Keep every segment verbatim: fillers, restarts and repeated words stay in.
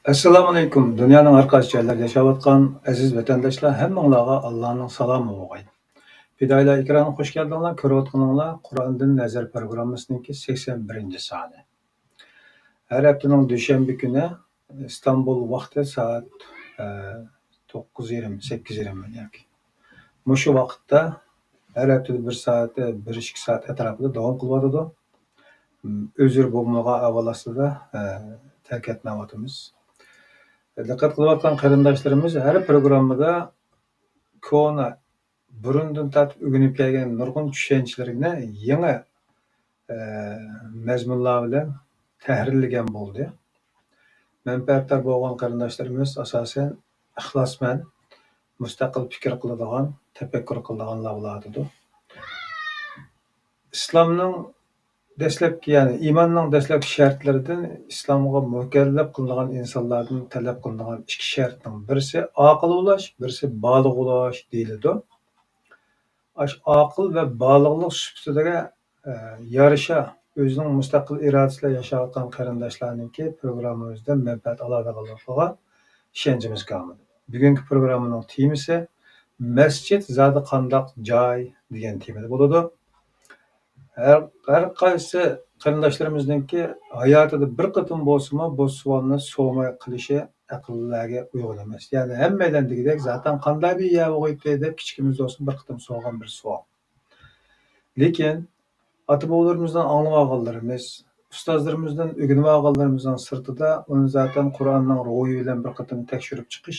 ئەسسالامۇئەلەيكۇم. دۇنيانىڭ ھەر قايسى جايلىرىدا ياشاۋاتقان ئەزىز ۋەتەنداشلار، ھەممىڭلارغا ئاللانىڭ سالامى بولغاي. پىدائىيلار ئېكرانىغا خوش كەلدىڭلار. كۆرۈۋاتقىنىڭلار قۇرئاندىن نەزەر پروگراممىسىنىڭكى سەكسەن بىرىنچى سانى. ھەر ھەپتىنىڭ دۈشەنبە كۈنى ئىستانبۇل ۋاقتى سائەت، ئە، توققۇز يېرىم، سەككىز يېرىم ياكى مۇشۇ ۋاقىتتا ھەر ھەپتىدە بىر سائەت، بىر ئىككى سائەت ئەتراپىدا داۋام قىلىۋاتىدۇ. ئۆزرە بولمىغان ئەھۋال ئاستىدا، ئە، تەركەتمەيۋاتىمىز. دىققەت قىلىۋاتقان قېرىنداشلىرىمىز ھەر پروگراممىدا كونا، بۇرۇندىن تارتىپ ئۆگىنىپ كەلگەن نۇرغۇن چۈشەنچىلەرنى يېڭى، ئە، مەزمۇنلار بىلەن تەھرىرلىگەن بولدى. مەنپەئەتدار بولغان قېرىنداشلىرىمىز ئاساسەن ئىخلاسمەن، مۇستەقىل پىكىر قىلىدىغان، تەپەككۇر قىلىدىغانلار بولۇۋاتىدۇ. ئىسلامنىڭ دەسلەپكى، يەنى ئىماننىڭ دەسلەپكى شەرتلىرىدىن ئىسلامغا مۇكەللەپ قىلىنغان ئىنسانلاردىن تەلەپ قىلىنىدىغان ئىككى شەرتنىڭ بىرسى ئاقىل بولاش، بىرسى بالىغ بولاش دېيىلىدۇ. ئاشۇ ئاقىل ۋە بالىغلىق سۈپىتىگە، ئە، يارىشا ئۆزىنىڭ مۇستەقىل ئىرادىسى بىلەن ياشاۋاتقان قېرىنداشلارنىڭكى پروگراممىمىزدىن مەنپەئەت ئالىدىغانلىقىغا ئىشەنچىمىز كامىل. بۈگۈنكى پروگراممىنىڭ تېمىسى «مەسچىت زادى قانداق جاي؟» دېگەن تېمىدا بولىدۇ. ھەر، ھەر قايسى قېرىنداشلىرىمىزنىڭكى ھاياتىدا بىر قېتىم بولسىمۇ بۇ سوئالنى سورىماي قېلىشى ئەقىللەرگە ئۇيغۇن ئەمەس. يەنى ھەممەيلەن دېگۈدەك زاتەن قانداق بىر يەر بولغىيتتى دەپ كىچىكىمىزدە بولسا بىر قېتىم سورىغان بىر سوئال. لېكىن ئاتا-بوۋىلىرىمىزدىن ئاڭلىۋالغانلىرىمىز، ئۇستازلىرىمىزدىن ئۆگىنىۋالغانلىرىمىزنىڭ سىرتىدا ئۇنى زاتەن قۇرئاننىڭ روھى بىلەن بىر قېتىم تەكشۈرۈپ چىقىش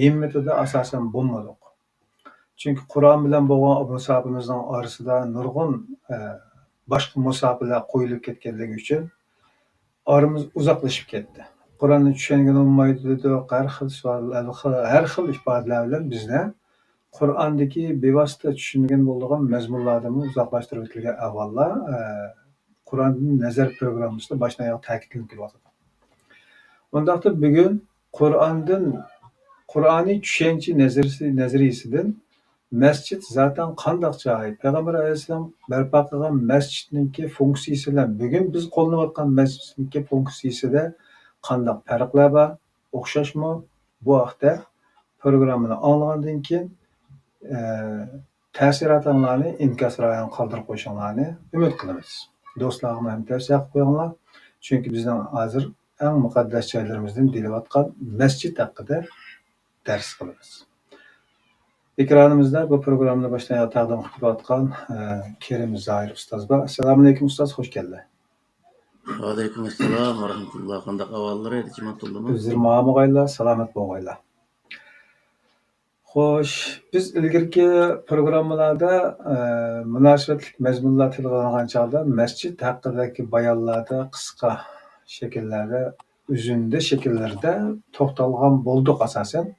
ھىممىتىدە ئاساسەن بولمىدۇق. چۈنكى قۇرئان بىلەن بولغان مۇساپىمىزنىڭ ئارىسىدا نۇرغۇن، ئە، باشقا مۇساپىلەر قويۇلۇپ كەتكەنلىكى ئۈچۈن ئارىمىز ئۇزاقلىشىپ كەتتى. قۇرئاننى چۈشەنگىلى بولمايدۇ دېدۇق، ھەر خىل سوئال، ھەر خىل، ھەر خىل ئىپادىلەر بىلەن بىزنى قۇرئاندىكى بىۋاسىتە چۈشىنگىلى بولىدىغان مەزمۇنلاردىنمۇ ئۇزاقلاشتۇرۇۋېتىلگەن ئەھۋاللار، ئە، قۇرئاندىن نەزەر پروگراممىسىدا باشتىن ئاياغ تەكىتلىنىپ كېلىۋاتىدۇ. ئۇنداقتا بۈگۈن قۇرئاندىن، قۇرئانىي چۈشەنچە نەزەرىيىسى، نەزەرىيىسىدىن مەسچىت زاتەن قانداق جاي؟ پەيغەمبەر ئەلەيھىسسالام بەرپا قىلغان مەسچىتنىڭكى فۇنكسىيىسى بىلەن بۈگۈن بىز قوللىنىۋاتقان مەسچىتنىڭكى فۇنكسىيىسىدە قانداق پەرقلەر بار؟ ئوخشاشمۇ؟ بۇ ھەقتە پروگراممىنى ئاڭلىغاندىن كېيىن، ئە، تەسىراتىڭلارنى ئىنكاس رايىغا قالدۇرۇپ قويۇشۇڭلارنى ئۈمىد قىلىمىز. دوستلارغىمۇ ھەم تەۋسىيە قىلىپ قويۇڭلار. چۈنكى بىزنىڭ ھازىر ئەڭ مۇقەددەس جايلىرىمىزدىن دېيىلىۋاتقان مەسچىت ھەققىدە دەرس قىلىمىز. ئېكرانىمىزدا بۇ پروگراممىنى باشتىن ئاياغ تەقدىم قىلىپ كېلىۋاتقان، ئە، كېرىم زاھىر ئۇستاز بار. ئەسسالامۇئەلەيكۇم ئۇستاز، خوش كەلدى. ۋەئەلەيكۇم ئەسسالام ۋە رەھمەتۇللا. قانداق ئەھۋاللىرى، جىماتۇللىمۇ؟ ئۆزلىرى ماڭا بولغايلا، سالامەت بولغايلا. خوش، بىز ئىلگىرىكى پروگراممىلاردا، ئە، مۇناسىۋەتلىك مەزمۇنلار تىلغا ئالغان چاغدا مەسچىت ھەققىدىكى بايانلاردا قىسقا شەكىللەردە، ئۈزۈندە شەكىللىرىدە توختالغان بولدۇق ئاساسەن.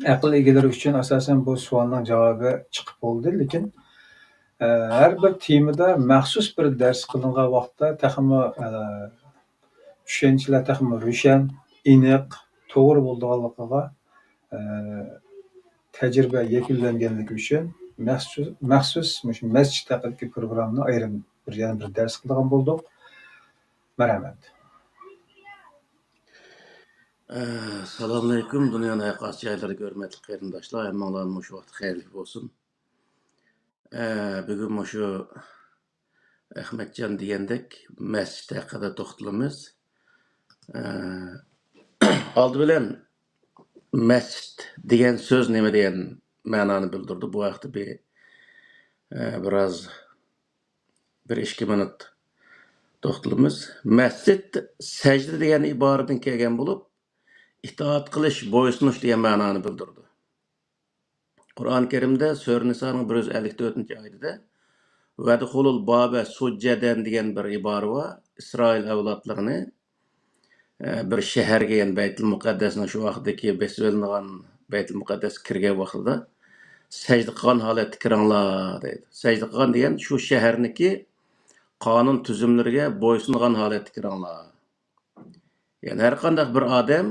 ئەقىل ئىگىلىرى ئۈچۈن ئاساسەن بۇ سوئالنىڭ جاۋابى چىقىپ بولدى، لېكىن، ئە، ھەر بىر تېمىدا مەخسۇس بىر دەرس قىلىنغان ۋاقىتتا تېخىمۇ، ئە، چۈشەنچىلەر تېخىمۇ روشەن، ئېنىق، توغرا بولىدىغانلىقىغا، ئە، تەجرىبە يەكۈنلەنگەنلىكى ئۈچۈن مەخسۇس، مەخسۇس مۇشۇ مەسچىت ھەققىدىكى پروگراممىنى ئايرىم بىر، يەنە بىر دەرس قىلىدىغان بولدۇق. مەرھەمەت. ئە، سالامئەلەيكۇم، دۇنيانىڭ ھەر قايسى جايلىرىدىكى ھۆرمەتلىك قېرىنداشلار، ھەممىڭلارنى مۇشۇ ۋاقىت خەيرلىك بولسۇن. ئە، بۈگۈن مۇشۇ ئەخمەتجان دېگەندەك مەسچىت ھەققىدە توختىلىمىز. ئە، ئالدى بىلەن مەسچىت دېگەن سۆز نېمە دېگەن مەنانى بىلدۈرىدۇ. بۇ ھەقتە بىر، ئە، بىراز بىر ئىككى مىنۇت توختىلىمىز. مەسچىت سەجدە دېگەن ئىبارىدىن كەلگەن بولۇپ، ئىتائەت قىلىش، بويسۇنۇش دېگەن مەنانى بىلدۈرىدۇ. قۇرئان كەرىمدە سۈرە نىسانىڭ بىر يۈز ئەللىك تۆتىنچى ئايىتىدە «ۋەدخۇلۇل بابە سۇججەدەن» دېگەن بىر ئىبارە بار. ئىسرائىل ئەۋلادلىرىنى، ئە، بىر شەھەرگە، يەنى بەيتۇل مۇقەددەسنىڭ شۇ ۋاقىتتىكى بېسىۋېلىنغان بەيتۇل مۇقەددەسكە كىرگەن ۋاقتىدا سەجدە قىلغان ھالەتتە كىرىڭلار دەيدۇ. سەجدە قىلغان دېگەن شۇ شەھەرنىڭكى قانۇن تۈزۈملىرىگە بويسۇنغان ھالەتتە كىرىڭلار. يەنى ھەر قانداق بىر ئادەم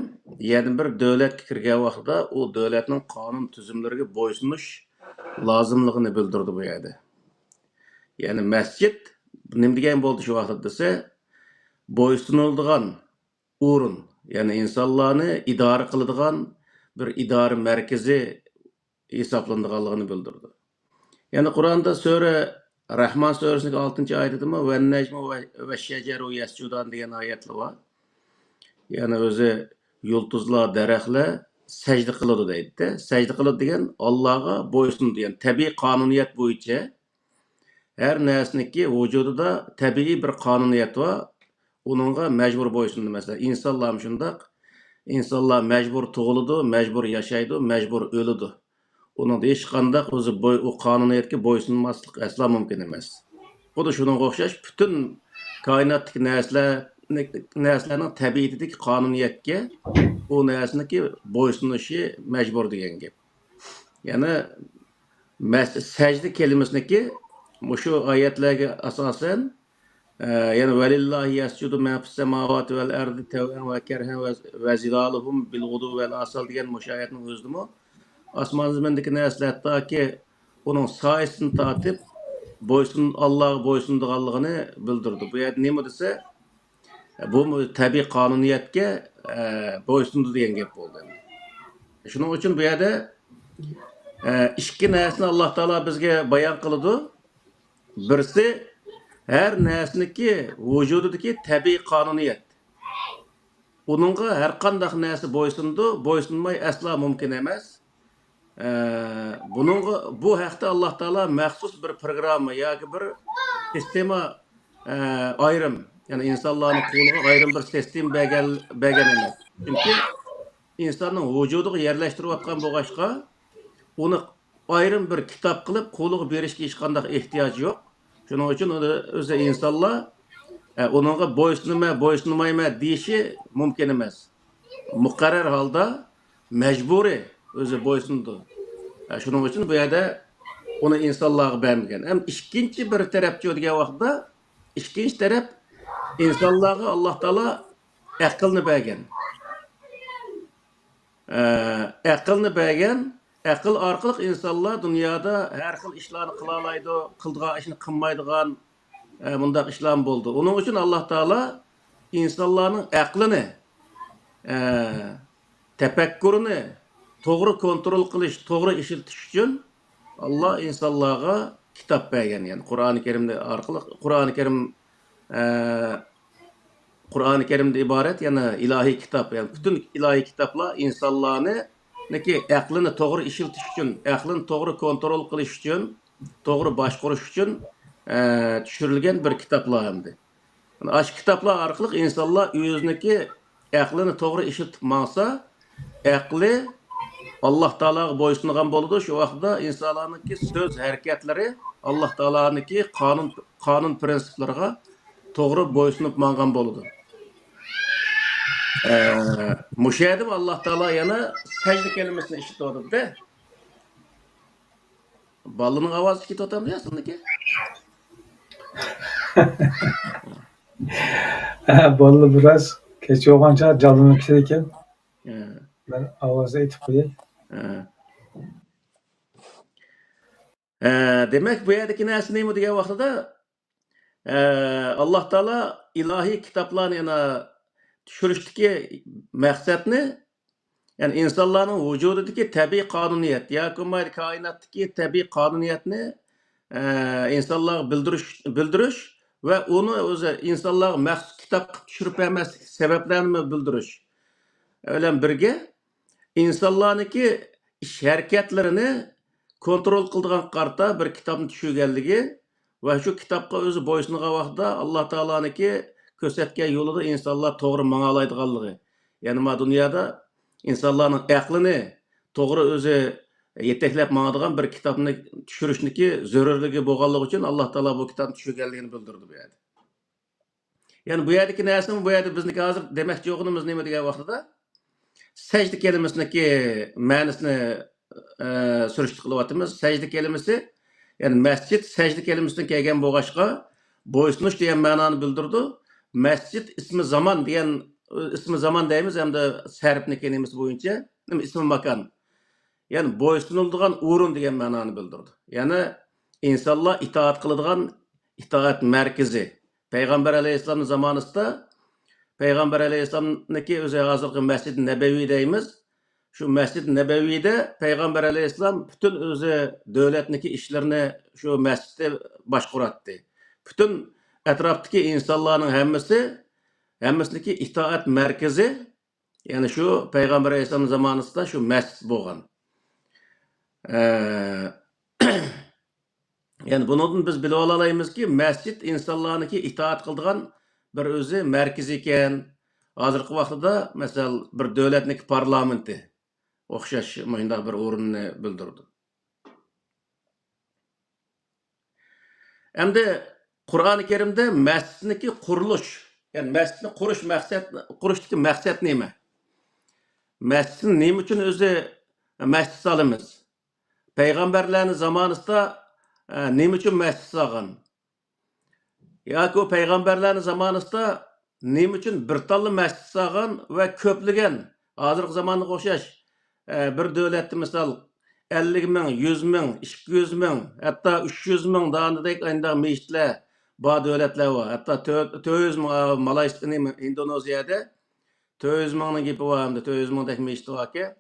يەنە بىر دۆلەتكە كىرگەن ۋاقتىدا ئۇ دۆلەتنىڭ قانۇن تۈزۈملىرىگە بويسۇنۇش لازىملىقىنى بىلدۈرىدۇ بۇ يەردە. يەنى مەسچىت نېمە دېگەن بولدى شۇ ۋاقىتتا دېسە، بويسۇنۇلىدىغان ئورۇن، يەنى ئىنسانلارنى ئىدارە قىلىدىغان بىر ئىدارە مەركىزى ھېسابلىنىدىغانلىقىنى بىلدۈرىدۇ. يەنى قۇرئاندا سۈرە رەھمان سۈرىسىنىڭ ئالتىنچى ئايىتىدىمۇ «ۋەننەجمۇ ۋە-، ۋەششەجەرۇ يەسجۇدان» دېگەن ئايەتلەر بار. يەنى ئۆزى يۇلتۇزلار، دەرەخلەر سەجدە قىلىدۇ دەيدىدە. سەجدە قىلىدۇ دېگەن ئاللاغا بويسۇنىدۇ. يەنى تەبىئىي قانۇنىيەت بويىچە ھەر نەرسىنىڭكى ۋۇجۇدىدا تەبىئىي بىر قانۇنىيەت بار. ئۇنىڭغا مەجبۇر بويسۇنىدۇ. مەسىلەن، ئىنسانلارمۇ شۇنداق. ئىنسانلار مەجبۇر تۇغۇلىدۇ، مەجبۇر ياشايدۇ، مەجبۇر ئۆلىدۇ. ئۇنىڭدا ھېچقانداق ئۆزى بوي-، ئۇ قانۇنىيەتكە بويسۇنماسلىق ئەسلا مۇمكىن ئەمەس. خۇددى شۇنىڭغا ئوخشاش پۈتۈن كائىناتتىكى نەرسىلەر، نەرسىلەرنىڭ تەبىئىتىدىكى قانۇنىيەتكە ئۇ نەرسىنىڭكى بويسۇنۇشى مەجبۇر دېگەن گەپ. يەنى مەس-، سەجدە كەلىمىسىنىڭكى مۇشۇ ئايەتلەرگە ئاساسەن، ئە، يەنى «ۋەلىللاھى يەسجۇدۇ مەن فىس سەماۋاتى ۋەل ئەرزى تەۋئەن ۋە كەرھەن ۋە، ۋە زىلالۇھۇم بىل غۇدۇۋ ۋەل ئاسال» دېگەن مۇشۇ ئايەتنىڭ ئۆزىدىمۇ ئاسمان زېمىندىكى نەرسىلەر ھەتتاكى ئۇنىڭ سايىسىدىن تارتىپ بويسۇن-، ئاللاغا بويسۇنىدىغانلىقىنى بىلدۈرىدۇ. بۇ يەردە نېمە دېسە، بۇ تەبىئىي قانۇنىيەتكە، ئە، بويسۇنىدۇ دېگەن گەپ بولدى. شۇنىڭ ئۈچۈن بۇ يەردە، ئە، ئىككى نەرسىنى ئاللا تائالا بىزگە بايان قىلىدۇ. بىرسى، ھەر نەرسىنىڭكى ۋۇجۇدىدىكى تەبىئىي قانۇنىيەت. ئۇنىڭغا ھەر قانداق نەرسە بويسۇنىدۇ، بويسۇنماي ئەسلا مۇمكىن ئەمەس. ئە، بۇنىڭغا، بۇ ھەقتە ئاللا تائالا مەخسۇس بىر پروگرامما ياكى بىر سىستېما، ئە، ئايرىم، يەنى ئىنسانلارنىڭ قولىغا ئايرىم بىر سىستېما بەرگەن، بەرگەن ئەمەس. چۈنكى ئىنساننىڭ ۋۇجۇدىغا يەرلەشتۈرۈۋاتقان بولغاچقا، ئۇنى ئايرىم بىر كىتاب قىلىپ قولىغا بېرىشكە ھېچقانداق ئېھتىياج يوق. شۇنىڭ ئۈچۈن ئۇنى ئۆزى ئىنسانلار، ئە، ئۇنىڭغا بويسۇنىمەن، بويسۇنمايمەن دېيىشى مۇمكىن ئەمەس. مۇقەررەر ھالدا مەجبۇرىي ئۆزى بويسۇنىدۇ. ئە، شۇنىڭ ئۈچۈن بۇ يەردە ئۇنى ئىنسانلارغا بەرمىگەن. ھەم ئىككىنچى بىر تەرەپچۇ دېگەن ۋاقىتتا، ئىككىنچى تەرەپ ئىنسانلارغا ئاللا تائالا ئەقىلنى بەرگەن. ئە، ئەقىلنى بەرگەن، ئەقىل ئارقىلىق ئىنسانلار دۇنيادا ھەر خىل ئىشلارنى قىلالايدۇ، قىلىدىغان ئىشنى قىلمايدىغان، ئە، مۇنداق ئىشلارمۇ بولىدۇ. ئۇنىڭ ئۈچۈن ئاللا تائالا ئىنسانلارنىڭ ئەقلىنى، ئە، تەپەككۇرىنى توغرا كونترول قىلىش، توغرا ئىشلىتىش ئۈچۈن ئاللا ئىنسانلارغا كىتاب بەرگەن. يەنى قۇرئانى كەرىم ئارقىلىق، قۇرئانى كەرىم، ئە، قۇرئانى كەرىمدىن ئىبارەت يەنى ئىلاھىي كىتاب، يەنى پۈتۈن ئىلاھىي كىتابلار ئىنسانلارنىڭكى ئەقلىنى توغرا ئىشلىتىش ئۈچۈن، ئەقلىنى توغرا كونترول قىلىش ئۈچۈن، توغرا باشقۇرۇش ئۈچۈن، ئە، چۈشۈرۈلگەن بىر كىتابلار ئەمدى. ئاشۇ كىتابلار ئارقىلىق ئىنسانلار ئۆزىنىڭكى ئەقلىنى توغرا ئىشلىتىپ ماڭسا، ئەقلى ئاللا تائالاغا بويسۇنغان بولىدۇ. شۇ ۋاقىتتا ئىنسانلارنىڭكى سۆز ھەرىكەتلىرى ئاللا تائالانىڭكى قانۇن، قانۇن پىرىنسىپلىرىغا توغرا بويسۇنۇپ ماڭغان بولىدۇ. ئە، مۇشۇ يەردىمۇ ئاللا تائالا يەنە سەجدە كەلىمىسىنى ئىشلىتىۋاتىدۇ. بالىنىڭ ئاۋازى كېتىۋاتامدۇ يا سىزنىڭكى؟ ھە، بالىلار بىراز كەچ بولغانچە جانلىنىپ كېتىدىكەن. ھە. مەن ئاۋازنى ئېيتىپ قوياي. ھە. ھە، دېمەك، بۇ يەردىكى نەرسە نېمە دېگەن ۋاقتىدا، ئە، ئاللا تائالا ئىلاھىي كىتابلارنى يەنە چۈشۈرۈشتىكى مەقسەتنى، يەنى ئىنسانلارنىڭ ۋۇجۇدىدىكى تەبىئىي قانۇنىيەت ياكى بولمايدۇ كائىناتتىكى تەبىئىي قانۇنىيەتنى، ئە، ئىنسانلارغا بىلدۈرۈش، بىلدۈرۈش ۋە ئۇنى ئۆزى ئىنسانلارغا مەخسۇس كىتاب قىلىپ چۈشۈرۈپ بەرمەسلىك سەۋەبلەرنىمۇ بىلدۈرۈش بىلەن بىرگە، ئىنسانلارنىڭكى ئىش ھەرىكەتلىرىنى كونترول قىلىدىغان قارىتا بىر كىتابنى چۈشۈرگەنلىكى ۋە شۇ كىتابقا ئۆزى بويسۇنغان ۋاقتىدا ئاللا تائالانىڭكى كۆرسەتكەن يولىدا ئىنسانلار توغرا ماڭالايدىغانلىقى، يەنى ما دۇنيادا ئىنسانلارنىڭ ئەقلىنى توغرا ئۆزى يېتەكلەپ ماڭىدىغان بىر كىتابنى چۈشۈرۈشنىكى زۆرۈرلۈكى بولغانلىقى ئۈچۈن ئاللا تائالا بۇ كىتابنى چۈشۈرگەنلىكىنى بىلدۈرىدۇ بۇ يەردە. يەنى بۇ يەردىكى نەرسىمۇ، بۇ يەردە بىزنىڭكى ھازىر دېمەكچى بولغىنىمىز نېمە دېگەن ۋاقتىدا، سەجدە كەلىمىسىنىڭكى مەنىسىنى، ئە، سۈرۈشتە قىلىۋاتىمىز. سەجدە كەلىمىسى، يەنى مەسچىت سەجدە كەلىمىسىدىن كەلگەن بولغاچقا، بويسۇنۇش دېگەن مەنانى بىلدۈرىدۇ. مەسچىت ئىسمى زامان دېگەن، ئىسمى زامان دەيمىز ھەمدە سەرپنىڭكى نېمىسى بويىچە، ئىسمى ماكان. يەنى بويسۇنۇلىدىغان ئورۇن دېگەن مەنانى بىلدۈرىدۇ. يەنى ئىنسانلار ئىتائەت قىلىدىغان ئىتائەت مەركىزى. پەيغەمبەر ئەلەيھىسسالامنىڭ زامانىسىدا پەيغەمبەر ئەلەيھىسسالامنىكى ئۆزى ھازىرقى مەسجىد نەبەۋى دەيمىز. شۇ مەسجىد نەبەۋىدە پەيغەمبەر ئەلەيھىسسالام پۈتۈن ئۆزى دۆلەتنىكى ئىشلىرىنى شۇ مەسجىدتە باشقۇراتتى. پۈتۈن ئەتراپتىكى ئىنسانلارنىڭ ھەممىسى، ھەممىسىنىڭكى ئىتائەت مەركىزى، يەنى شۇ پەيغەمبەر ئەلەيھىسسالام زامانىسىدا شۇ مەسچىت بولغان. ئە، يەنى بۇنىڭدىن بىز بىلىۋالالايمىزكى، مەسچىت ئىنسانلارنىڭكى ئىتائەت قىلىدىغان بىر ئۆزى مەركىزى ئىكەن. ھازىرقى ۋاقتىدا، مەسىلەن، بىر دۆلەتنىڭكى پارلامېنتى ئوخشاش مۇشۇنداق بىر ئورۇننى بىلدۈرىدۇ. ئەمدى قۇرئانى كەرىمدە مەسچىتنىڭكى قۇرۇلۇش، يەنى مەسچىتنى قۇرۇش مەقسەت، قۇرۇشتىكى مەقسەت نېمە؟ مەسچىتنى نېمە ئۈچۈن ئۆزى مەسچىت سالىمىز؟ پەيغەمبەرلەرنىڭ زامانىسىدا، ئە، نېمە ئۈچۈن مەسچىت سالغان؟ ياكى ئۇ پەيغەمبەرلەرنىڭ زامانىسىدا نېمە ئۈچۈن بىر تاللا مەسچىت سالغان ۋە كۆپلىگەن، ھازىرقى زامانغا ئوخشاش، ئە، بىر دۆلەتتە مىسال، ئەللىك مىڭ، يۈز مىڭ، ئىككى يۈز مىڭ، ھەتتا ئۈچ يۈز مىڭ دانىدەك ئانداق مەسچىتلەر بار دۆلەتلەر بار. ھەتتا تۆ-، تۆت يۈز مىڭ، ئا، مالايسىيا، نېمە، ئىندونېزىيەدە تۆت يۈز مىڭنىڭ گېپى بار، ئەمدى تۆت يۈز مىڭدەك مەسچىتى باركەن.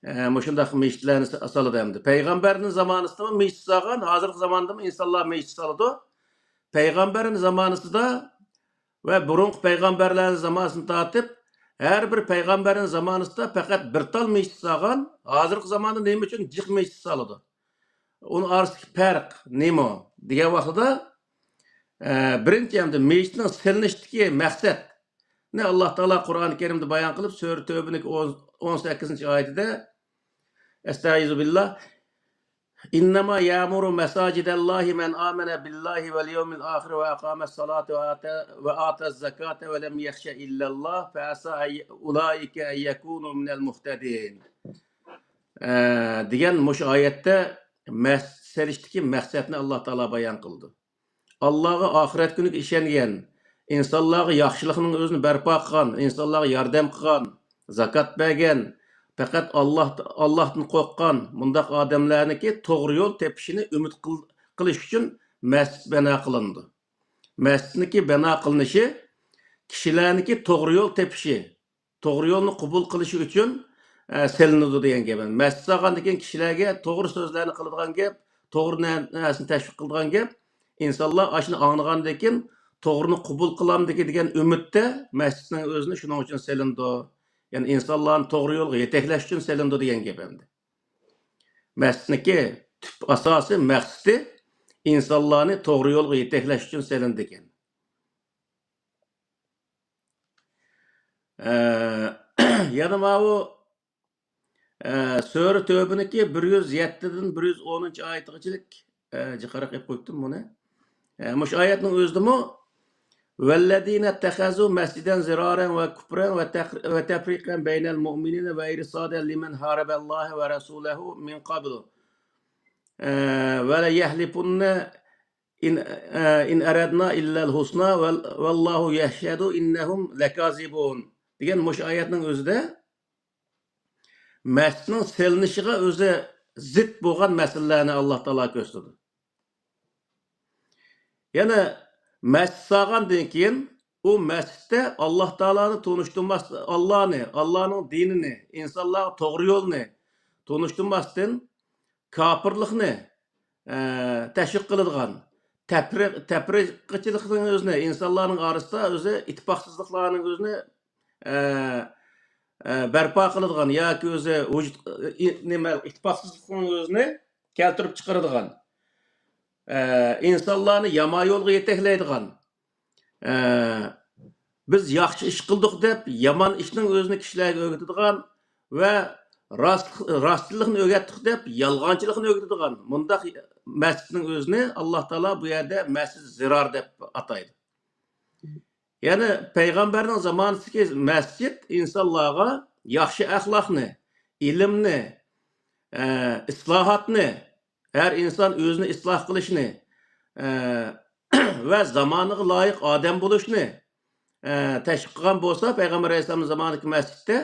ئە، مۇشۇنداق مەسچىتلەرنى سا-، سالىدۇ ئەمدى. پەيغەمبەرنىڭ زامانىسىدىمۇ مەسچىت سالغان، ھازىرقى زاماندىمۇ ئىنسانلار مەسچىت سالىدۇ. پەيغەمبەرنىڭ زامانىسىدا ۋە بۇرۇنقى پەيغەمبەرلەرنىڭ زامانىسىدىن تارتىپ، ھەر بىر پەيغەمبەرنىڭ زامانىسىدا پەقەت بىر تال مەسچىت سالغان، ھازىرقى زاماندا نېمە ئۈچۈن جىق مەسچىت سالىدۇ؟ ئۇنىڭ ئارىسىدىكى پەرق نېمە؟ دېگەن ۋاقتىدا، ئە، بىرىنچى، ئەمدى مەسچىتنىڭ سېلىنىشتىكى مەقسەتنى ئاللا تائالا قۇرئانى كەرىمدە بايان قىلىپ، سۈرە تەۋبىنىڭ ئون، ئون سەككىزىنچى ئايىتىدە، ئەستەئىزۇ بىللا، إنما يعمر مساجد الله من آمن بالله واليوم الآخر وأقام الصلاة وآتى، وآتى الزكاة ولم يخش إلا الله فعسى أن ي-، أولئك أن يكونوا من المهتدين. ئە، دېگەن مۇشۇ ئايەتتە مەسچىت سېلىشتىكى مەقسەتنى ئاللا تائالا بايان قىلىدۇ. ئاللاغا، ئاخىرەت كۈنىگە ئىشەنگەن، ئىنسانلارغا ياخشىلىقنىڭ ئۆزىنى بەرپا قىلغان، ئىنسانلارغا ياردەم قىلغان، زاكات بەرگەن، پەقەت ئاللا، ئاللاھتىن قورققان مۇنداق ئادەملەرنىڭكى توغرا يول تېپىشىنى ئۈمىد قىل-، قىلىش ئۈچۈن مەسچىت بىنا قىلىنىدۇ. مەسچىتنىڭكى بىنا قىلىنىشى كىشىلەرنىڭكى توغرا يول تېپىشى، توغرا يولنى قوبۇل قىلىشى ئۈچۈن، ئە، سېلىنىدۇ دېگەن گەپ. مەسچىت سالغاندىن كېيىن كىشىلەرگە توغرا سۆزلەرنى قىلىدىغان گەپ، توغرا نە-، نەرسىنى تەشۋىق قىلىدىغان گەپ. ئىنسانلار ئاشۇنى ئاڭلىغاندىن كېيىن توغرىنى قوبۇل قىلامدىكى دېگەن ئۈمىدتە مەسچىتنىڭ ئۆزىنى شۇنىڭ ئۈچۈن سېلىنىدۇ. يەنى ئىنسانلارنى توغرا يولغا يېتەكلەش ئۈچۈن سېلىنىدۇ دېگەن گەپ ئەمدى. مەسچىتنىڭكى تۈپ ئاساسىي مەقسىتى ئىنسانلارنى توغرا يولغا يېتەكلەش ئۈچۈن سېلىنىدىكەن. ئە، يەنە ماۋۇ، ئە، سۈرە تەۋبىنىڭكى بىر يۈز يەتتىدىن بىر يۈز ئونىنچى ئايىتىغىچىلىك، ئە، جىقراق ئېلىپ قويۇپتۇم بۇنى. ئە، مۇشۇ ئايەتنىڭ ئۆزىدىمۇ، والذين اتخذوا مسجدا ضرارا وكفرا وتق-، وتفريقا بين المؤمنين وإرصادا لمن حارب الله ورسوله من قبل، ئە، وليحلفن إن، ئە، إن أردنا إلا الحسنى وال-، والله يشهد إنهم لكاذبون دېگەن مۇشۇ ئايەتنىڭ ئۆزىدە مەسچىتنىڭ سېلىنىشىغا ئۆزى زىت بولغان مەسىلىلەرنى ئاللا تائالا كۆرسىتىدۇ. يەنە مەسچىت سالغاندىن كېيىن ئۇ مەسچىتتە ئاللا تائالانى تونۇشتۇرماس، ئاللانى، ئاللانىڭ دىنىنى، ئىنسانلارغا توغرا يولنى تونۇشتۇرماستىن، كاپىرلىقنى، ئە، تەشۋىق قىلىدىغان، تەپرىق-، تەپرىقىچىلىقنىڭ ئۆزىنى، ئىنسانلارنىڭ ئارىسىدا ئۆزى ئىتتىپاقسىزلىقلارنىڭ ئۆزىنى، ئە، ئە، بەرپا قىلىدىغان ياكى ئۆزى ۋۇجۇد-، ئى-، نېمە، ئىتتىپاقسىزلىقنىڭ ئۆزىنى كەلتۈرۈپ چىقىرىدىغان، ئە، ئىنسانلارنى يامان يولغا يېتەكلەيدىغان، ئە، بىز ياخشى ئىش قىلدۇق دەپ، يامان ئىشنىڭ ئۆزىنى كىشىلەرگە ئۆگىتىدىغان ۋە راست، راستچىللىقنى ئۆگەتتۇق دەپ، يالغانچىلىقنى ئۆگىتىدىغان مۇنداق مەسچىتنىڭ ئۆزىنى ئاللا تائالا بۇ يەردە مەسجىد زىرار دەپ ئاتايدۇ. يەنى پەيغەمبەرنىڭ زامانىسىدىكى مەسچىت ئىنسانلارغا ياخشى ئەخلاقنى، ئىلىمنى، ئە، ئىسلاھاتنى، ھەر ئىنسان ئۆزىنى ئىسلاھ قىلىشنى، ئە، ۋە زامانىغا لايىق ئادەم بولۇشنى، ئە، تەشۋىق قىلغان بولسا، پەيغەمبەر ئەلەيھىسسالام زامانىدىكى مەسچىتتە،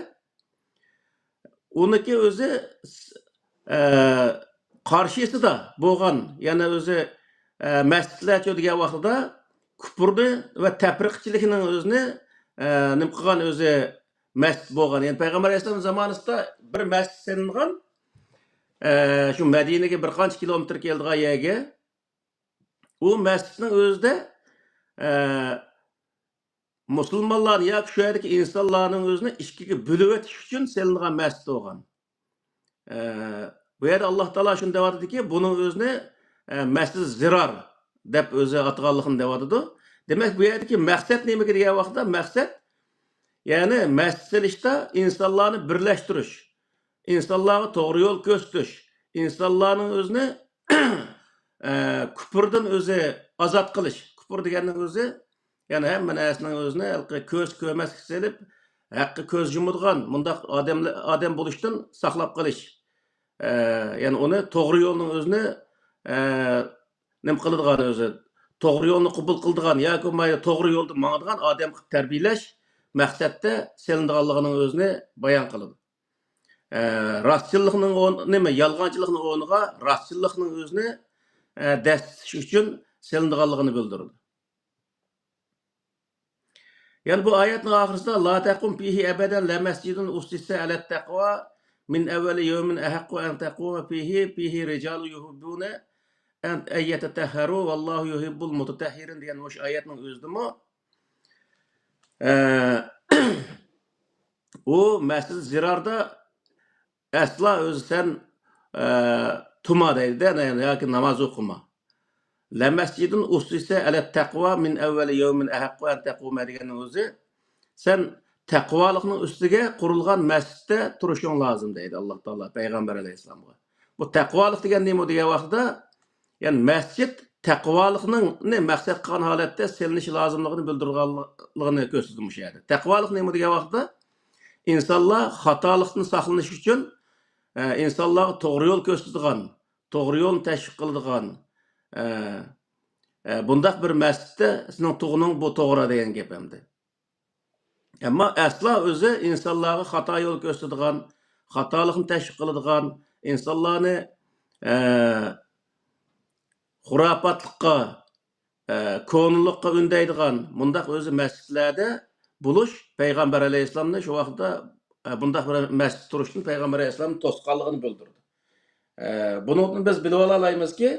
ئۇنىڭكى ئۆزى، ئە، قارشىسىدا بولغان، يەنى ئۆزى، ئە، مەسچىتلەرچۇ دېگەن ۋاقتىدا كۇپۇرنى ۋە تەپرىقىچىلىكنىڭ ئۆزىنى، ئە، نېمە قىلغان ئۆزى مەسچىت بولغان. يەنى پەيغەمبەر ئەلەيھىسسالام زامانىسىدا بىر مەسچىت سېلىنغان، ئە، شۇ مەدىنىگە بىر قانچە كىلومېتىر كېلىدىغان يەرگە. ئۇ مەسچىتنىڭ ئۆزىدە، ئە، مۇسۇلمانلارنى ياكى شۇ يەردىكى ئىنسانلارنىڭ ئۆزىنى ئىككىگە بۆلۈۋېتىش ئۈچۈن سېلىنغان مەسچىت بولغان. ئە، بۇ يەردە ئاللا تائالا شۇنى دەۋاتىدۇكى، بۇنىڭ ئۆزىنى، ئە، مەسجىد زىرار دەپ ئۆزى ئاتىغانلىقىنى دەۋاتىدۇ. دېمەك، بۇ يەردىكى مەقسەت نېمىكى دېگەن ۋاقىتتا، مەقسەت، يەنى مەسچىت سېلىشتا ئىنسانلارنى بىرلەشتۈرۈش، ئىنسانلارغا توغرا يول كۆرسىتىش، ئىنسانلارنىڭ ئۆزىنى، ئە، كۇپۇردىن ئۆزى ئازاد قىلىش. كۇپۇر دېگەننىڭ ئۆزى، يەنى ھەممە نەرسىنىڭ ئۆزىنى ھېلىقى كۆز كۆرمەسلىك سېلىپ، ھەققە كۆز يۇمىدىغان مۇنداق ئادەم، ئادەم بولۇشتىن ساقلاپ قېلىش. ئە، يەنى ئۇنى توغرا يولنىڭ ئۆزىنى، ئە، نېمە قىلىدىغان ئۆزى، توغرا يولنى قوبۇل قىلىدىغان ياكى بولمايدۇ توغرا يولدا ماڭىدىغان ئادەم قىلىپ تەربىيەلەش مەقسەتتە سېلىنىدىغانلىقىنىڭ ئۆزىنى بايان قىلىدۇ. ئە، راستچىللىقنىڭ ئورن-، نېمە، يالغانچىلىقنىڭ ئورنىغا راستچىللىقنىڭ ئۆزىنى، ئە، دەسسىتىش ئۈچۈن سېلىنىدىغانلىقىنى بىلدۈرىدۇ. يەنە بۇ ئايەتنىڭ ئاخىرىسىدا، لا تقم فيه أبدا لمسجد أسس على التقوى من أول يوم أحق أن تقوم فيه، فيه رجال يحبون أن، أن يتطهروا والله يحب المتطهرين دېگەن مۇشۇ ئايەتنىڭ ئۆزىدىمۇ، ئە، ئۇ مەسجىد زىراردا ئەسلا ئۆزى سەن، ئە، تۇما دەيدۇ-دە، ياكى ناماز ئوقۇما. لمسجد أسس على التقوى من أول يوم أحق أن تقوم دېگەننىڭ ئۆزى، سەن تەقۋالىقنىڭ ئۈستىگە قۇرۇلغان مەسچىتتە تۇرۇشۇڭ لازىم دەيدۇ ئاللا تائالا پەيغەمبەر ئەلەيھىسسالامغا. بۇ تەقۋالىق دېگەن نېمە دېگەن ۋاقتىدا، يەنى مەسچىت تەقۋالىقنى مەقسەت قىلغان ھالەتتە سېلىنىشى لازىملىقىنى بىلدۈرىدىغانلىقىنى كۆرسىتىدۇ مۇشۇ يەردە. تەقۋالىق نېمە دېگەن ۋاقىتتا، ئىنسانلار خاتالىقتىن ساقلىنىش ئۈچۈن، ئە، ئىنسانلارغا توغرا يول كۆرسىتىدىغان، توغرا يولنى تەشۋىق قىلىدىغان، ئە، ئە، بۇنداق بىر مەسچىتتە سېنىڭ تۇغۇنۇڭ بۇ توغرا دېگەن گەپ ئەمدى. ئەمما ئەسلا ئۆزى ئىنسانلارغا خاتا يول كۆرسىتىدىغان، خاتالىقنى تەشۋىق قىلىدىغان، ئىنسانلارنى، ئە، خۇراپاتلىققا، ئە، كونىلىققا ئۈندەيدىغان مۇنداق ئۆزى مەسچىتلەردە بولۇش پەيغەمبەر ئەلەيھىسسالامنى شۇ ۋاقىتتا، ئە، بۇنداق بىر مەسچىتتە تۇرۇشتىن پەيغەمبەر ئەلەيھىسسالامنى توسقانلىقىنى بىلدۈرىدۇ. ئە، بۇنىڭدىن بىز بىلىۋالالايمىزكى،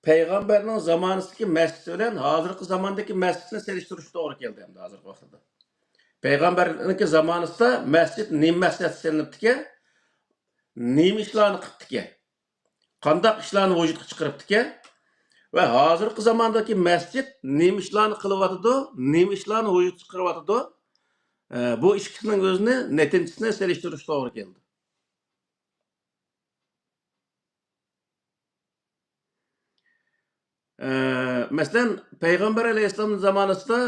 پەيغەمبەرنىڭ زامانىسىدىكى مەسچىت بىلەن ھازىرقى زاماندىكى مەسچىتنى سېلىشتۇرۇش توغرا كەلدى ئەمدى ھازىرقى ۋاقىتتا. پەيغەمبەرنىڭكى زامانىسىدا مەسچىت نېمە مەقسەتتە سېلىنىپتىكەن، نېمە ئىشلارنى قىپتىكەن، قانداق ئىشلارنى ۋۇجۇدقا چىقىرىپتىكەن ۋە ھازىرقى زاماندىكى مەسچىت نېمە ئىشلارنى قىلىۋاتىدۇ، نېمە ئىشلارنى ۋۇجۇدقا چىقىرىۋاتىدۇ، ئە، بۇ ئىككىسىنىڭ ئۆزىنى، نەتىجىسىنى سېلىشتۇرۇش توغرا كەلدى. ئە، مەسىلەن، پەيغەمبەر ئەلەيھىسسالامنىڭ زامانىسىدا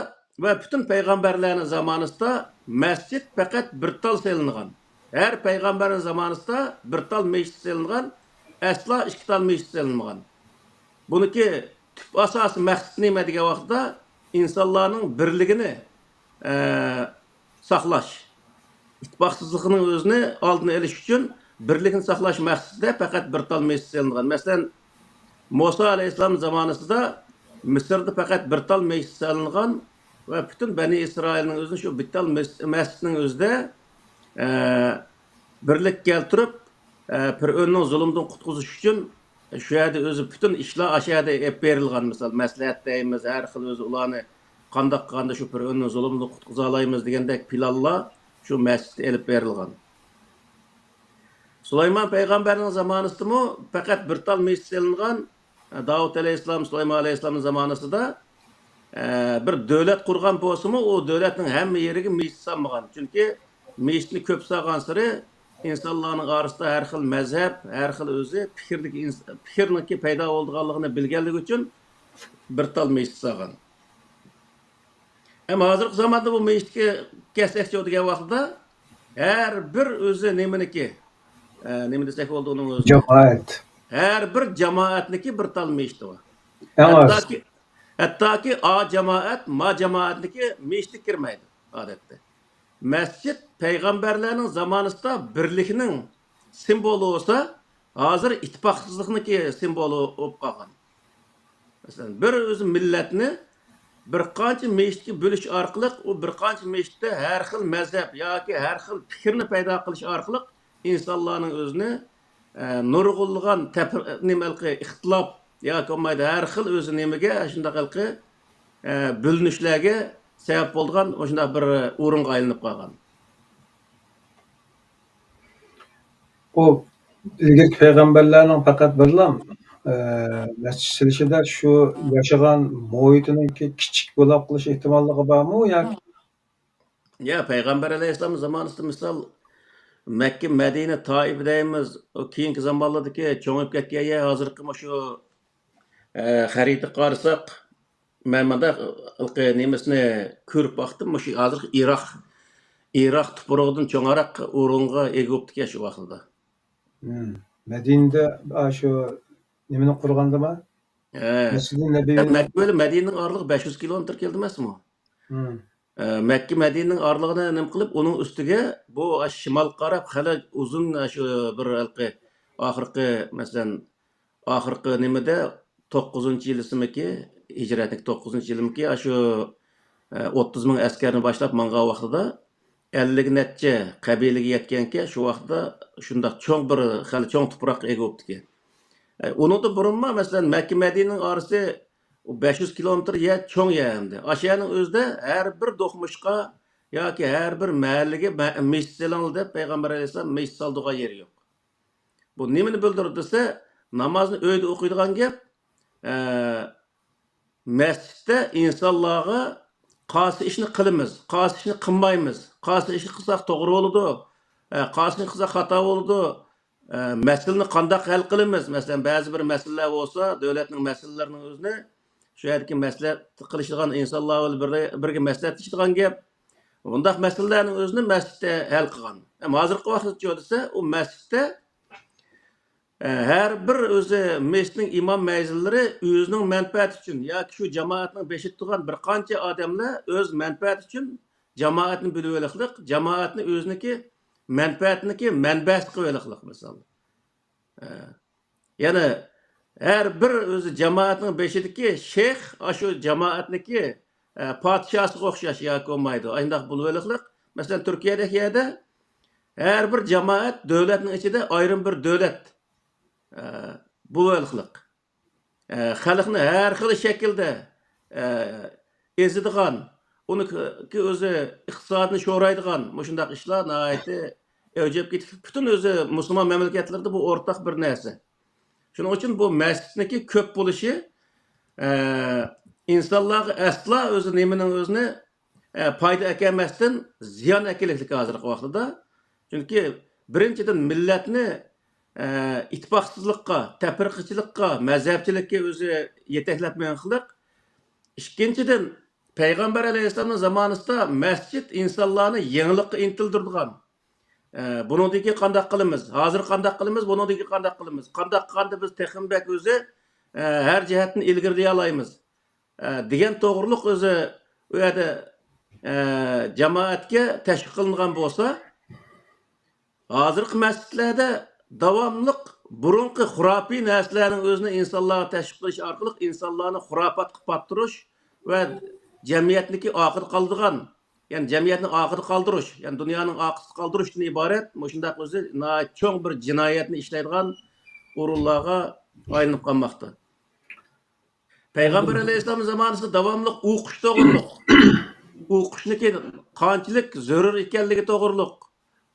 ۋە پۈتۈن پەيغەمبەرلەرنىڭ زامانىسىدا مەسچىت پەقەت بىر تال سېلىنغان. ھەر پەيغەمبەرنىڭ زامانىسىدا بىر تال مەسچىت سېلىنغان، ئەسلا ئىككى تال مەسچىت سېلىنمىغان. بۇنىڭكى تۈپ ئاساسىي مەقسىتى نېمە دېگەن ۋاقىتتا، ئىنسانلارنىڭ بىرلىكىنى، ئە، ساقلاش، ئىتتىپاقسىزلىقنىڭ ئۆزىنى ئالدىنى ئېلىش ئۈچۈن بىرلىكنى ساقلاش مەقسىتىدە پەقەت بىر تال مەسچىت سېلىنغان. مەسىلەن، مۇسا ئەلەيھىسسالام زامانىسىدا مىسىردا پەقەت بىر تال مەسچىت سېلىنغان ۋە پۈتۈن بەنى ئىسرائىلنىڭ ئۆزىنى شۇ بىر تال مەس-، مەسچىتنىڭ ئۆزىدە، ئە، بىرلىككە كەلتۈرۈپ، ئە، پىرئۆننىڭ زۇلۇمىدىن قۇتقۇزۇش ئۈچۈن شۇ يەردە ئۆزى پۈتۈن ئىشلار ئاشۇ يەردە ئېلىپ بېرىلغان. مىسال، مەسلىھەت دەيمىز، ھەر خىل ئۆزى ئۇلارنى قانداق قىلغاندا شۇ پىرئۆننىڭ زۇلۇمىدىن قۇتقۇزالايمىز دېگەندەك پىلانلار شۇ مەسچىتتە ئېلىپ بېرىلغان. سۇلايمان پەيغەمبەرنىڭ زامانىسىدىمۇ پەقەت بىر تال مەسچىت سېلىنغان. داۋۇت ئەلەيھىسسالام، سۇلايمان ئەلەيھىسسالامنىڭ زامانىسىدا، ئە، بىر دۆلەت قۇرغان بولسىمۇ، ئۇ دۆلەتنىڭ ھەممە يېرىگە مەسچىت سالمىغان. چۈنكى مەسچىتنى كۆپ سالغانسېرى ئىنسانلارنىڭ ئارىسىدا ھەر خىل مەزھەپ، ھەر خىل ئۆزى پىكىردىكى ئىنس-، پىكىرنىڭكى پەيدا بولىدىغانلىقىنى بىلگەنلىكى ئۈچۈن بىر تال مەسچىت سالغان. ئەمما ھازىرقى زاماندا بۇ مەسچىتكە كەلسەكچۇ دېگەن ۋاقتىدا، ھەر بىر ئۆزى نېمىنىكى، ئە، نېمە دېسەك بولىدۇ ئۇنىڭ ئۆزىنى؟ جامائەت. ھەر بىر جامائەتنىكى بىر تال مەسچىتى بار. ئەڭ ئاز. ھەتتاكى، ھەتتاكى ئا جامائەت، ما جامائەتنىكى مەسچىتى كىرمەيدۇ ئادەتتە. مەسچىت پەيغەمبەرلەرنىڭ زامانىسىدا بىرلىكنىڭ سىمۋولى بولسا، ھازىر ئىتتىپاقسىزلىقنىڭكى سىمۋولى بولۇپ قالغان. مەسىلەن، بىر ئۆزى مىللەتنى، بىر قانچە مەسچىتكە بۆلۈش ئارقىلىق، ئۇ بىر قانچە مەسچىتتە ھەر خىل مەزھەپ ياكى ھەر خىل پىكىرنى پەيدا قىلىش ئارقىلىق ئىنسانلارنىڭ ئۆزىنى، ئە، نۇرغۇنلىغان تەپ-، نېمە ھېلىقى ئىختىلاپ ياكى بولمايدۇ، ھەر خىل ئۆزى نېمىگە، شۇنداق ھېلىقى، ئە، بۆلۈنۈشلەرگە سەۋەب بولىدىغان مۇشۇنداق بىر ئورۇنغا ئايلىنىپ قالغان. ئۇ ئىلگىرىكى پەيغەمبەرلەرنىڭ پەقەت بىرلا، ئە، مەسچىت سېلىشىدا شۇ ياشىغان مۇھىتىنىڭكى كىچىك بولۇپ قېلىش ئېھتىماللىقى بارمۇ ياكى؟ يا، پەيغەمبەر ئەلەيھىسسالام زامانىسىدا مىسال، مەككە، مەدىنە، تائىپ دەيمىز، ئۇ كېيىنكى زامانلاردىكى چوڭىيىپ كەتكەن يەر، ھازىرقى مۇشۇ، ئە، خەرىتىگە قارىساق، مەن مۇنداق ھېلىقى نېمىسىنى كۆرۈپ باقتىم، مۇشۇ ھازىرقى ئىراق، ئىراق تۇپرىقىدىن چوڭراق ئورۇنغا ئىگە بوپتىكەن شۇ ۋاقتىدا. مەدىنىدە، ئا، شۇ نېمىنى قۇرغاندىما؟ ھە. مەسجىدى نەبىۋىنى. مەككە بىلەن مەدىنىنىڭ ئارىلىقى بەش يۈز كىلومېتىر كېلىدۇ ئەمەسمۇ؟ ئە، مەككە مەدىنىنىڭ ئارىلىقىنى نېمە قىلىپ، ئۇنىڭ ئۈستىگە بۇ شىمالغا قاراپ خېلى ئۇزۇن، شۇ بىر ھېلىقى ئاخىرقى، مەسىلەن، ئاخىرقى نېمىدە، توققۇزىنچى يىلىسىمىكى، ھىجرەتنىڭ توققۇزىنچى يىلىمىكى، ئاشۇ، ئە، ئوتتۇز مىڭ ئەسكەرنى باشلاپ ماڭغان ۋاقتىدا، ئەللىك نەچچە قەبىلىگە يەتكەنكەن، شۇ ۋاقىتتا شۇنداق چوڭ بىر، خېلى چوڭ تۇپراققا ئىگە بوپتىكەن. ئە، ئۇنىڭدىن بۇرۇنمۇ، مەسىلەن، مەككە مەدىنىنىڭ ئارىسى ئۇ بەش يۈز كىلومېتىر يەر، چوڭ يەر ئەمدى. ئاشۇ يەرنىڭ ئۆزىدە ھەر بىر دوقمۇشقا ياكى ھەر بىر مەھەللىگە مە-، مەسچىت سېلىڭلار دەپ پەيغەمبەر ئەلەيھىسسالام مەسچىت سالدۇرغان يېرى يوق. بۇ نېمىنى بىلدۈرىدۇ دېسە، نامازنى ئۆيدە ئوقۇيدىغان گەپ، ئە، مەسچىتتە ئىنسانلارغا قايسى ئىشنى قىلىمىز، قايسى ئىشنى قىلمايمىز، قايسى ئىشنى قىلساق توغرا بولىدۇ، ئە، قايسىنى قىلساق خاتا بولىدۇ، ئە، مەسىلىنى قانداق ھەل قىلىمىز؟ مەسىلەن، بەزى بىر مەسىلىلەر بولسا، دۆلەتنىڭ مەسىلىلىرىنىڭ ئۆزىنى شۇ يەردىكى مەسلىھەت قىلىشىدىغان ئىنسانلار بىلەن بىر-، بىرگە مەسلىھەتلىشىدىغان گەپ. بۇنداق مەسىلىلەرنىڭ ئۆزىنى مەسچىتتە ھەل قىلغان. ئەمما ھازىرقى ۋاقىتتىچۇ دېسە، ئۇ مەسچىتتە، ئە، ھەر بىر ئۆزى مەسچىتنىڭ ئىمام مەزىنلىرى ئۆزىنىڭ مەنپەئەتى ئۈچۈن ياكى شۇ جامائەتنىڭ بېشىدا تۇرغان بىر قانچە ئادەملەر ئۆز مەنپەئەتى ئۈچۈن جامائەتنى بۆلۈۋېلىقلىق، جامائەتنى ئۆزىنىڭكى مەنپەئەتىنىڭكى مەنبەسى قىلىۋېلىقلىق، مىسال. ئە، يەنى ھەر بىر ئۆزى جامائەتنىڭ بېشىدىكى شەيخ ئاشۇ جامائەتنىڭكى، ئە، پادىشاھىغا ئوخشاش ياكى بولمايدۇ. ئاشۇنداق بولۇۋېلىقلىق. مەسىلەن، تۈركىيەدەك يەردە ھەر بىر جامائەت دۆلەتنىڭ ئىچىدە ئايرىم بىر دۆلەت، ئە، بولۇۋېلىقلىق. ئە، خەلقنى ھەر خىل شەكىلدە، ئە، ئېزىدىغان، ئۇنى ك-، ئۆزى ئىقتىسادىنى شورايدىغان مۇشۇنداق ئىشلار ناھايىتى ئەۋج ئېلىپ كېتىپ، پۈتۈن ئۆزى مۇسۇلمان مەملىكەتلىرىدە بۇ ئورتاق بىر نەرسە. شۇنىڭ ئۈچۈن بۇ مەسچىتنىڭكى كۆپ بولۇشى، ئە، ئىنسانلارغا ئەسلا ئۆزى نېمىنىڭ ئۆزىنى، ئە، پايدا ئەكەلمەستىن زىيان ئەكېلىشلىك ھازىرقى ۋاقتىدا. چۈنكى بىرىنچىدىن مىللەتنى، ئە، ئىتتىپاقسىزلىققا، تەپرىقىچىلىققا، مەزھەپچىلىككە ئۆزى يېتەكلەپ مېڭىقلىق. ئىككىنچىدىن، پەيغەمبەر ئەلەيھىسسالامنىڭ زامانىسىدا مەسچىت ئىنسانلارنى يېڭىلىققا ئىنتىلدۈرىدىغان. ئە، بۇنىڭدىن كېيىن قانداق قىلىمىز؟ ھازىر قانداق قىلىمىز؟ بۇنىڭدىن كېيىن قانداق قىلىمىز؟ قانداق قىلغاندا بىز تېخىمۇ بەك ئۆزى، ئە، ھەر جەھەتتىن ئىلگىرىلىيالايمىز؟ ئە، دېگەن توغرۇلۇق ئۆزى ئۇ يەردە، ئە، جامائەتكە تەشۋىق قىلىنغان بولسا، ھازىرقى مەسچىتلەردە داۋاملىق بۇرۇنقى خۇراپىي نەرسىلەرنىڭ ئۆزىنى ئىنسانلارغا تەشۋىق قىلىش ئارقىلىق ئىنسانلارنى خۇراپاتقا پاتتۇرۇش ۋە جەمئىيەتنىكى ئارقىدا قالىدىغان، يەنى جەمئىيەتنى ئارقىدا قالدۇرۇش، يەنى دۇنيانىڭ ئارقىسىدا قالدۇرۇشتىن ئىبارەت مۇشۇنداق ئۆزى ناھايىتى چوڭ بىر جىنايەتنى ئىشلەيدىغان ئورۇنلارغا ئايلىنىپ قالماقتا. پەيغەمبەر ئەلەيھىسسالام زامانىسىدا داۋاملىق ئوقۇش توغرۇلۇق، ئوقۇشنىڭكى قانچىلىك زۆرۈر ئىكەنلىكى توغرۇلۇق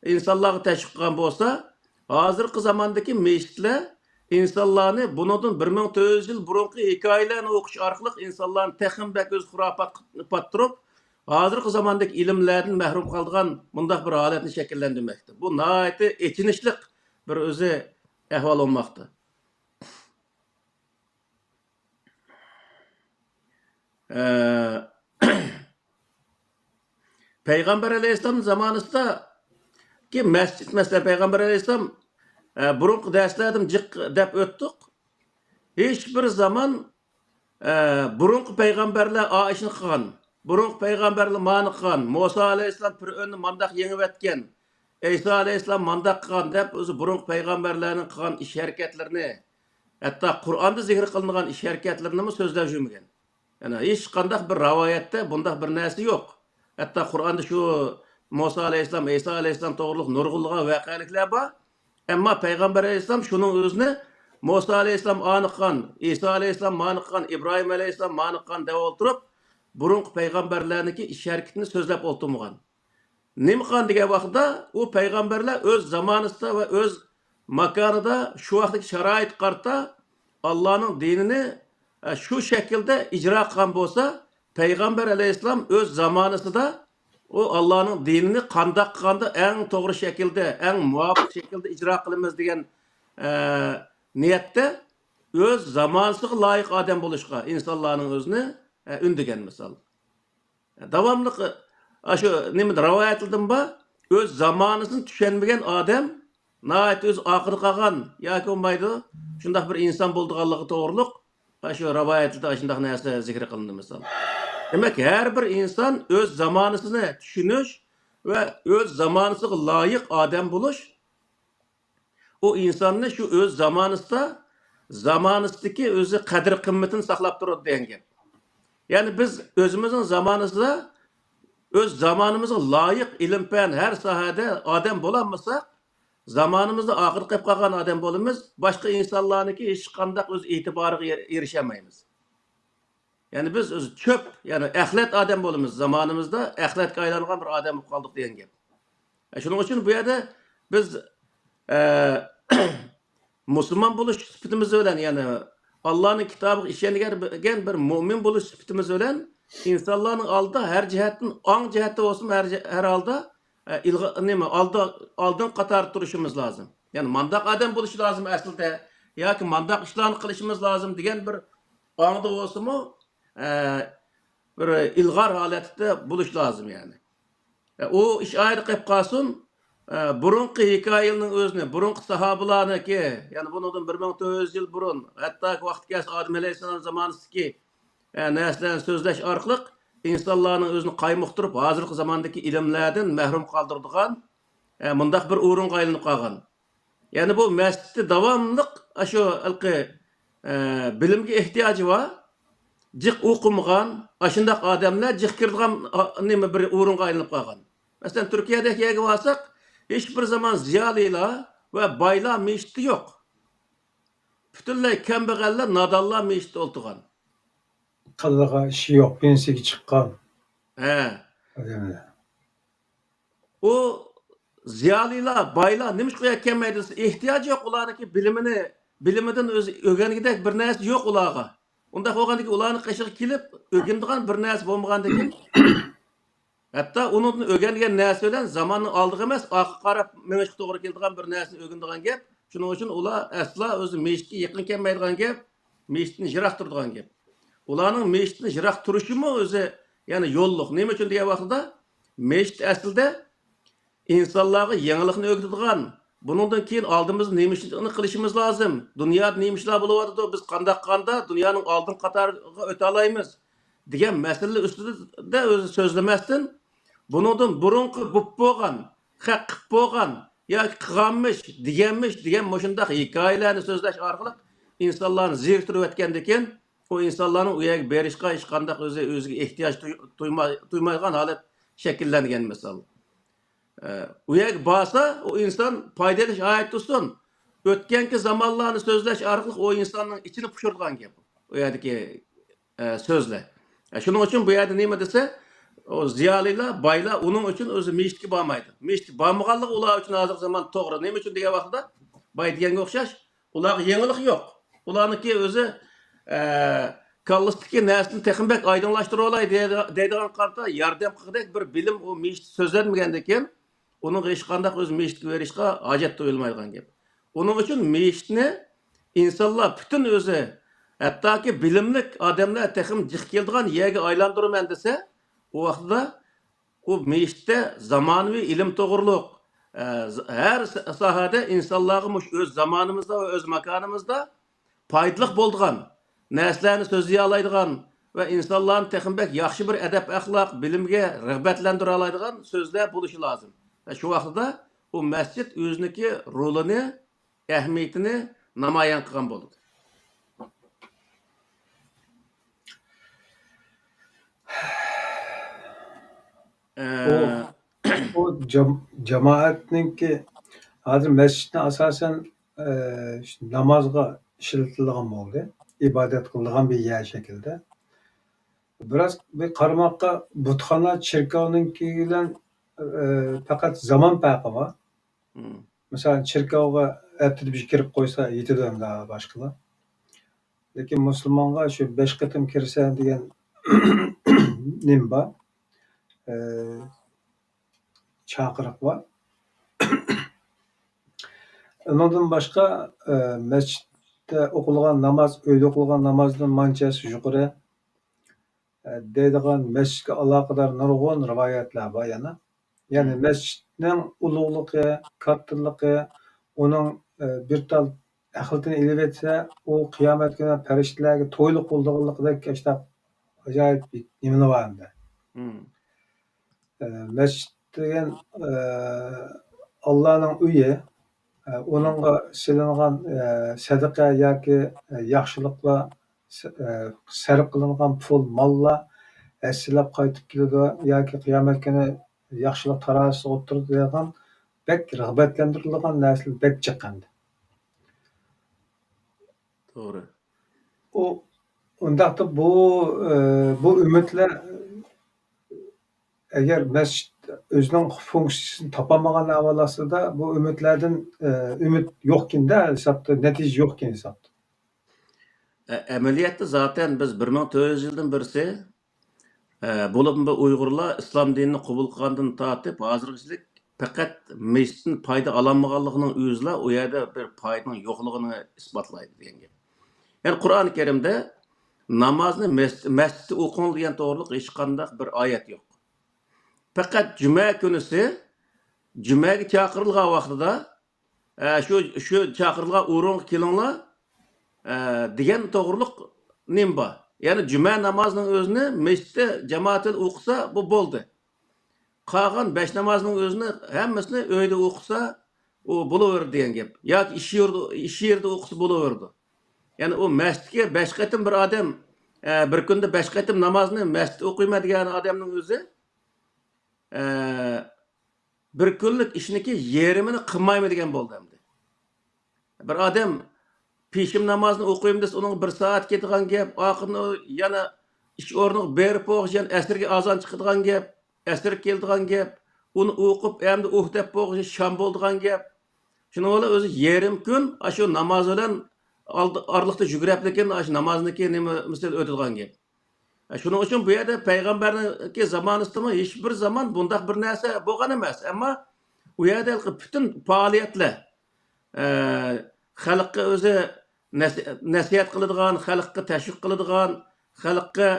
ئىنسانلارغا تەشۋىق قىلغان بولسا، ھازىرقى زاماندىكى مەسچىتلەر ئىنسانلارنى بۇنىڭدىن بىر مىڭ تۆت يۈز يىل بۇرۇنقى ھېكايىلەرنى ئوقۇش ئارقىلىق ئىنسانلارنى تېخىمۇ بەك ئۆز خۇراپاتقا پاتتۇرۇپ، ھازىرقى زاماندىكى ئىلىملەردىن مەھرۇم قالىدىغان مۇنداق بىر ھالەتنى شەكىللەندۈرمەكتە. بۇ ناھايىتى ئېچىنىشلىق بىر ئۆزى ئەھۋال بولماقتا. ئە، پەيغەمبەر ئەلەيھىسسالام زامانىسىدىكى مەسچىت، مەسىلەن، پەيغەمبەر ئەلەيھىسسالام، ئە، بۇرۇنقى دەرسلەردىمۇ جىق دەپ ئۆتتۇق. ھېچ بىر زامان، ئە، بۇرۇنقى پەيغەمبەرلەر ئا ئىشنى قىلغان، بۇرۇنقى پەيغەمبەرلەر مانى قىلغان، مۇسا ئەلەيھىسسالام پىرئۆننى مانداق يېڭىۋەتكەن، ئەيسا ئەلەيھىسسالام مانداق قىلغان دەپ، ئۆزى بۇرۇنقى پەيغەمبەرلەرنىڭ قىلغان ئىش ھەرىكەتلىرىنى، ھەتتا قۇرئاندا زىكىر قىلىنغان ئىش ھەرىكەتلىرىنىمۇ سۆزلەپ يۈرمىگەن. يەنى ھېچقانداق بىر رىۋايەتتە بۇنداق بىر نەرسە يوق. ھەتتا قۇرئاندا شۇ مۇسا ئەلەيھىسسالام، ئەيسا ئەلەيھىسسالام توغرۇلۇق نۇرغۇنلىغان ۋەقەلىكلەر بار. ئەمما پەيغەمبەر ئەلەيھىسسالام شۇنىڭ ئۆزىنى مۇسا ئەلەيھىسسالام ئانىققان، ئەيسا ئەلەيھىسسالام مانىققان، ئىبراھىم ئەلەيھىسسالام مانىققان دەپ ئولتۇرۇپ، بۇرۇنقى پەيغەمبەرلەرنىڭكى ئىش ھەرىكىتىنى سۆزلەپ ئولتۇرمىغان. نېمە قىلغان دېگەن ۋاقتىدا، ئۇ پەيغەمبەرلەر ئۆز زامانىسىدا ۋە ئۆز ماكانىدا، شۇ ۋاقىتتىكى شارائىتقا قارىتا ئاللانىڭ دىنىنى، ئە، شۇ شەكىلدە ئىجرا قىلغان بولسا، پەيغەمبەر ئەلەيھىسسالام ئۆز زامانىسىدا ئۇ ئاللانىڭ دىنىنى قانداق قىلغاندا ئەڭ توغرا شەكىلدە، ئەڭ مۇۋاپىق شەكىلدە ئىجرا قىلىمىز دېگەن، ئە، نىيەتتە ئۆز زامانىسىغا لايىق ئادەم بولۇشقا ئىنسانلارنىڭ ئۆزىنى، ئە، ئۈندىگەن مىسال. داۋاملىق، ئاشۇ نېمە رىۋايەتلىرىدىن بار، ئۆز زامانىسىنى چۈشەنمىگەن ئادەم ناھايىتى ئۆزى ئارقىدا قالغان ياكى بولمايدۇ، شۇنداق بىر ئىنسان بولىدىغانلىقى توغرۇلۇق ئاشۇ رىۋايەتلىرىدە ئاشۇنداق نەرسە زىكىر قىلىندى مىسال. دېمەك، ھەر بىر ئىنسان ئۆز زامانىسىنى چۈشىنىش ۋە ئۆز زامانىسىغا لايىق ئادەم بولۇش، ئۇ ئىنساننى شۇ ئۆز زامانىسىدا، زامانىسىدىكى ئۆزى قەدىر-قىممىتىنى ساقلاپ تۇرىدۇ دېگەن گەپ. يەنى بىز ئۆزىمىزنىڭ زامانىسىدا ئۆز زامانىمىزغا لايىق ئىلىم-پەن ھەر ساھەدە ئادەم بولالمىساق، زامانىمىزدا ئارقىدا قېلىپ قالغان ئادەم بولىمىز، باشقا ئىنسانلارنىڭكى ھېچقانداق ئۆز ئېتىبارىغا ئېرىشەلمەيمىز. يەنى بىز ئۆزى چۆپ، يەنى ئەخلەت ئادەم بولىمىز، زامانىمىزدا ئەخلەتكە ئايلانغان بىر ئادەم بولۇپ قالدۇق دېگەن گەپ. ئە، شۇنىڭ ئۈچۈن بۇ يەردە بىز، ئە، مۇسۇلمان بولۇش سۈپىتىمىز بىلەن، يەنى ئاللانىڭ كىتابىغا ئىشەنگەن بىر مۆمىن بولۇش سۈپىتىمىز بىلەن ئىنسانلارنىڭ ئالدىدا ھەر جەھەتتىن، ئاڭ جەھەتتە بولسىمۇ، ھەر جە-، ھەر ھالدا، ئە، ئىلغا-، نېمە، ئالدى، ئالدىنقى قاتاردا تۇرۇشىمىز لازىم. يەنى مانداق ئادەم بولۇش لازىم ئەسلىدە، ياكى مانداق ئىشلارنى قىلىشىمىز لازىم دېگەن بىر ئاڭدا بولسىمۇ، ئە، بىر ئىلغار ھالەتتە بولۇش لازىم، يەنى. ئە، ئۇ ئىش ئايرى قېلىپ قالسۇن، ئە، بۇرۇنقى ھېكايىلىرىنىڭ ئۆزىنى، بۇرۇنقى ساھابىلارنىڭكى، يەنى بۇنىڭدىن بىر مىڭ تۆت يۈز يىل بۇرۇن، ھەتتاكى ۋاقتى كەلسە ئادەم ئەلەيھىسسالام زامانىسىدىكى، ئە، نەرسىلەرنى سۆزلەش ئارقىلىق ئىنسانلارنىڭ ئۆزىنى قايمۇقتۇرۇپ، ھازىرقى زاماندىكى ئىلىملەردىن مەھرۇم قالدۇرىدىغان، ئە، مۇنداق بىر ئورۇنغا ئايلىنىپ قالغان. يەنى بۇ مەسچىتتە داۋاملىق ئاشۇ ھېلىقى، ئە، بىلىمگە ئېھتىياجى بار، جىق ئوقۇمىغان، ئاشۇنداق ئادەملەر جىق كىرىدىغان، ئا، نېمە، بىر ئورۇنغا ئايلىنىپ قالغان. مەسىلەن، تۈركىيەدەك يەرگە بارساق، ھېچ بىر زامان زىيالىيلار ۋە بايلار مەسچىتى يوق. پۈتۈنلەي كەمبەغەللەر، نادانلار مەسچىتتە ئولتۇرغان. قىلىدىغان ئىشى يوق، پېنسىيەگە چىققان ھە. ئادەملەر. ئۇ زىيالىيلار، بايلار نېمىشقا ئۇ يەرگە كەلمەيدۇ دېسە، ئېھتىياجى يوق ئۇلارنىڭكى بىلىمىنى، بىلىمىدىن ئۆزى ئۆگەنگۈدەك بىر نەرسە يوق ئۇلارغا. ئۇنداق بولغاندىكىن ئۇلارنىڭ قېشىغا كېلىپ ئۆگىنىدىغان بىر نەرسە بولمىغاندىكىن، ھەتتا ئۇنىڭدىن ئۆگەنگەن نەرسە بىلەن زاماننىڭ ئالدىغا ئەمەس، ئارقىغا قاراپ مېڭىشقا توغرا كېلىدىغان بىر نەرسىنى ئۆگىنىدىغان گەپ. شۇنىڭ ئۈچۈن ئۇلار ئەسلا ئۆزى مەسچىتكە يېقىن كەلمەيدىغان گەپ، مەسچىتتىن يىراق تۇرىدىغان گەپ. ئۇلارنىڭ مەسچىتتىن يىراق تۇرۇشىمۇ ئۆزى، يەنى يوللۇق. نېمە ئۈچۈن دېگەن ۋاقتىدا، مەسچىت ئەسلىدە ئىنسانلارغا يېڭىلىقنى ئۆگىتىدىغان، بۇنىڭدىن كېيىن ئالدىمىزدا نېمە ئىشنى قىلىشىمىز لازىم، دۇنيادا نېمە ئىشلار بولۇۋاتىدۇ، بىز قانداق قىلغاندا دۇنيانىڭ ئالدىنقى قاتارىغا ئۆتەلەيمىز دېگەن مەسىلىلەر ئۈستىدە ئۆزى سۆزلىمەستىن، بۇنىڭدىن بۇرۇنقى بوپ بولغان، خەق قىپ بولغان ياكى قىلغانمىش، دېگەنمىش دېگەن مۇشۇنداق ھېكايىلەرنى سۆزلەش ئارقىلىق ئىنسانلارنى زېرىكتۈرۈۋەتكەندىكىن، ئۇ ئىنسانلارنىڭ ئۇ يەرگە بېرىشقا ھېچقانداق ئۆزى، ئۆزىگە ئېھتىياج تۇي-، تۇيما-، تۇيمايدىغان ھالەت شەكىللەنگەن مىسال. ئە، ئۇ يەرگە بارسا، ئۇ ئىنسان پايدا ئېلىش ئايەت تۇرسۇن. ئۆتكەنكى زامانلارنى سۆزلەش ئارقىلىق ئۇ ئىنساننىڭ ئىچىنى پۇشۇرىدىغان گەپ. ئۇ يەردىكى، ئە، سۆزلەر. ئە، شۇنىڭ ئۈچۈن بۇ يەردە نېمە دېسە، ئۇ زىيالىيلار، بايلار ئۇنىڭ ئۈچۈن ئۆزى مەسچىتكە بارمايدۇ. مەسچىتكە بارمىغانلىقى ئۇلار ئۈچۈن ھازىرقى زامان توغرا. نېمە ئۈچۈن دېگەن ۋاقتىدا، باي دېگەنگە ئوخشاش، ئۇلارغا يېڭىلىق يوق. ئۇلارنىڭكى ئۆزى، ئە، كاللىسىدىكى نەرسىنى تېخىمۇ بەك ئايدىڭلاشتۇرۇۋالاي دەيدىغان قارىتا ياردەم قىلغۇدەك بىر بىلىم ئۇ مەسچىتتە سۆزلەنمىگەندىكىن، ئۇنىڭغا ھېچقانداق ئۆزى مەسچىتكە بېرىشقا ھاجەت تۇيۇلمايدىغان گەپ. ئۇنىڭ ئۈچۈن مەسچىتنى ئىنسانلار پۈتۈن ئۆزى، ھەتتاكى بىلىملىك ئادەملەر تېخىمۇ جىق كېلىدىغان يەرگە ئايلاندۇرىمەن دېسە، ئۇ ۋاقتىدا ئۇ مەسچىتتە زامانىۋى ئىلىم توغرۇلۇق، ئە، ز-، ھەر س-، ساھەدە ئىنسانلارغا مۇشۇ ئۆز زامانىمىزدا ۋە ئۆز ماكانىمىزدا پايدىلىق بولىدىغان نەرسىلەرنى سۆزلىيەلەيدىغان ۋە ئىنسانلارنى تېخىمۇ بەك ياخشى بىر ئەدەپ-ئەخلاق، بىلىمگە رىغبەتلەندۈرەلەيدىغان سۆزلەر بولۇشى لازىم. ۋە شۇ ۋاقتىدا ئۇ مەسچىت ئۆزىنىڭكى رولىنى، ئەھمىيىتىنى نامايان قىلغان بولىدۇ. ئۇ، ئۇ جام-، جامائەتنىڭكى، ھازىر مەسچىتنى ئاساسەن، ئە، نامازغا ئىشلىتىلىدىغان بولدى. ئىبادەت قىلىدىغان بىر يەر شەكلىدە. بىراز بىر قارىماققا بۇتخانا چېركاۋنىڭكى بىلەن، ئە، پەقەت زامان پەرقى بار. مم. مىسالەن، چېركاۋغا ھەپتىدە بىر كىرىپ قويسا يېتىدۇ ئەمدى باشقىلار. لېكىن مۇسۇلمانغا شۇ بەش قېتىم كىرسە دېگەن نېمە بار؟ ئە، چاقىرىق بار. ئۇنىڭدىن باشقا، ئە، مەسچىتتە ئوقۇلغان ناماز، ئۆيدە ئوقۇلغان نامازدىن مانچە يۇقىرى، ئە، دەيدىغان مەسچىتكە ئالاقىدار نۇرغۇن رىۋايەتلەر بار يەنە. يەنى مم. مەسچىتنىڭ ئۇلۇغلۇقى، كاتتىلىقى، ئۇنىڭ، ئە، بىر تال ئەخلىتىنى ئېلىۋەتسە، ئۇ قىيامەت كۈنى پەرىشتىلەرگە تويلۇق بولىدىغانلىقىدەك ئاشۇنداق ئاجايىپ نېمىلەر بار ئەمدى. مم. ئە، مەسچىت دېگەن، ئە، ئاللانىڭ ئۆيى، ئە، ئۇنىڭغا سېلىنغان، ئە، سەدىقە ياكى، ئە، ياخشىلىقلار، س-، ئە، سەرپ قىلىنغان پۇل، ماللار ھەسسىلەپ قايتىپ كېلىدۇ ياكى قىيامەت كۈنى ياخشىلىق تارازىسىغا ئولتۇرىدۇ دېگەن بەك رىغبەتلەندۈرىدىغان نەرسىلەر بەك جىق ئەمدى. توغرا. ئۇ، ئۇنداقتا بۇ، ئە، بۇ ئۈمىدلەر ئەگەر مەسچىت ئۆزىنىڭ فۇنكسىيىسىنى تاپالمىغان ئەھۋال ئاستىدا، بۇ ئۈمىدلەردىن، ئە، ئۈمىد يوقكىن-دە ھېسابتا، نەتىجە يوقكىن ھېسابتا. ئە-، ئەمەلىيەتتە زاتەن بىز بىر مىڭ تۆت يۈز يىلدىن بىرسى، ئە، بولۇپمۇ بۇ ئۇيغۇرلار ئىسلام دىنىنى قوبۇل قىلغاندىن تارتىپ ھازىرغىچىلىك پەقەت مەسچىتتىن پايدا ئالالمىغانلىقىنىڭ ئۆزىلا ئۇ يەردە بىر پايدىنىڭ يوقلۇقىنى ئىسپاتلايدۇ دېگەن گەپ. يەنى قۇرئان كەرىمدە نامازنى مەس-، مەسچىتتە ئوقۇڭ دېگەن توغرۇلۇق ھېچقانداق بىر ئايەت يوق. پەقەت جۈمە كۈنىسى، جۈمەگە چاقىرىلغان ۋاقتىدا، ئە، شۇ، شۇ چاقىرىلغان ئورۇنغا كېلىڭلار، ئە، دېگەن توغرۇلۇق نېمە بار؟ يەنى جۈمە نامازىنىڭ ئۆزىنى مەسچىتتە جامائەت بىلەن ئوقۇسا، بۇ بولدى. قالغان بەش نامازنىڭ ئۆزىنى ھەممىسىنى ئۆيدە ئوقۇسا، ئۇ بولۇۋېرىدۇ دېگەن گەپ. ياكى ئىش يېرىدە، ئىش يېرىدە ئوقۇسا بولۇۋېرىدۇ. يەنى ئۇ مەسچىتكە بەش قېتىم بىر ئادەم، ئە، بىر كۈندە بەش قېتىم نامازنى مەسچىتتە ئوقۇيمەن دېگەن ئادەمنىڭ ئۆزى، ئە، بىر كۈنلۈك ئىشنىكى يېرىمىنى قىلمايمەن دېگەن بولدى ئەمدى. بىر ئادەم پېشىم نامازىنى ئوقۇيمەن دېسە، ئۇنىڭ بىر سائەت كېتىدىغان گەپ، ئاخىرىنى ئۇ يەنە ئىش ئورنىغا بېرىپ بولغۇچە يەنە ئەسىرگە ئازان چىقىدىغان گەپ، ئەسىر كېلىدىغان گەپ، ئۇنى ئوقۇپ، ئەمدى ئۇھ دەپ بولغۇچە شام بولىدىغان گەپ. شۇنىڭ بىلەن ئۆزى يېرىم كۈن ئاشۇ ناماز بىلەن ئالدى، ئارىلىقتا يۈگۈرەپلىكىن ئاشۇ نامازنىكى نېمە مىسال ئۆتىدىغان گەپ. شۇنىڭ ئۈچۈن بۇ يەردە پەيغەمبەرنىڭكى زامانىسىدىمۇ ھېچ بىر زامان بۇنداق بىر نەرسە بولغان ئەمەس. ئەمما ئۇ يەردە ھېلىقى پۈتۈن پائالىيەتلەر، ئە، خەلققە ئۆزى نەس-، نەسىھەت قىلىدىغان، خەلققە تەشۋىق قىلىدىغان، خەلققە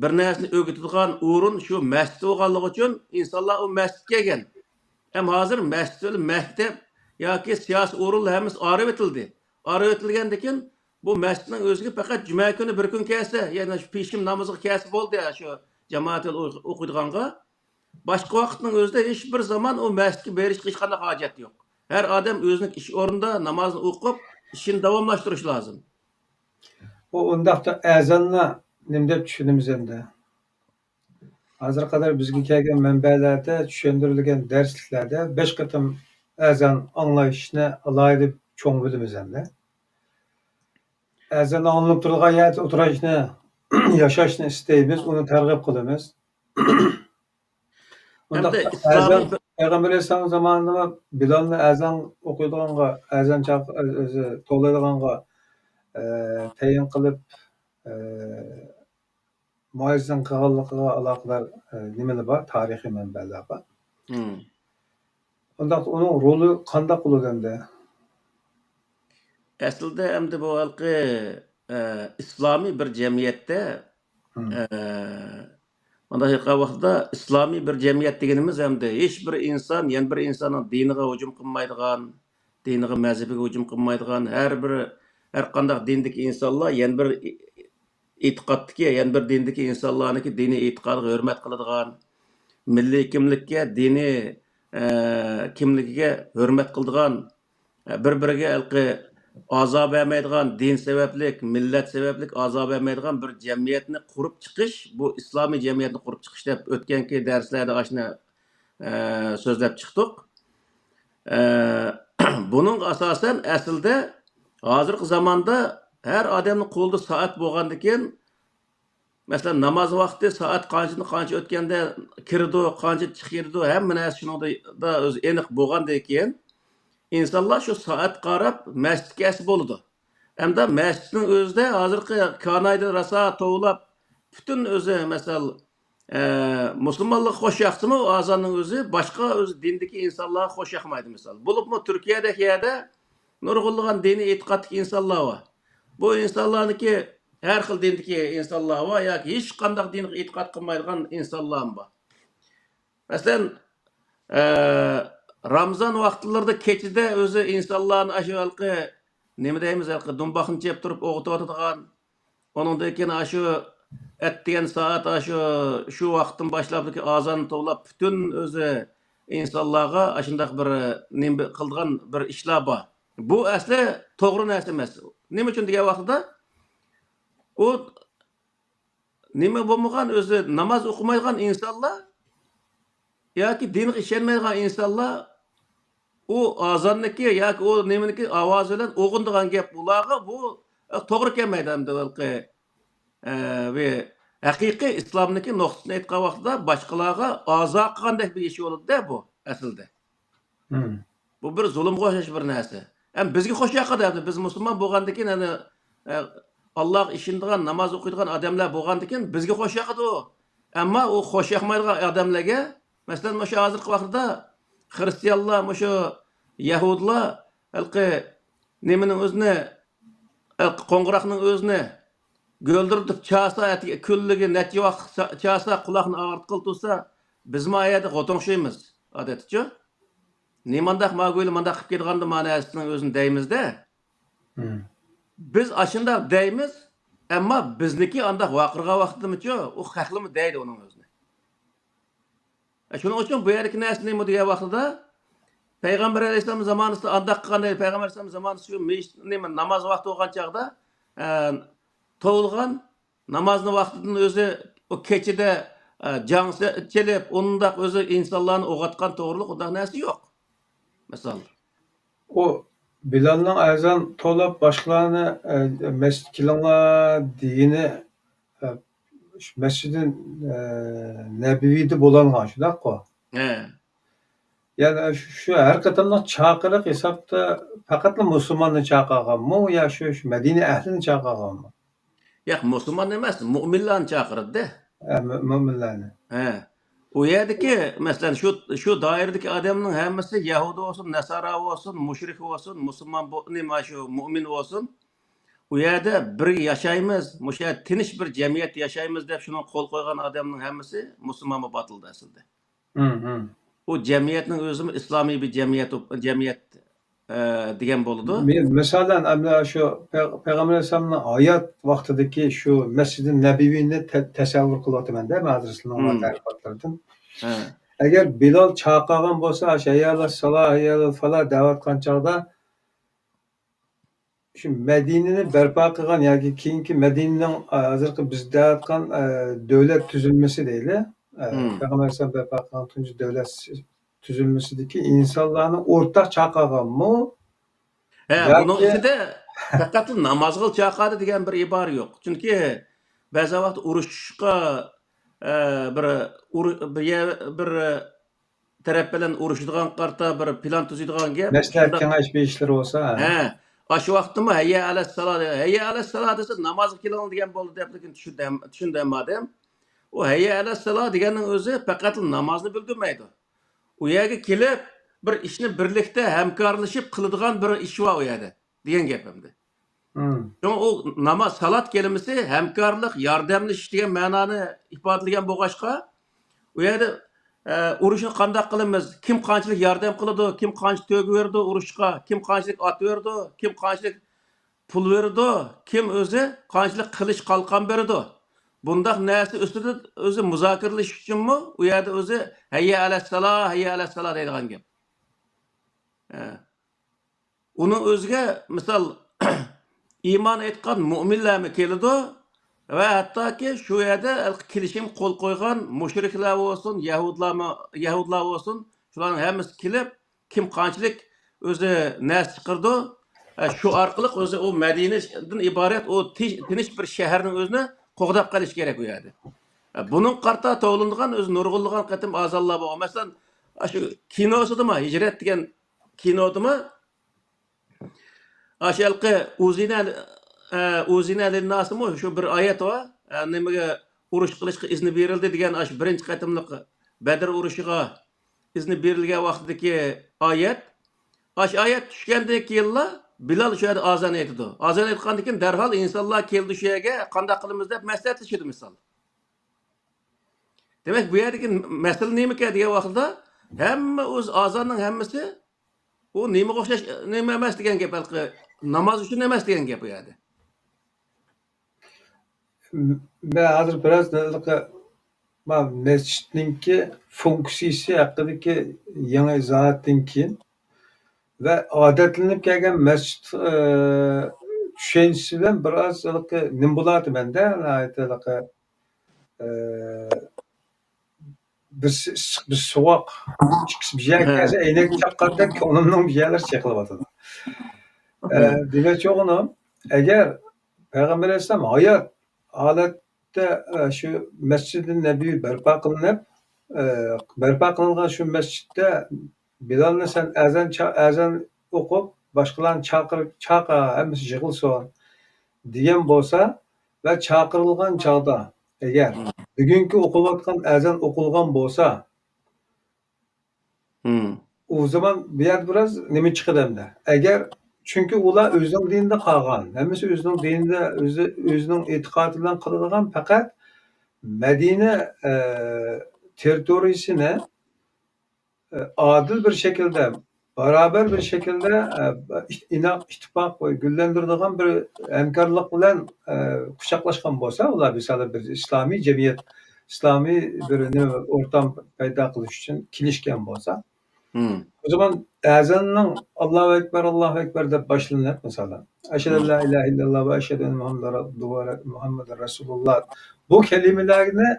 بىر نەرسىنى ئۆگىتىدىغان ئورۇن شۇ مەسچىت بولغانلىقى ئۈچۈن ئىنسانلار ئۇ مەسچىتكە كەلگەن. ئەمما ھازىر مەسچىت بىلەن مەكتەپ ياكى سىياسىي ئورۇنلار ھەممىسى ئايرىۋېتىلدى. ئايرىۋېتىلگەندىكىن بۇ مەسچىتنىڭ ئۆزىگە پەقەت جۈمە كۈنى بىر كۈن كەلسە، يەنى شۇ پېشىم نامىزىغا كەلسە بولدى، شۇ جامائەت ئوقۇيدىغانغا. باشقا ۋاقىتنىڭ ئۆزىدە ھېچ بىر زامان ئۇ مەسچىتكە بېرىشقا ھېچقانداق ھاجەت يوق. ھەر ئادەم ئۆزىنىڭ ئىش ئورنىدا نامازىنى ئوقۇپ، ئىشىنى داۋاملاشتۇرۇشى لازىم. ئۇ ئۇنداقتا ئەزاننى نېمە دەپ چۈشىنىمىز ئەمدى؟ ھازىرغا قەدەر بىزگە كەلگەن مەنبەلەردە چۈشەندۈرۈلگەن دەرسلىكلەردە بەش قېتىم ئەزان ئاڭلايشنى ئالاھىدە چوڭ بىلىمىز ئەمدى. ئەزان ئاڭلىنىپ تۇرىدىغان يەردە ئولتۇرۇشنى، ياشاشنى ئىستەيمىز، ئۇنى تەرغىب قىلىمىز. ئۇنداق ئەمدى ئىسلامىي ئەزان، بىر پەيغەمبەر ئەلەيھىسسالام زامانىدا بىلالنى ئەزان ئوقۇيدىغانغا، ئەزان چاق-، ئۆزى توۋلايدىغانغا، ئە، تەيىن قىلىپ، ئە، مۇئەززىن قىلغانلىقىغا ئالاقىدار، ئە، نېمىلەر بار؟ تارىخىي مەنبەلەر بار. مم. ئۇنداقتا ئۇنىڭ رولى قانداق بولىدۇ ئەمدى؟ ئەسلىدە ئەمدى بۇ ھېلىقى، ئە، ئىسلامىي بىر جەمئىيەتتە، مم. ئە، مۇنداق ئېيتقان ۋاقتىدا ئىسلامىي بىر جەمئىيەت دېگىنىمىز ئەمدى ھېچ بىر ئىنسان يەنە بىر ئىنساننىڭ دىنىغا ھۇجۇم قىلمايدىغان، دىنىغا، مەزھىپىگە ھۇجۇم قىلمايدىغان، ھەر بىر، ھەر قانداق دىندىكى ئىنسانلار يەنە بىر ئى-، ئېتىقادتىكى، يەنە بىر دىندىكى ئىنسانلارنىڭكى دىنىي ئېتىقادىغا ھۆرمەت قىلىدىغان، مىللىي كىملىككە، دىنىي، ئە، كىملىكىگە ھۆرمەت قىلىدىغان، ئە، بىر-بىرىگە ھېلىقى، ئازا بەرمەيدىغان، دىن سەۋەبلىك، مىللەت سەۋەبلىك ئازا بەرمەيدىغان بىر جەمئىيەتنى قۇرۇپ چىقىش، بۇ ئىسلامىي جەمئىيەتنى قۇرۇپ چىقىش دەپ ئۆتكەنكى دەرسلەردە ئاشۇنى، ئە، سۆزلەپ چىقتۇق. ئە، بۇنىڭغا ئاساسەن ئەسلىدە ھازىرقى زاماندا ھەر ئادەمنىڭ قولىدا سائەت بولغاندىكىن، مەسىلەن، ناماز ۋاقتى سائەت قانچىدىن قانچە ئۆتكەندە كىرىدۇ، قانچە چىقىدۇ، ھەممە نەرسە شۇنىڭدا ئۆزى ئېنىق بولغاندىن كېيىن، ئىنسانلار شۇ سائەتكە قاراپ مەسچىتكە ئەتسە بولىدۇ. ئەمدى مەسچىتنىڭ ئۆزىدە ھازىرقى كانايدا راسا توۋلاپ، پۈتۈن ئۆزى، مەسىلەن، ئە، مۇسۇلمانلىققا خوش ياقسىمۇ، ئۇ ئازاننىڭ ئۆزى باشقا ئۆزى دىندىكى ئىنسانلارغا خوش ياقمايدۇ، مىسال. بولۇپمۇ تۈركىيەدەك يەردە نۇرغۇنلىغان دىنىي ئېتىقادتىكى ئىنسانلار بار. بۇ ئىنسانلارنىڭكى، ھەر خىل دىندىكى ئىنسانلار بار ياكى ھېچقانداق دىنغا ئېتىقاد قىلمايدىغان ئىنسانلارمۇ بار. مەسىلەن، ئە، رامىزان ۋاقىتلىرىدا كېچىدە ئۆزى ئىنسانلارنى ئاشۇ ھېلىقى، نېمە دەيمىز، ھېلىقى دۇمباقنى چېپىپ تۇرۇپ ئوقۇتۇۋاتىدىغان، ئۇنىڭدىن كېيىن ئاشۇ ئەتىگەن سائەت ئاشۇ، شۇ ۋاقىتتىن باشلاپ ئازان توۋلاپ، پۈتۈن ئۆزى ئىنسانلارغا ئاشۇنداق بىر نېمە قىلىدىغان بىر ئىشلار بار. بۇ ئەسلى توغرا نەرسە ئەمەس. نېمە ئۈچۈن دېگەن ۋاقتىدا، ئۇ نېمە بولمىغان، ئۆزى ناماز ئوقۇمايدىغان ئىنسانلار ياكى دىنغا ئىشەنمەيدىغان ئىنسانلار ئۇ ئازاننىكى ياكى ئۇ نېمىنىكى ئاۋازى بىلەن ئوغۇنىدىغان گەپ ئۇلارغا بۇ، ئە، توغرا كەلمەيدۇ ئەمدى ھېلىقى، ئە، بۇ ھەقىقىي ئىسلامنىكى نۇقتىسىدىن ئېيتقان ۋاقتىدا باشقىلارغا ئازا قىلغاندەك بىر ئىش بولىدۇ-دە بۇ ئەسلىدە. مم. بۇ بىر زۇلۇمغا ئوخشاش بىر نەرسە. ھەم بىزگە خوش ياقىدۇ ئەمدى. بىز مۇسۇلمان بولغاندىكىن، يەنى، ئە، ئاللاغا ئىشىنىدىغان، ناماز ئوقۇيدىغان ئادەملەر بولغاندىكىن بىزگە خوش ياقىدۇ. ئەمما ئۇ خوش ياقمايدىغان ئادەملەرگە، مەسىلەن، مۇشۇ ھازىرقى ۋاقىتتا خرىستىيانلار، مۇشۇ يەھۇدىيلار ھېلىقى نېمىنىڭ ئۆزىنى، ھېلىقى قوڭغۇراقنىڭ ئۆزىنى گۆلدۈرتۈپ چالسا، ئەتىگە كۈنلۈكى نەچچە ۋاقىت چا-، چالسا، قۇلاقنى ئاغرىتقىلى تۇرسا، بىزمۇ ئۇ يەردە غوتۇڭشۇيمىز، ئادەتتىچۇ. نېمانداق ماگۇيلا مانداق قىلىپ كېتىدىغاندۇ مانا ھەسىتنىڭ ئۆزىنى دەيمىز-دە. مم. بىز ئاشۇنداق دەيمىز، ئەمما بىزنىكى ئانداق ۋارقىرىغان ۋاقتىدىمۇچۇ، ئۇ خەقلىمۇ دەيدۇ ئۇنىڭ ئۆزىنى. ئە، شۇنىڭ ئۈچۈن بۇ يەردىكى نەرسە نېمە دېگەن ۋاقتىدا، پەيغەمبەر ئەلەيھىسسالام زامانىسىدا ئانداق قىلغان ئىدى، پەيغەمبەر ئەلەيھىسسالام زامانىسى شۇ مىش-، نېمە، ناماز ۋاقتى بولغان چاغدا، ئە، توۋلىغان، نامازنى ۋاقتىدىن ئۆزى ئۇ كېچىدە، ئە، جاڭ سە-، چېلىپ، ئۇنداق ئۆزى ئىنسانلارنى ئويغاتقان توغرىلىق ئۇنداق نەرسە يوق. مىسال. ئۇ بىلالنىڭ ئەزان توۋلاپ باشقىلارنى، ئە، مەسچىتكە كېلىڭلار دېگىنى، ئە، شۇ مەسچىدى، ئە، نەبىۋىدە بولالىغان، شۇنداققۇ؟ ھە. يەنى شۇ، شۇ ھەر قېتىملىق چاقىرىق ھېسابتا پەقەتلا مۇسۇلماننى چاقىرغانمۇ يا شۇ، شۇ مەدىنە ئەھلىنى چاقىرغانمۇ؟ ياق، مۇسۇلمان ئەمەس، مۆمىنلارنى چاقىرىدۇ. ھە، مۆ-، مۆمىنلارنى. ھە. ئۇ يەردىكى، مەسىلەن، شۇ، شۇ دائىرىدىكى ئادەمنىڭ ھەممىسى يەھۇدىي بولسۇن، نەسارا بولسۇن، مۇشرىك بولسۇن، مۇسۇلمان بو-، نېمە، شۇ مۆمىن بولسۇن، ئۇ يەردە بىرگە ياشايمىز، مۇشۇ يەردە تىنچ بىر جەمئىيەت ياشايمىز دەپ شۇنىڭغا قول قويغان ئادەمنىڭ ھەممىسى مۇسۇلمان بولۇپ ئاتىلىدۇ ئەسلىدە. مم، مم. ئۇ جەمئىيەتنىڭ ئۆزىمۇ ئىسلامىي بىر جەمئىيەت، جەمئىيەت، ئە، دېگەن بولىدۇ. مە-، مىسالەن، ئەمدى شۇ پەي-، پەيغەمبەر ئەلەيھىسسالامنىڭ ھايات ۋاقتىدىكى شۇ مەسچىدى نەبىۋىنى تە-، تەسەۋۋۇر قىلىۋاتىمەن-دە، مەن ھازىر سىلىنىڭ مم. تەرىپاتلىرىدىن. ھە. ئەگەر بىلال چاقىرغان بولسا، ئاشۇ «ھەييە ئەلەسسالا، ھەييە ئەلەلفالا» دەۋاتقان چاغدا، شۇ مەدىنىنى بەرپا قىلغان ياكى كېيىنكى مەدىنىنىڭ، ئە، ھازىرقى بىز دەۋاتقان، ئە، دۆلەت تۈزۈلمىسى دەيلى، ئە، مم. پەيغەمبەر ئەلەيھىسسالام بەرپا قىلغان تۇنجى دەۋلەت س-، تۈزۈلمىسىدىكى ئىنسانلارنى ئورتاق چاقىرغانمۇ؟ ھە، ياكى بۇنىڭ ئىچىدە پەقەتلا نامازغا چاقىردى دېگەن بىر ئىبارە يوق. چۈنكى بەزى ۋاقىت ئۇرۇشقا، ئە، بىر ئۇر-، بىر يە-، بىر تەرەپ بىلەن ئۇرۇشىدىغان قارىتا بىر پىلان تۈزىدىغان گەپ. مەسلىھەت شۇنداق. كېڭەش بىر ئىشلىرى بولسا، ھە. ھە، ئاشۇ ۋاقىتتىمۇ «ھەييە ئەلەسسالا» دە-، «ھەييە ئەلەسسالا» دېسە، «نامازغا كېلىڭ» دېگەن بولدى دەپلىكىن چۈشىنىدۇ، چۈشىنىدۇ ھەممە ئادەم. ئۇ «ھەييە ئەلەسسالا» دېگەننىڭ ئۆزى پەقەتلا نامازنى بىلدۈرمەيدۇ. ئۇ يەرگە كېلىپ، بىر ئىشنى بىرلىكتە ھەمكارلىشىپ قىلىدىغان بىر ئىش بار ئۇ يەردە دېگەن گەپ ئەمدى. مم. شۇڭا ئۇ ناماز، سالات كەلىمىسى ھەمكارلىق، ياردەملىشىش دېگەن مەنانى ئىپادىلىگەن بولغاچقا، ئۇ يەردە، ئە، ئۇرۇشنى قانداق قىلىمىز، كىم قانچىلىك ياردەم قىلىدۇ، كىم قانچە تۆگە بېرىدۇ ئۇرۇشقا، كىم قانچىلىك ئات بېرىدۇ، كىم قانچىلىك پۇل بېرىدۇ، كىم ئۆزى قانچىلىك قىلىچ قالقان بېرىدۇ. بۇنداق نەرسە ئۈستىدە ئۆزى مۇزاكىرىلىشىش ئۈچۈنمۇ ئۇ يەردە ئۆزى «ھەييە ئەلەسسالا، ھەييە ئەلەسسالا» دەيدىغان گەپ. ھە. ئۇنىڭ ئۆزىگە، مىسال، ئىمان ئېيتقان مۆمىنلەرمۇ كېلىدۇ ۋە ھەتتاكى شۇ يەردە كېلىشىم قول قويغان مۇشرىكلار بولسۇن، يەھۇدلارمۇ، يەھۇدلار بولسۇن، شۇلارنىڭ ھەممىسى كېلىپ، كىم قانچىلىك ئۆزى نەرسە چىقىرىدۇ، ئە، شۇ ئارقىلىق ئۆزى ئۇ مەدىنىدىن ئىبارەت ئۇ تىنچ، تىنچ بىر شەھەرنىڭ ئۆزىنى قوغداپ قېلىش كېرەك ئۇ يەردە. ئە، بۇنىڭغا قارىتا توۋلىنىدىغان ئۆزى نۇرغۇنلىغان قېتىم ئازانلار بولغان. مەسىلەن، ئاشۇ كىنوسىدىمۇ، ھىجرەت دېگەن كىنودىمۇ، ئاشۇ ھېلىقى ئۇزىنە، ئە، ئۇزىنە لىنناسىمۇ شۇ بىر ئايەت بار. ئە، نېمىگە ئۇرۇش قىلىشقا ئىزنى بېرىلدى دېگەن ئاشۇ بىرىنچى قېتىملىق بەدر ئۇرۇشىغا ئىزنى بېرىلگەن ۋاقتىدىكى ئايەت. ئاشۇ ئايەت چۈشكەندىن كېيىنلا بىلال شۇ يەردە ئازان ئېيتىدۇ. ئازان ئېيتقاندىن كېيىن دەرھال ئىنسانلار كېلىدۇ شۇ يەرگە، قانداق قىلىمىز دەپ مەسلىھەتلىشىدۇ مىسال. دېمەك، بۇ يەردىكى مەسىلە نېمىكەن دېگەن ۋاقتىدا، ھەممە ئۆز ئازاننىڭ ھەممىسى ئۇ نېمىگە ئوخشاش نېمە ئەمەس دېگەن گەپ، ھېلىقى ناماز ئۈچۈن ئەمەس دېگەن گەپ ئۇ يەردە. مەن ھازىر بىراز ھېلىقى ما مەسچىتنىڭكى فۇنكسىيىسى ھەققىدىكى يېڭى ئىزاھاتتىن كېيىن ۋە ئادەتلىنىپ كەلگەن مەسچىت، ئى، چۈشەنچىسى بىلەن بىراز ھېلىقى نېمە بولاتىمەن-دە، ناھايىتى ھېلىقى، ئى، بىرسى ئىسسىق، بىرسى سوغۇق، ئىككىسى بىر يەرگە كەلسە، ئەينەك چاققاندەك كۆڭلۈمنىڭ بىر يەرلىرى چېقىلىۋاتىدۇ. ئە، دېمەكچى بولغىنىم، ئەگەر پەيغەمبەر ئەلەيھىسسالام ھايات ھالەتتە، ئە، شۇ مەسجىدى نەبىۋى بەرپا قىلىنىپ، ئە، بەرپا قىلىنغان شۇ مەسجىدتە بىلالنى سەن ئەزان چا-، ئەزان ئوقۇپ، باشقىلارنى چاقىر-، چاقىر، ھەممىسى يىغىلسۇن دېگەن بولسا ۋە چاقىرىلغان چاغدا، ئەگەر بۈگۈنكى ئوقۇلۇۋاتقان ئەزان ئوقۇلغان بولسا، ئۇ زامان بۇ يەردە بىراز نېمە چىقىدۇ ئەمدى؟ ئەگەر، چۈنكى ئۇلار ئۆزىنىڭ دىنىدا قالغان، ھەممىسى ئۆزىنىڭ دىنىدا، ئۆزى، ئۆزىنىڭ ئېتىقادى بىلەن قىلىدىغان، پەقەت مەدىنە، ئە، تېررىتورىيىسىنى، ئە، ئادىل بىر شەكىلدە، باراۋەر بىر شەكىلدە، ئە، ئىت-، ئىناق، ئىتتىپاق ۋە گۈللەندۈرىدىغان بىر ھەمكارلىق بىلەن، ئە، قۇچاقلاشقان بولسا، ئۇلار مىسالى بىر ئىسلامىي جەمئىيەت، ئىسلامىي بىر نېمە، ئورتام پەيدا قىلىش ئۈچۈن كېلىشكەن بولسا، ئۇ زامان ئەزاننىڭ «ئاللاھۇ ئەكبەر، ئاللاھۇ ئەكبەر» دەپ باشلىنىپ، مىسالەن، «ئەشھەدۇ ئەن لا ئىلاھە ئىللەللاھ ۋە ئەشھەدۇ ئەننە مۇھەممەدەن ئابدۇھۇ ۋە مۇھەممەدەن رەسۇلۇللاھ» بۇ كەلىمىلەرنى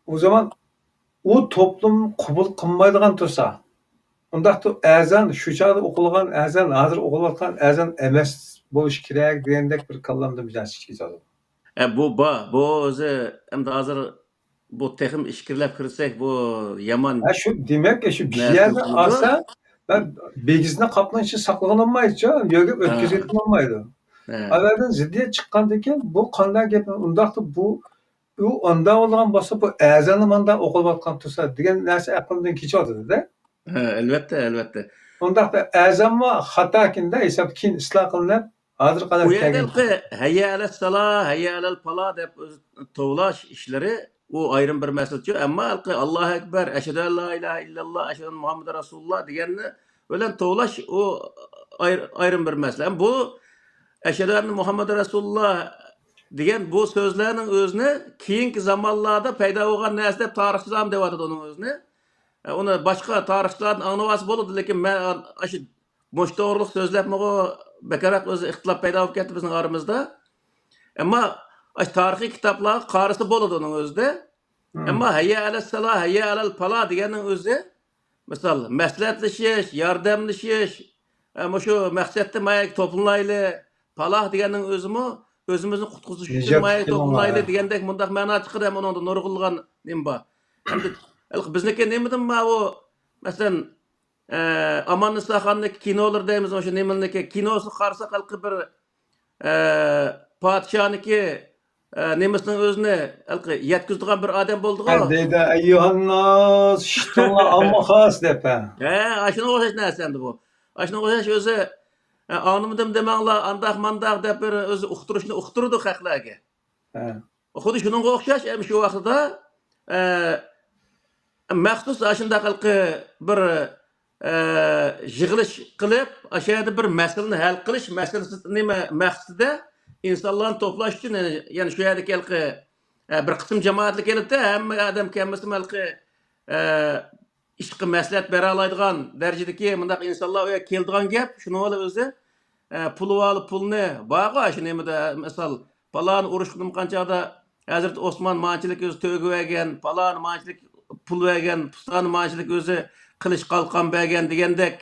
ئۇ زامان ئۇ توپلۇم قوبۇل قىلمايدىغان تۇرسا، ئۇنداقتا ئەزان، شۇ چاغدا ئوقۇلغان ئەزان ھازىر ئوقۇلۇۋاتقان ئەزان ئەمەس بولۇشى كېرەك دېگەندەك بىر كاللامدا بىر نەرسە چىقىپ كېتىۋاتىدۇ. ئە، بۇ بار. بۇ ئۆزى ئەمدى ھازىر بۇ تېخىمۇ ئىچكىرىلەپ كىرسەك، بۇ يامان. ھە، شۇ دېمەك، شۇ بىر نەرسە يەردە بولىدۇ. ئالسا، مەن بېگىزنى قاپنىڭ ئىچىدە ساقلىغىلى بولمايدۇ، يۆگەپ ھە. ئۆتكۈزگىلى بولمايدۇ. ھە. ئاۋەدىن زىددىيەت چىققاندىن كېيىن، بۇ قانداق گەپ؟ ئۇنداقتا بۇ، ئۇ ئاندا بولغان بولسا، بۇ ئەزانى ماندا ئوقۇلۇۋاتقان تۇرسا دېگەن نەرسە ئەقلىمدىن كېچىۋاتىدۇ-دە. ھە، ئەلۋەتتە، ئەلۋەتتە. ئۇنداقتا ئەزانمۇ خاتاكىن-دە، ھېسابتا كېيىن ئىسلاھ قىلىنىپ، ھازىرغا قەدەر ئۇ يەردە كەلگەن. ھېلىقى «ھەييە ئەلەسسالا، ھەييە ئەلەل پالا» دەپ ئۆزى توۋلاش ئىشلىرى، ئۇ ئايرىم بىر مەسىلىچۇ. ئەمما ھېلىقى «ئاللاھۇ ئەكبەر، ئەشھەدۇ ئەن لا ئىلاھە ئىللەللا، ئەشھەدۇ ئەننە مۇھەممەدەن رەسۇلۇللا» دېگەننى بىلەن توۋلاش، ئۇ ئاير-، ئايرىم بىر مەسىلە. ئەمما بۇ «ئەشھەدۇ ئەننە مۇھەممەدەن رەسۇلۇللا» دېگەن بۇ سۆزلەرنىڭ ئۆزىنى كېيىنكى زامانلاردا پەيدا بولغان نەرسە دەپ تارىخچىلارمۇ دەۋاتىدۇ ئۇنىڭ ئۆزىنى. ئە، ئۇنى باشقا تارىخچىلاردىن ئاڭلىۋالسا بولىدۇ، لېكىن مەن ئاشۇ مۇشۇ توغرىلىق سۆزلەپمىغۇ، بەكرەك ئۆزى ئىختىلاپ پەيدا بولۇپ كەتتى بىزنىڭ ئارىمىزدا. ئەمما ئاشۇ تارىخىي كىتابلارغا قارىسا بولىدۇ ئۇنىڭ ئۆزىدە. ئەمما «ھەييە ئەلەسسالا، ھەييە ئەلەل پالا» دېگەننىڭ ئۆزى، مىسال، مەسلىھەتلىشىش، ياردەملىشىش، ئە، مۇشۇ مەقسەتتە ماياكى توپلىنايلى، پالاھ دېگەننىڭ ئۆزىمۇ ئۆزىمىزنى قۇتقۇزۇش ئۈچۈن نىجات ماياكى قۇتۇلۇڭ، توپلىنايلى ھە. دېگەندەك مۇنداق مەنا چىقىدۇ. ھەم ئۇنىڭدا نۇرغۇنلىغان نېمە بار. ھەم بىزنىڭكى نېمىدىن ماۋۇ، مەسىلەن، ئە، ئاماننىساخاننىڭكى كىنولىرى دەيمىز، ئاشۇ نېمىنىڭكى كىنوسىغا قارىساق، ھېلىقى بىر، ئە، پادىشاھنىڭكى، ئە، نېمىسىنىڭ ئۆزىنى ھېلىقى يەتكۈزىدىغان بىر ئادەم بولدىغۇ. ھە، دەيدۇ، «ئەييۇھەنناس، ئىشىتىڭلار، ئامما خاس» دەپ، ھە. ھە، ئاشۇنىڭغا ئوخشاش نەرسە ئەمدى بۇ. ئاشۇنىڭغا ئوخشاش ئۆزى، ئە، «ئاڭلىمىدىم دېمەڭلار، ئانداق مانداق» دەپ بىر ئۆزى ئۇقتۇرۇشنى ئۇقتۇرىدۇ خەقلەرگە. ھە. خۇددى شۇنىڭغا ئوخشاش، ھەم شۇ ۋاقتىدا، ئە، مەخسۇس ئاشۇنداق ھېلىقى بىر، ئە، يىغىلىش قىلىپ، ئاشۇ يەردە بىر مەسىلىنى ھەل قىلىش مەسىلىسى، نېمە، مەقسىتىدە ئىنسانلارنى توپلاش ئۈچۈن، يەنى، يەنى شۇ يەردىكى ھېلىقى، ئە، بىر قىسىم جامائەتلەر كېلىدىدە، ھەممە ئادەم كەلمىسىمۇ ھېلىقى، ئە، ئىشقا مەسلىھەت بېرەلايدىغان دەرىجىدىكى مۇنداق ئىنسانلار ئۇ يەرگە كېلىدىغان گەپ. شۇنىڭ بىلەن ئۆزى ئە، پۇل ئالىپ پۇلنى، بارغۇ ئاشۇ نېمىدە، مىسال، پالان ئۇرۇشقا نېمە قىلغان چاغدا ھەزرىتى ئوسمان مانچىلىك ئۆزى تۆگە بەرگەن، پالان مانچىلىك پۇل بەرگەن، پۇستانى مانچىلىك ئۆزى قىلىچ قالقان بەرگەن دېگەندەك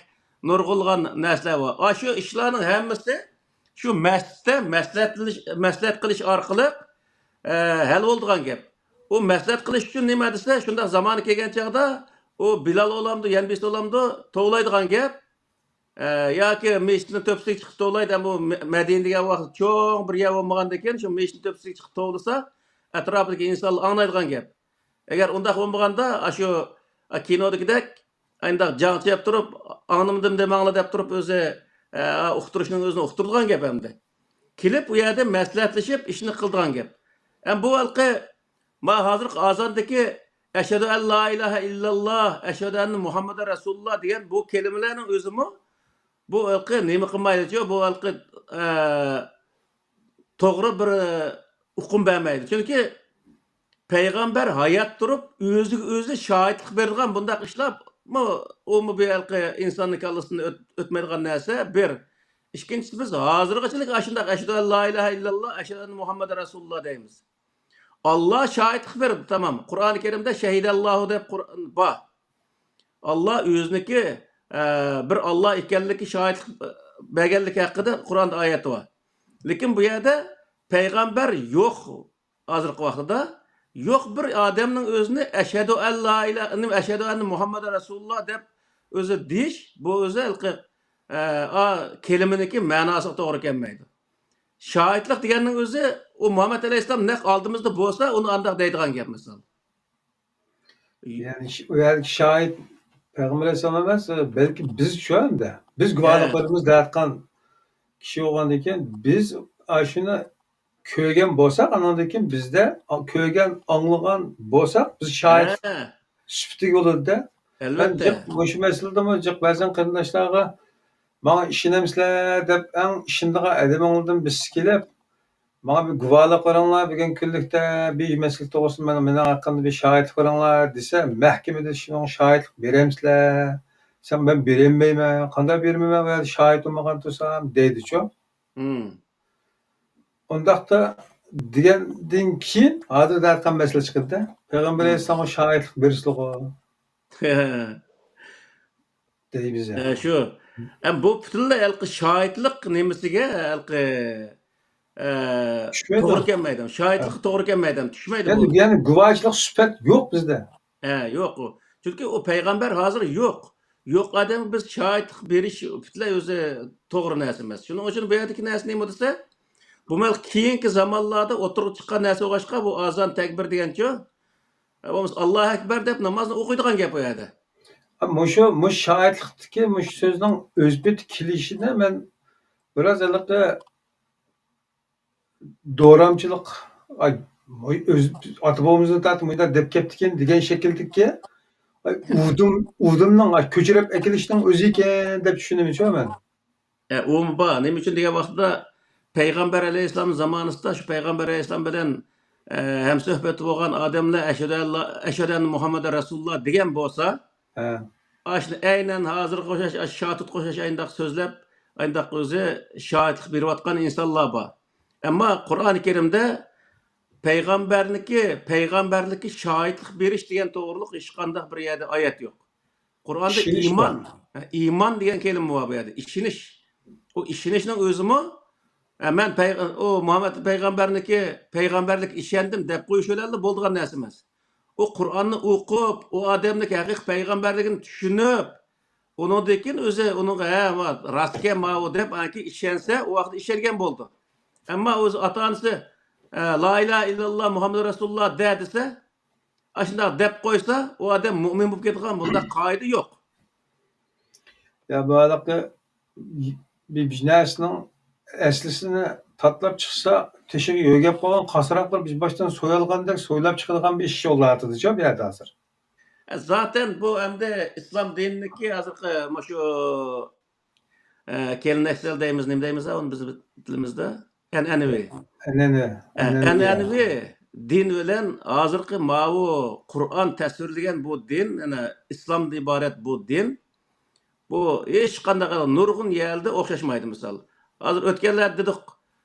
نۇرغۇنلىغان نەرسىلەر بار. ئاشۇ ئىشلارنىڭ ھەممىسى شۇ مەسچىتتە مەسلىھەتلىنىش، مەسلىھەت قىلىش ئارقىلىق، ئە، ھەل بولىدىغان گەپ. ئۇ مەسلىھەت قىلىش ئۈچۈن نېمە دېسە، شۇنداق زامانى كەلگەن چاغدا ئۇ بىلال بولامدۇ، يەنە بىرسى بولامدۇ، توۋلايدىغان گەپ. ئە، ياكى مەسچىتنىڭ تۆپىسىگە چىقىپ توۋلايدۇ. ئەمما مە-، مەدىنە دېگەن ۋاقىت چوڭ بىر يەر بولمىغاندىكىن، شۇ مەسچىتنىڭ تۆپىسىگە چىقىپ توۋلىسا، ئەتراپىدىكى ئىنسانلار ئاڭلايدىغان گەپ. ئەگەر ئۇنداق بولمىغاندا، ئاشۇ، ئا، كىنودىكىدەك، ئانداق جاڭ چېلىپ تۇرۇپ، «ئاڭلىمىدىم دېمەڭلار» دەپ تۇرۇپ، ئۆزى، ئە، ئۇقتۇرۇشنىڭ ئۆزىنى ئۇقتۇرىدىغان گەپ ئەمدى. كېلىپ، ئۇ يەردە مەسلىھەتلىشىپ، ئىشنى قىلىدىغان گەپ. ئەم، بۇ ھېلىقى، ما ھازىرقى ئازاندىكى «ئەشھەدۇ ئەن لا ئىلاھە ئىللاللا، ئەشھەدۇ ئەننە مۇھەممەدەن رەسۇلۇللا» دېگەن بۇ كەلىمىلەرنىڭ ئۆزىمۇ، بۇ ھېلىقى نېمە قىلمايدۇ، بۇ ھېلىقى، ئە، توغرا بىر، ئە، ئۇقۇم بەرمەيدۇ. چۈنكى پەيغەمبەر ھايات تۇرۇپ، ئۆزىگە ئۆزى شاھىتلىق بېرىدىغان بۇنداق ئىشلارمۇ، ئۇمۇ بىر ھېلىقى ئىنساننىڭ كاللىسىدىن ئۆت-، ئۆتمەيدىغان نەرسە، بىر. ئىككىنچىسى، بىز ھازىرغىچىلىك ئاشۇنداق «ئەشھەدۇ ئەن لا ئىلاھە ئىللاللا، ئەشھەدۇ ئەننە مۇھەممەدەن رەسۇلۇللا» دەيمىز. ئاللا شاھىتلىق بېرىدۇ، تامام. قۇرئانى كەرىمدە «شەھىدەللاھۇ» دەپ قۇر-، بار. ئاللا ئۆزىنىكى، ئە، بىر ئاللا ئىكەنلىكى شاھىتلىق بەرگەنلىكى ھەققىدە قۇرئاندا ئايەت بار. لېكىن بۇ يەردە پەيغەمبەر يوق، ھازىرقى ۋاقتىدا يوق بىر ئادەمنىڭ ئۆزىنى «ئەشھەدۇ ئەن لا ئىلا-، ئەشھەدۇ ئەننە مۇھەممەدەن رەسۇلۇللا» دەپ ئۆزى دېيىش، بۇ ئۆزى ھېلىقى، ئە، ئا، كەلىمىنىڭكى مەناسىغا توغرا كەلمەيدۇ. شاھىتلىق دېگەننىڭ ئۆزى، ئۇ مۇھەممەد ئەلەيھىسسالام نەق ئالدىمىزدا بولسا، ئۇنى ئانداق دەيدىغان گەپ، مىسال. يەنى ش-، ئۇ يەردىكى شاھىت پەيغەمبەر ئەلەيھىسسالام ئەمەس، بەلكى بىزچۇ ئەمدى. بىز ھە. گۇۋاھلىق بېرىمىز دەۋاتقان كىشى بولغاندىن كېيىن، بىز ئاشۇنى كۆرگەن بولساق، ئاناندىن كېيىن بىزدە ئا-، كۆرگەن، ئاڭلىغان بولساق، بىز شاھىت ھە. سۈپىتىگە بولىدۇ-دە. مەن ئەلۋەتتە. جىق مۇشۇ مەسىلىدىمۇ جىق بەزەن قېرىنداشلارغا، «ماڭا ئىشىنەمسىلەر؟» دەپ، ئەڭ ئىشىنىدىغان ئادىمىڭلاردىن بىرسى كېلىپ، «ماڭا بىر گۇۋاھلىق بېرىڭلار، بۈگۈنكى كۈنلۈكتە بىر مەسىلە توغرىسىدا مانا مېنىڭ ھەققىمدە بىر شاھىتلىق بېرىڭلار» دېسە، مەھكىمىدە شۇنىڭغا شاھىتلىق بېرەمسىلەر؟ دېسەم، «مەن بېرەلمەيمەن، قانداق بېرىمەن، مەن ئۇ يەردە شاھىت بولمىغان تۇرسام» دەيدىچۇ. مم. ئۇنداقتا دېگەندىن كېيىن، ھازىر دەۋاتقان مەسىلە چىقىدىدە، پەيغەمبەر مم. ئەلەيھىسسالامغا شاھىتلىق بېرىسىلىغۇ دەيمىز ھە، يەنى. شۇ. ئەم، بۇ پۈتۈنلەي ھېلىقى شاھىتلىق نېمىسىگە ھېلىقى، ئە، چۈشمەيدۇ. توغرا كەلمەيدۇ. شاھىتلىققا ھە. توغرا كەلمەيدۇ. چۈشمەيدۇ يەنى، بۇ. يەنى گۇۋاھچىلىق سۈپەت يوق بىزدە. ھە، يوق ئۇ. چۈنكى ئۇ پەيغەمبەر ھازىر يوق. يوق ئادەمگە بىز شاھىتلىق بېرىش پۈتۈنلەي ئۆزى توغرا نەرسە ئەمەس. شۇنىڭ ئۈچۈن بۇ يەردىكى نەرسە نېمە دېسە، بۇ مەن كېيىنكى زامانلاردا ئوتتۇرىغا چىققان نەرسە بولغاچقا، بۇ ئازان تەكبىر دېگەنچۇ، ئە، بولمىسا ئاللاھۇ ئەكبەر دەپ نامازنى ئوقۇيدىغان گەپ ئۇ يەردە. مۇشۇ، مۇشۇ شاھىتلىقتىكى مۇشۇ سۆزنىڭ ئۆز پېتى كېلىشىنى مەن بىراز ھېلىقى دورامچىلىق، ئاي، مۇ-، ئۆز، ئاتا بوۋىمىزدىن تارتىپ مۇنداق دەپ كەپتىكەن دېگەن شەكىلدىكى، ئاي، ئۇدۇم، ئۇدۇمنىڭ، ئاي، كۆچۈرۈپ ئەكېلىشنىڭ ئۆزى ئىكەن دەپ چۈشىنىمىزچۇ مەن. ئە، ئۇمۇ بار. نېمە ئۈچۈن دېگەن ۋاقىتتا، پەيغەمبەر ئەلەيھىسسالام زامانىسىدا شۇ پەيغەمبەر ئەلەيھىسسالام بىلەن، ئە، ھەمسۆھبەت بولغان ئادەملەر «ئەشھەدۇ ئەللا، ئەشھەدۇ ئەننە مۇھەممەدەن رەسۇلۇللا» دېگەن بولسا، ھە. ئاشۇنى ئەينەن ھازىرغا ئوخشاش، ئاشۇ شاتۇتقا ئوخشاش ئاينداق سۆزلەپ، ئاينداق ئۆزى شاھىتلىق بېرىۋاتقان ئىنسانلار بار. ئەمما قۇرئانى كەرىمدە پەيغەمبەرنىڭكى، پەيغەمبەرلىككە شاھىتلىق بېرىش دېگەن توغرۇلۇق ھېچقانداق بىر يەردە ئايەت يوق. قۇرئاندا ئىشىنىش ئىمان، بار. ھە، ئىمان دېگەن كەلىمە بار بۇ يەردە. ئىشىنىش. ئۇ ئىشىنىشنىڭ ئۆزىمۇ، ھە، مەن پەي-، ئۇ مۇھەممەد پەيغەمبەرنىڭكى پەيغەمبەرلىككە ئىشەندىم دەپ قويۇش بىلەنلا بولىدىغان نەرسە ئەمەس. ئۇ قۇرئاننى ئوقۇپ، ئۇ ئادەمنىڭكى ھەقىقىي پەيغەمبەرلىكىنى چۈشىنىپ، ئۇنىڭدىن كېيىن ئۆزى ئۇنىڭغا، ھە، ما-، راستكەن ماۋۇ دەپ، ئانكى ئىشەنسە، ئۇ ۋاقىتتا ئىشەنگەن بولىدۇ. ئەمما ئۆزى ئاتا-ئانىسى، ئە، «لا ئىلاھە ئىللاللا مۇھەممەدۇر رەسۇلۇللا» دە دېسە، ئاشۇنداق دەپ قويسا، ئۇ ئادەم مۆمىن بولۇپ كېتىدىغان بۇنداق قائىدە يوق. يا، بۇ ھېلىقى بىر، بىر نەرسىنىڭ ئەسلىسىنى تاتلاپ چىقسا، تېشىغا يۆگەپ قالغان قاسراقلار بىر باشتىن سويۇلغاندەك سويلاپ چىقىدىغان بىر ئىش يوللاۋاتىدىچۇ بۇ يەردە ھازىر. ئە، زاتەن بۇ ئەمدى ئىسلام دىنىدىكى ھازىرقى مۇشۇ، ئە، كېلىنەكچىلەر دەيمىز، نېمە دەيمىز، ئۇنى بىز تىلىمىزدا؟ ئەنئەنىۋى. ئەنئەنە، ئە، ئەنئەنىۋى. ئەنئەنىۋى دىن بىلەن ھازىرقى ماۋۇ قۇرئان تەسۋىرلىگەن بۇ دىن، يەنى ئىسلامدىن ئىبارەت بۇ دىن، بۇ ھېچقانداق نۇرغۇن يەردە ئوخشاشمايدۇ. مىسال، ھازىر ئۆتكەنلەردە دېدۇق،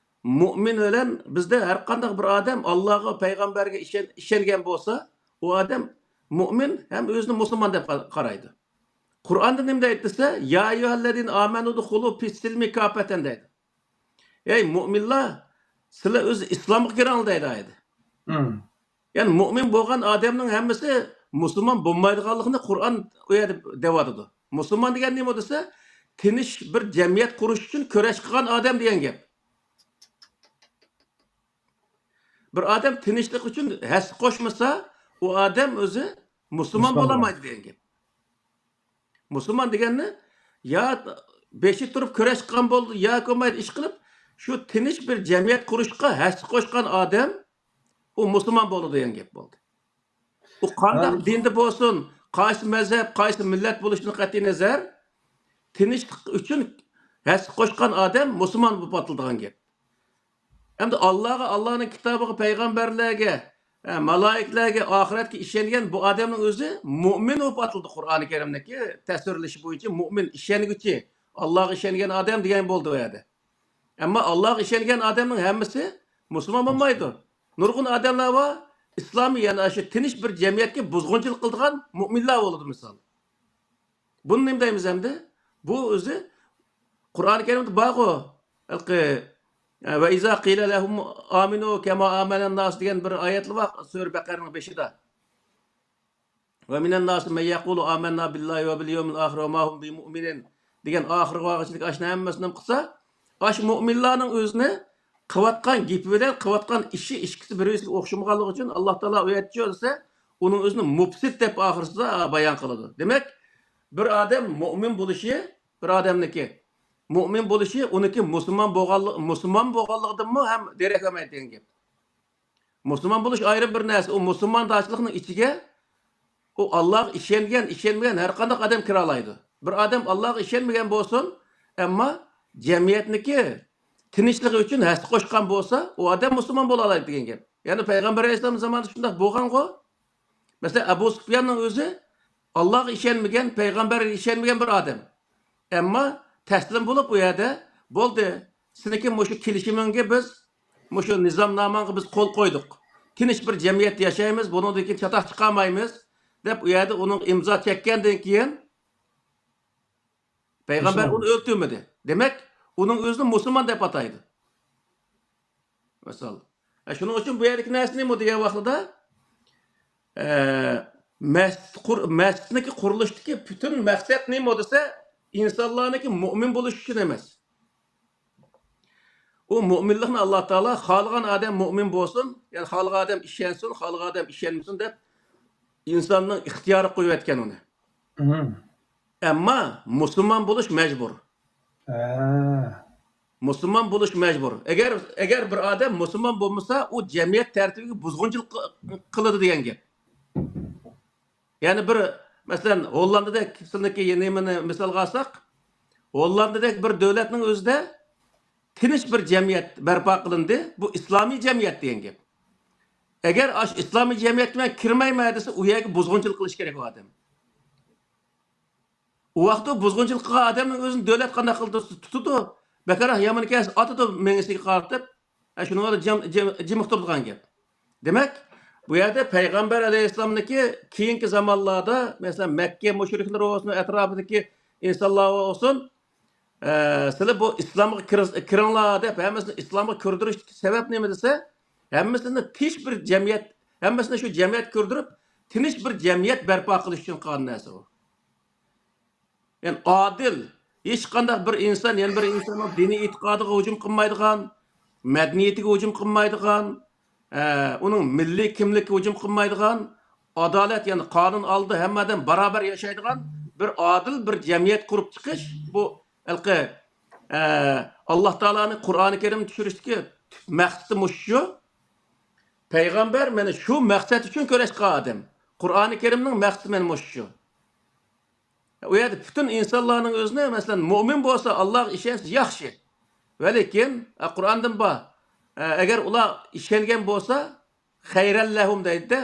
مۇئمىن بىلەن بىزدە ھەر قانداق بىر ئادەم ئاللاغا، پەيغەمبەرگە ئىشەن-، ئىشەنگەن بولسا، ئۇ ئادەم مۇئمىن ھەم ئۆزىنى مۇسۇلمان دەپ قا-، قارايدۇ. قۇرئاندا نېمە دەيدۇ دېسە، يا ئەييۇھەللەزىنە ئامەنۇ دۇخۇلۇ فىسسىلمى كاپپەتەن دەيدۇ. ئەي مۇئمىنلار، سىلەر ئۆز ئىسلامغا كىرىڭلار دەيدۇ ئايەتتە. يەنى مۇئمىن بولغان ئادەمنىڭ ھەممىسى مۇسۇلمان بولمايدىغانلىقىنى قۇرئان ئۇ يەردە دەۋاتىدۇ. مۇسۇلمان دېگەن نېمە دېسە، تىنچ بىر جەمئىيەت قۇرۇش ئۈچۈن كۈرەش قىلغان ئادەم دېگەن گەپ. بىر ئادەم تىنچلىق ئۈچۈن ھەسسە قوشمىسا، ئۇ ئادەم ئۆزى مۇسۇلمان بولالمايدۇ دېگەن گەپ. مۇسۇلمان دېگەننى يا بېشى تۇرۇپ كۈرەش قىلغان بولدى، ياكى بولمايدۇ ئىش قىلىپ، شۇ تىنچ بىر جەمئىيەت قۇرۇشقا ھەسسە قوشقان ئادەم، ئۇ مۇسۇلمان بولىدۇ دېگەن گەپ بولدى. ئۇ قانداق دىندا بولسۇن، قايسى مەزھەپ، قايسى مىللەت بولۇشىدىن قەتئىينەزەر، تىنچلىق ئۈچۈن ھەسسە قوشقان ئادەم مۇسۇلمان بولۇپ ئاتىلىدىغان گەپ. ئەمدى ئاللاغا، ئاللانىڭ كىتابىغا، پەيغەمبەرلەرگە، ئە، مالايىكىلەرگە، ئاخىرەتكە ئىشەنگەن بۇ ئادەمنىڭ ئۆزى مۇئمىن بولۇپ ئاتىلىدۇ قۇرئانى كەرىمدىكى تەسۋىرلىشى بويىچە مۇئمىن، ئىشەنگۈچى، ئاللاغا ئىشەنگەن ئادەم دېگەن بولدى ئۇ يەردە. ئەمما ئاللاغا ئىشەنگەن ئادەمنىڭ ھەممىسى مۇسۇلمان بولمايدۇ. نۇرغۇن ئادەملەر بار، ئىسلامىي، يەنى شۇ تىنچ بىر جەمئىيەتكە بۇزغۇنچىلىق قىلىدىغان مۇئمىنلار بولىدۇ، مىسال. بۇنى نېمە دەيمىز ئەمدى؟ بۇ ئۆزى قۇرئانى كەرىمدە بارغۇ. ھېلىقى، ۋە ئىزا قىلە لەھۇم ئامىنۇ كەما ئامەنەن ناس دېگەن بىر ئايەتلا بار سۈرە بەقەرىنىڭ بېشىدا. ۋە مىنەن ناسى مەن يەقۇلۇ ئامەننا بىللاھى ۋە بىل يەۋمىل ئاخىر ۋە ما ھۇم بىمۇئمىنىن دېگەن ئاخىرىغا بارغىچىلىك ئاشۇنى ھەممىسىنى قىلسا، ئاشۇ مۇئمىنلارنىڭ ئۆزىنى قىلىۋاتقان گېپى بىلەن قىلىۋاتقان ئىشى ئىككىسى بىر-بىرىگە ئوخشىمىغانلىقى ئۈچۈن ئاللا تائالا ئۇ يەردە دېسە، ئۇنىڭ ئۆزىنى مۇپسىت دەپ ئاخىرسىدا بايان قىلىدۇ. دېمەك، بىر ئادەم مۇئمىن بولۇشى، بىر ئادەمنىڭكى مۇئمىن بولۇشى ئۇنىڭكى مۇسۇلمان بولغانلىق-، مۇسۇلمان بولغانلىقىدىنمۇ ھەم دېرەك بەرمەيدۇ دېگەن گەپ. مۇسۇلمان بولۇش ئايرىم بىر نەرسە. ئۇ مۇسۇلماندارچىلىقنىڭ ئىچىگە ئۇ ئاللاغا ئىشەنگەن، ئىشەنمىگەن ھەر قانداق ئادەم كىرالايدۇ. بىر ئادەم ئاللاغا ئىشەنمىگەن بولسۇن، ئەمما جەمئىيەتنىڭكى تىنچلىقى ئۈچۈن ھەسسە قوشقان بولسا، ئۇ ئادەم مۇسۇلمان بولالايدۇ دېگەن گەپ. يەنى پەيغەمبەر ئەلەيھىسسالام زامانىدا شۇنداق بولغانغۇ. مەسىلەن، ئەبۇ سۇپياننىڭ ئۆزى ئاللاغا ئىشەنمىگەن، پەيغەمبەرگە ئىشەنمىگەن بىر ئادەم. ئەمما تەسلىم بولۇپ ئۇ يەردە، بولدى، سېنىڭكى مۇشۇ كېلىشىمىڭگە بىز، مۇشۇ نىزامناماڭغا بىز قول قويدۇق. تىنچ بىر جەمئىيەتتە ياشايمىز، بۇنىڭدىن كېيىن چاتاق چىقارمايمىز، دەپ ئۇ يەردە ئۇنىڭغا ئىمزا چەككەندىن كېيىن پەيغەمبەر ئۇنى ئۆلتۈرمىدى. دېمەك، ئۇنىڭ ئۆزىنى مۇسۇلمان دەپ ئاتايدۇ. مىسال. ھە، شۇنىڭ ئۈچۈن بۇ يەردىكى نەرسە نېمە دېگەن ۋاقتىدا، ئە، مەسچىت قۇر-، مەسچىتنىڭكى قۇرۇلۇشتىكى پۈتۈن مەقسەت نېمە دېسە، ئىنسانلارنىڭكى مۇئمىن بولۇشى ئۈچۈن ئەمەس. ئۇ مۇئمىنلىقنى ئاللا تائالا خالىغان ئادەم مۇئمىن بولسۇن، يەنى خالىغان ئادەم ئىشەنسۇن، خالىغان ئادەم ئىشەنمىسۇن دەپ ئىنساننىڭ ئىختىيارىغا قويۇۋەتكەن ئۇنى. ئەمما مۇسۇلمان بولۇش مەجبۇر. ھە. مۇسۇلمان بولۇش مەجبۇر. ئەگەر، ئەگەر بىر ئادەم مۇسۇلمان بولمىسا، ئۇ جەمئىيەت تەرتىپىگە بۇزغۇنچىلىق قىلىدۇ دېگەن گەپ. يەنى بىر، مەسىلەن، ھوللاندىدەك، سىلىنىڭكى نېمىنى مىسالغا ئالساق، ھوللاندىدەك بىر دۆلەتنىڭ ئۆزىدە تىنچ بىر جەمئىيەت بەرپا قىلىندى. بۇ ئىسلامىي جەمئىيەت دېگەن گەپ. ئەگەر ئاشۇ ئىسلامىي جەمئىيەتكە مەن كىرمەيمەن دېسە، ئۇ يەرگە بۇزغۇنچىلىق قىلىش كېرەك ئۇ ئادەم. ئۇ ۋاقىتتا بۇزغۇنچىلىق قىلغان ئادەمنىڭ ئۆزىنى دۆلەت قانداق قىلىدۇ؟ تۇتىدۇ. بەكرەك يامان كەلسە ئاتىدۇ مېڭىسىگە قارىتىپ. ھە، شۇنىڭغا جىم-، جىم-، جىمىق تۇرىدىغان گەپ. دېمەك، بۇ يەردە پەيغەمبەر ئەلەيھىسسالامنىڭكى كېيىنكى زامانلاردا، مەسىلەن، مەككە مۇشرىكلىرى بولسۇن، ئەتراپىدىكى ئىنسانلار بولسۇن، ئە، سىلەر بۇ ئىسلامغا كىرىز-، كىرىڭلار دەپ ھەممىسىنى ئىسلامغا كىردۈرۈشتىكى سەۋەب نېمە دېسە، ھەممىسىنى تىنچ بىر جەمئىيەت، ھەممىسىنى شۇ جەمئىيەتكە كىردۈرۈپ، تىنچ بىر جەمئىيەت بەرپا قىلىش ئۈچۈن قىلغان نەرسە ئۇ. يەنى ئادىل، ھېچقانداق بىر ئىنسان يەنە بىر ئىنساننىڭ دىنىي ئېتىقادىغا ھۇجۇم قىلمايدىغان، مەدەنىيىتىگە ھۇجۇم قىلمايدىغان، ئە، ئۇنىڭ مىللىي كىملىكىگە ھۇجۇم قىلمايدىغان، ئادالەت، يەنى قانۇن ئالدىدا ھەممە ئادەم باراۋەر ياشايدىغان بىر ئادىل بىر جەمئىيەت قۇرۇپ چىقىش، بۇ ھېلىقى، ئە، ئاللا تائالانىڭ قۇرئانى كەرىم چۈشۈرۈشتىكى تۈپ مەقسىتى مۇشۇ. پەيغەمبەر مانا شۇ مەقسەت ئۈچۈن كۈرەش قىلغان ئادەم. قۇرئانى كەرىمنىڭ مەقسىتى مانا مۇشۇ. ئۇ يەردە پۈتۈن ئىنسانلارنىڭ ئۆزىنى، مەسىلەن، مۇئمىن بولسا، ئاللاغا ئىشەنسە ياخشى. ۋەلىكىن، ئە، قۇرئاندىن بار، ئە، ئەگەر ئۇلار ئىشەنگەن بولسا، خەيرەن لەھۇم دەيدۇ-دە،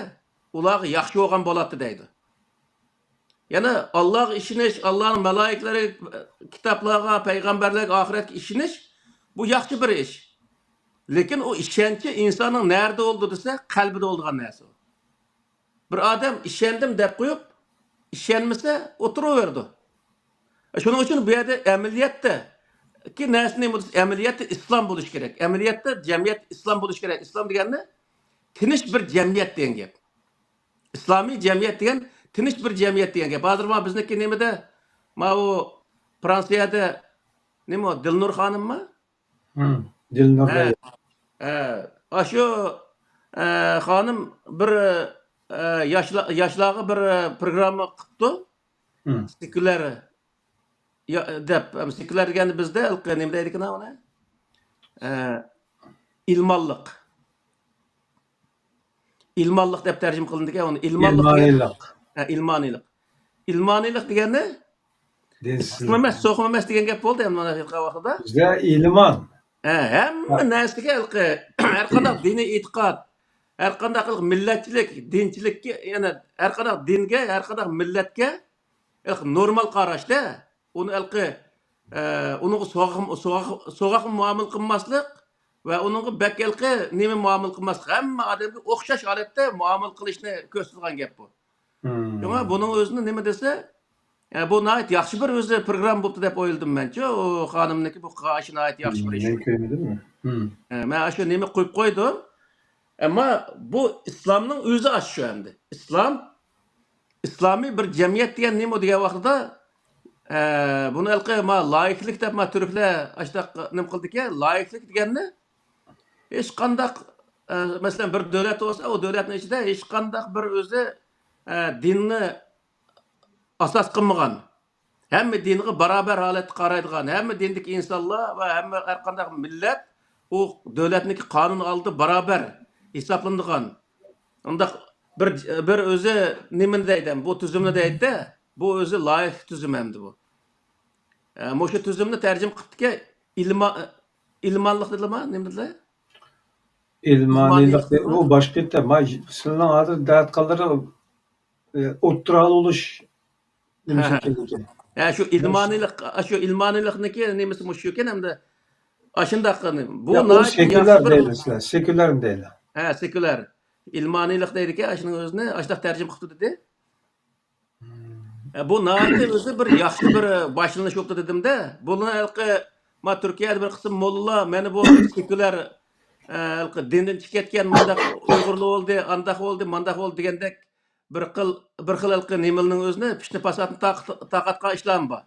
ئۇلارغا ياخشى بولغان بولاتتى دەيدۇ. يەنى ئاللاغا ئىشىنىش، ئاللانىڭ مالايىكىلىرى، كىتابلارغا، پەيغەمبەرلەرگە، ئاخىرەتكە ئىشىنىش، بۇ ياخشى بىر ئىش. لېكىن ئۇ ئىشەنچى ئىنساننىڭ نەدە بولىدۇ دېسە، قەلبىدە بولىدىغان نەرسە ئۇ. بىر ئادەم ئىشەندىم دەپ قويۇپ، ئىشەنمىسە، ئولتۇرۇۋېرىدۇ. شۇنىڭ ئۈچۈن بۇ يەردە ئەمەلىيەتتىكى نەرسە نېمە دېسە، ئەمەلىيەتتە ئىسلام بولۇشى كېرەك. ئەمەلىيەتتە جەمئىيەت ئىسلام بولۇشى كېرەك. ئىسلام دېگەننى تىنچ بىر جەمئىيەت دېگەن گەپ. ئىسلامىي جەمئىيەت دېگەن تىنچ بىر جەمئىيەت دېگەن گەپ. ھازىر مانا بىزنىڭكى نېمىدە، ماۋۇ فرانسىيەدە نېمە، دىلنۇر خانىممۇ؟ ھىم، دىلنۇر ھە، ھە. ئاشۇ، ئە، خانىم بىر، ئە، ياشلا-، ياشلارغا بىر، ئە، پروگرامما قىپتۇ. ھىم. سېكۇلار يا-، دەپ، ئەم، سېكۇلار دېگەندە بىزدە ھېلىقى نېمە دەيدىكىن ئۇنى؟ ئە، ئىلمانلىق. ئىلمانلىق دەپ تەرجىمە قىلىندىكەن ئۇنى. ئىلمانلىق دېگەن ئىلمانىيلىق. ھە، ئىلمانىيلىق. ئىلمانىيلىق دېگەننى دىنسىزلىق. ئىسلام ئەمەس، سوخۇم ئەمەس دېگەن گەپ بولدى ئەمدى مانا ھېلىقى ۋاقىتتا. بىزدە ئىلمان. ھە، ھەممە ھە. نەرسىگە ھېلىقى، ھەر قانداق دىنىي ئېتىقاد، ھەر قانداق ھېلىقى مىللەتچىلىك، دىنچىلىككە، يەنى ھەر قانداق دىنگە، ھەر قانداق مىللەتكە ھېلىقى نورمال قاراشتا، ئۇنى ھېلىقى، ئە، ئۇنىڭغا سوغۇق، سوغۇق، سوغۇق مۇئامىلە قىلماسلىق ۋە ئۇنىڭغا بەك ھېلىقى نېمە مۇئامىلە قىلماسلىق، ھەممە ئادەمگە ئوخشاش ھالەتتە مۇئامىلە قىلىشنى كۆرسىتىدىغان گەپ بۇ. مم. شۇڭا بۇنىڭ ئۆزىنى نېمە دېسە، ئە، بۇ ناھايىتى ياخشى بىر ئۆزى پروگرامما بوپتۇ دەپ ئويلىدىم مەنچۇ. ئۇ خانىمنىڭكى بۇ قارىشى ناھايىتى ياخشى بىر ئىش. مم، مەن كۆرمىدىم. مم. ئە، مەن ئاشۇ نېمە قويۇپ قويدۇم. ئەمما بۇ ئىسلامنىڭ ئۆزى ئاشۇ ئەمدى. ئىسلام، ئىسلامىي بىر جەمئىيەت دېگەن نېمە دېگەن ۋاقتىدا، ئە، بۇنى ھېلىقى ما لايىكلىك دەپ ما تۈركلەر ئاشۇنداق نېمە قىلىدىكەن، لايىكلىك دېگەننى ھېچقانداق، ئە، مەسىلەن، بىر دۆلەت بولسا، ئۇ دۆلەتنىڭ ئىچىدە ھېچقانداق بىر ئۆزى، ئە، دىننى ئاساس قىلمىغان، ھەممە دىنغا باراۋەر ھالەتتە قارايدىغان، ھەممە دىندىكى ئىنسانلار ۋە ھەممە ھەر قانداق مىللەت ئۇ دۆلەتنىڭكى قانۇن ئالدىدا باراۋەر ھېسابلىنىدىغان، ئۇنداق بىر، بىر ئۆزى نېمىنى دەيدۇ، بۇ تۈزۈمنى دەيدۇ، بۇ ئۆزى لايىق تۈزۈم ئەمدى بۇ. ئە، مۇشۇ تۈزۈمنى تەرجىمە قىپتىكەن، ئىلما-، ئىلمانلىق دېدىلەرما؟ نېمە دېدىلەر؟ ئىلمانىيلىق ئىلمانىيلىق دە-، ئۇ باشقا يەردە. ما-، سىلىنىڭ ھازىر دەۋاتقانلىرى، ئە، ئوتتۇرالىق بولۇش نېمە ھە، ھە. شەكىلدىكى. ھە، شۇ ئىلمانىيلىق، شۇ ئىلمانىيلىقنىڭكى نېمىسى مۇشۇ ئىكەن ئەمدى. ئاشۇنداق قىلىپ. بۇ يا، ئۇ ناھايىتى سېكۇلار ياخشى بىر دەيمىز، سېكۇلارمۇ دەيلى. ھە، سېكۇلار. ئىلمانىيلىق دەيدىكەن، ئاشۇنىڭ ئۆزىنى ئاشۇنداق تەرجىمە قىپتۇ دېدى. مم. ئە، بۇ ناھايىتى ئۆزى بىر ياخشى بىر باشلىنىش بوپتۇ دېدىمدە. بۇنى ھېلىقى، ما، تۈركىيەدە بىر قىسىم موللىلار، مانا بۇ سېكۇلار، ئە، ھېلىقى دىندىن چىقىپ كەتكەن مۇنداق ئۇيغۇرلار بولدى، ئانداق بولدى، مانداق بولدى دېگەندەك بىر خىل، بىر خىل ھېلىقى نېمىلىنىڭ ئۆزىنى پىتنە پاساتنى تارقىت-، تارقاتقان ئىشلارمۇ بار.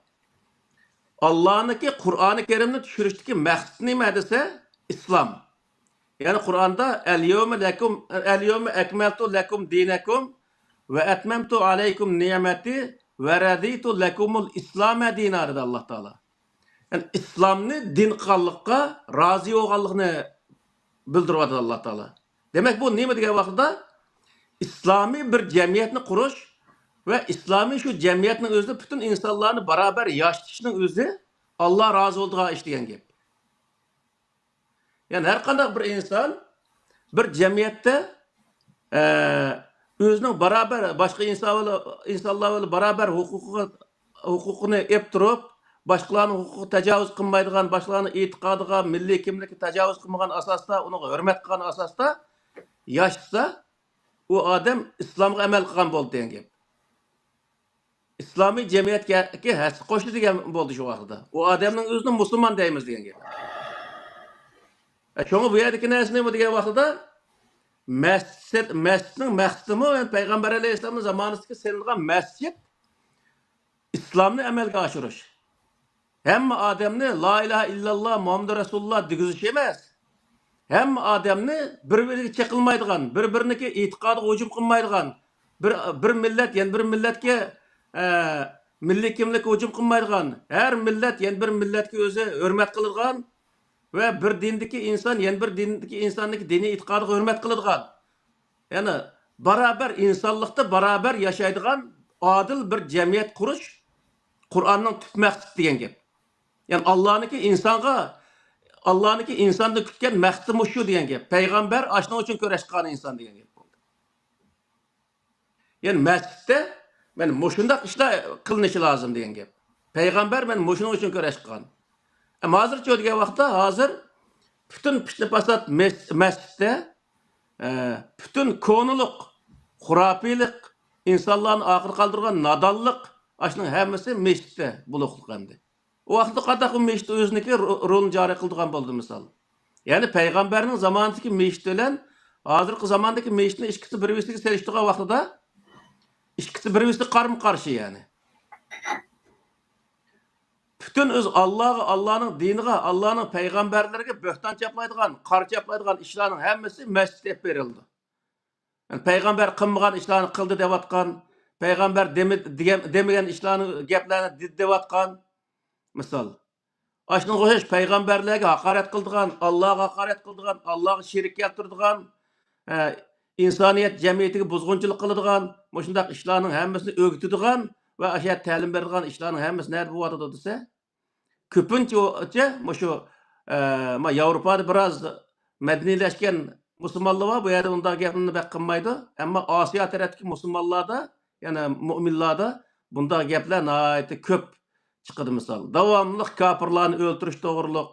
ئاللانىڭكى قۇرئانى كەرىمنى چۈشۈرۈشتىكى مەقسىتى نېمە دېسە، ئىسلام. يەنى قۇرئاندا، «ئەل يەۋمە لەكۇم، ئەل يەۋمە ئەكمەلتۇ لەكۇم دىنەكۇم ۋە ئەتمەمتۇ ئەلەيكۇم نىئمەتى ۋە رەزىتۇ لەكۇمۇل ئىسلامە دىنا» دېدى ئاللا تائالا. يەنى ئىسلامنى دىن قىلغانلىققا رازى بولغانلىقىنى بىلدۈرۈۋاتىدۇ ئاللا تائالا. دېمەك، بۇ نېمە دېگەن ۋاقىتتا، ئىسلامىي بىر جەمئىيەتنى قۇرۇش ۋە ئىسلامىي شۇ جەمئىيەتنىڭ ئۆزىدە پۈتۈن ئىنسانلارنى باراۋەر ياشىتىشنىڭ ئۆزى ئاللا رازى بولىدىغان ئىش دېگەن گەپ. يەنى ھەر قانداق بىر ئىنسان بىر جەمئىيەتتە، ئە، ئۆزىنىڭ باراۋەر، باشقا ئىنسان بىلەن، ئىنسانلار بىلەن باراۋەر ھوقۇقىغا، ھوقۇقىنى ئېلىپ تۇرۇپ، باشقىلارنىڭ ھوقۇقىغا تاجاۋۇز قىلمايدىغان، باشقىلارنىڭ ئېتىقادىغا، مىللىي كىملىكىگە تاجاۋۇز قىلمىغان ئاساستا، ئۇنىڭغا ھۆرمەت قىلغان ئاساستا ياشىسا، ئۇ ئادەم ئىسلامغا ئەمەل قىلغان بولدى دېگەن گەپ. ئىسلامىي جەمئىيەتكە ھەسسە قوشتى دېگەن بولدى شۇ ۋاقىتتا. ئۇ ئادەمنىڭ ئۆزىنى مۇسۇلمان دەيمىز دېگەن گەپ. ئە، شۇڭا بۇ يەردىكى نەرسە نېمە دېگەن ۋاقتىدا، مەسچىت، مەسچىتنىڭ مەقسىتىمۇ، يەنى پەيغەمبەر ئەلەيھىسسالامنىڭ زامانىسىدىكى سېلىنغان مەسچىت ئىسلامنى ئەمەلگە ئاشۇرۇش. ھەممە ئادەمنى لا ئىلاھە ئىللاللا مۇھەممەدۇر رەسۇلۇللا دېگۈزۈش ئەمەس. ھەممە ئادەمنى بىر-بىرىگە چېقىلمايدىغان، بىر-بىرىنىڭكى ئېتىقادىغا ھۇجۇم قىلمايدىغان، بىر، بىر مىللەت يەنە بىر مىللەتكە، ئە، مىللىي كىملىككە ھۇجۇم قىلمايدىغان، ھەر مىللەت يەنە بىر مىللەتكە ئۆزى ھۆرمەت قىلىدىغان ۋە بىر دىندىكى ئىنسان يەنە بىر دىندىكى ئىنساننىڭكى دىنىي ئېتىقادىغا ھۆرمەت قىلىدىغان، يەنى باراۋەر ئىنسانلىقتا باراۋەر ياشايدىغان ئادىل بىر جەمئىيەت قۇرۇش قۇرئاننىڭ تۈپ مەقسىتى دېگەن گەپ. يەنى ئاللانىڭكى ئىنسانغا، ئاللانىڭكى ئىنساندىن كۈتكەن مەقسىتى مۇشۇ دېگەن گەپ. پەيغەمبەر ئاشۇنىڭ ئۈچۈن كۈرەش قىلغان ئىنسان دېگەن گەپ بولدى. يەنى مەسچىتتە مانا مۇشۇنداق ئىشلار قىلىنىشى لازىم دېگەن گەپ. پەيغەمبەر مانا مۇشۇنىڭ ئۈچۈن كۈرەش قىلغان. ئەمما ھازىرچۇ دېگەن ۋاقىتتا، ھازىر پۈتۈن پىتنە-پاسات مەس-، مەسچىتتە، ئە، پۈتۈن كونىلىق، خۇراپىيلىق، ئىنسانلارنى ئارقىدا قالدۇرغان نادانلىق، ئاشۇنىڭ ھەممىسى مەسچىتتە بولۇقلۇق ئەمدى. ئۇ ۋاقىتتا قانداق بۇ مەسچىت ئۆزىنىڭكى رو-، رولىنى جارى قىلىدىغان بولدى، مىسال؟ يەنى پەيغەمبەرنىڭ زامانىدىكى مەسچىت بىلەن ھازىرقى زاماندىكى مەسچىتنى ئىككىسى بىر-بىرسىگە سېلىشتۇرغان ۋاقتىدا، ئىككىسى بىر-بىرسىگە قارىمۇ-قارشى، يەنى. پۈتۈن ئۆز ئاللاغا، ئاللانىڭ دىنىغا، ئاللانىڭ پەيغەمبەرلىرىگە بۆھتان چاپلايدىغان، قارا چاپلايدىغان ئىشلارنىڭ ھەممىسى مەسچىتتە ئېلىپ بېرىلىدۇ. يەنى پەيغەمبەر قىلمىغان ئىشلارنى قىلدى دەۋاتقان، پەيغەمبەر دېمە-، دېگەن-، دېمىگەن ئىشلارنى، گەپلەرنى دېدى دەۋاتقان، مىسال. ئاشۇنىڭغا ئوخشاش پەيغەمبەرلەرگە ھاقارەت قىلىدىغان، ئاللاغا ھاقارەت قىلىدىغان، ئاللاغا شېرىك كەلتۈرىدىغان، ئە، ئىنسانىيەت جەمئىيىتىگە بۇزغۇنچىلىق قىلىدىغان، مۇشۇنداق ئىشلارنىڭ ھەممىسىنى ئۆگىتىدىغان ۋە ئاشۇ يەردە تەلىم بېرىدىغان ئىشلارنىڭ ھەممىسى نەدە بولۇۋاتىدۇ دېسە، كۆپىنچە مۇشۇ، ئە، ما ياۋروپادا بىراز مەدەنىيلەشكەن مۇسۇلمانلار بار، بۇ يەردە ئۇنداق گەپنى بەك قىلمايدۇ. ئەمما ئاسىيا تەرەپتىكى مۇسۇلمانلاردا، يەنى مۇئمىنلاردا بۇنداق گەپلەر ناھايىتى كۆپ چىقىدۇ، مىسال. داۋاملىق كاپىرلارنى ئۆلتۈرۈش توغرۇلۇق،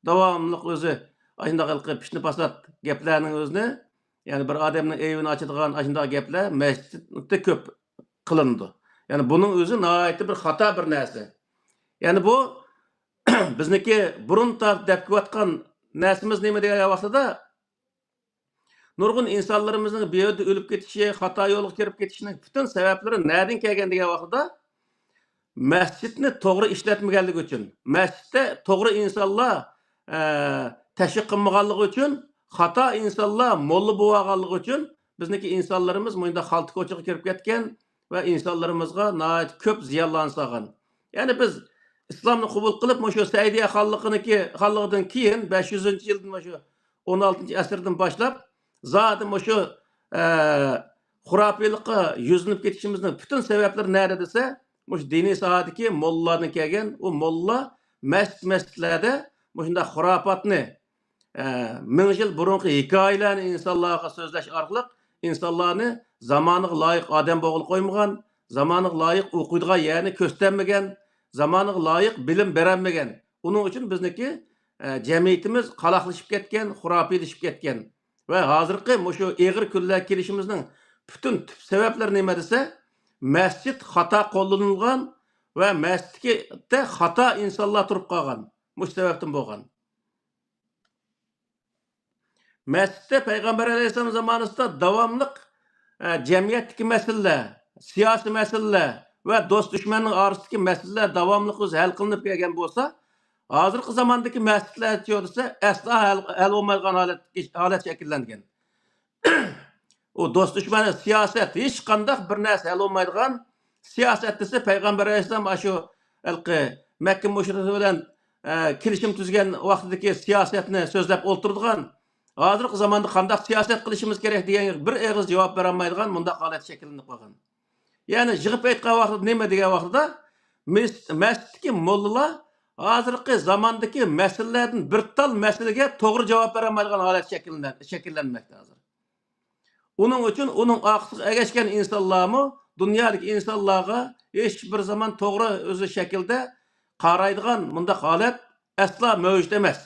داۋاملىق ئۆزى ئاشۇنداق ھېلىقى پىتنە-پاسات گەپلەرنىڭ ئۆزىنى، يەنى بىر ئادەمنىڭ ئەيىبىنى ئاچىدىغان ئاشۇنداق گەپلەر مەسچىتتە كۆپ قىلىنىدۇ. يەنى بۇنىڭ ئۆزى ناھايىتى بىر خاتا بىر نەرسە. يەنى بۇ بىزنىڭكى بۇرۇن تارتىپ دەپ كېلىۋاتقان نەرسىمىز نېمە دېگەن ۋاقتىدا، نۇرغۇن ئىنسانلىرىمىزنىڭ بۇ يەردە ئۆلۈپ كېتىشى، خاتا يولغا كىرىپ كېتىشىنىڭ پۈتۈن سەۋەبلىرى نەدىن كەلگەن دېگەن ۋاقتىدا، مەسچىتنى توغرا ئىشلەتمىگەنلىكى ئۈچۈن، مەسچىتتە توغرا ئىنسانلار، ئە، تەشۋىق قىلمىغانلىقى ئۈچۈن، خاتا ئىنسانلار موللا بولۇۋالغانلىقى ئۈچۈن، بىزنىڭكى ئىنسانلىرىمىز مۇنداق خالتا كوچىغا كىرىپ كەتكەن ۋە ئىنسانلىرىمىزغا ناھايىتى كۆپ زىيانلارنى سالغان. يەنى بىز ئىسلامنى قوبۇل قىلىپ، مۇشۇ سەئىدىيە خانلىقىنىڭكى، خانلىقىدىن كېيىن، بەش يۈزىنچى يىلدىن، مۇشۇ ئون ئالتىنچى ئەسىردىن باشلاپ، زادى مۇشۇ، ئە، خۇراپىيلىققا يۈزلىنىپ كېتىشىمىزنىڭ پۈتۈن سەۋەبلىرى نەدە دېسە، مۇشۇ دىنىي ساھەدىكى موللالاردىن كەلگەن. ئۇ موللا مەسچىت-مەسچىتلەردە مۇشۇنداق خۇراپاتنى، ئە، مىڭ يىل بۇرۇنقى ھېكايىلەرنى ئىنسانلارغا سۆزلەش ئارقىلىق ئىنسانلارنى زامانىغا لايىق ئادەم بولغىلى قويمىغان، زامانىغا لايىق ئوقۇيدىغان يەرنى كۆرسىتەلمىگەن، زامانىغا لايىق بىلىم بېرەلمىگەن. ئۇنىڭ ئۈچۈن بىزنىڭكى، ئە، جەمئىيىتىمىز قالاقلىشىپ كەتكەن، خۇراپىيلىشىپ كەتكەن. ۋە ھازىرقى مۇشۇ ئېغىر كۈنلەرگە كېلىشىمىزنىڭ پۈتۈن تۈپ سەۋەبلىرى نېمە دېسە، مەسچىت خاتا قوللىنىلغان ۋە مەسچىتتە خاتا ئىنسانلار تۇرۇپ قالغان. مۇشۇ سەۋەبتىن بولغان. مەسچىتتە پەيغەمبەر ئەلەيھىسسالام زامانىسىدا داۋاملىق، ئە، جەمئىيەتتىكى مەسىلىلەر، سىياسىي مەسىلىلەر ۋە دوست-دۈشمەننىڭ ئارىسىدىكى مەسىلىلەر داۋاملىق ئۆزى ھەل قىلىنىپ كەلگەن بولسا، ھازىرقى زاماندىكى مەسىلىلەرچۇ دېسە، ئەسلا ھەل، ھەل بولمايدىغان ھالەت، ھالەت شەكىللەنگەن. ئۇ دوست-دۈشمەن، سىياسەت، ھېچقانداق بىر نەرسە ھەل بولمايدىغان، سىياسەت دېسە، پەيغەمبەر ئەلەيھىسسالام ئاشۇ ھېلىقى مەككە مۇشرىكى بىلەن، ئە، كېلىشىم تۈزگەن ۋاقتىدىكى سىياسەتنى سۆزلەپ ئولتۇرىدىغان، ھازىرقى زاماندا قانداق سىياسەت قىلىشىمىز كېرەك دېگەنگە بىر ئېغىز جاۋاب بېرەلمەيدىغان مۇنداق ھالەت شەكىللىنىپ قالغان. يەنى يىغىپ ئېيتقان ۋاقتىدا نېمە دېگەن ۋاقتىدا، مەس-، مەسچىتتىكى موللىلار ھازىرقى زاماندىكى مەسىلىلەردىن بىر تال مەسىلىگە توغرا جاۋاب بېرەلمەيدىغان ھالەت شەكىللەن-، شەكىللەنمەكتە ھازىر. ئۇنىڭ ئۈچۈن ئۇنىڭ ئارقىسىغا ئەگەشكەن ئىنسانلارمۇ دۇنيادىكى ئىنسانلارغا ھېچ بىر زامان توغرا ئۆزى شەكىلدە قارايدىغان مۇنداق ھالەت ئەسلا مەۋجۇت ئەمەس.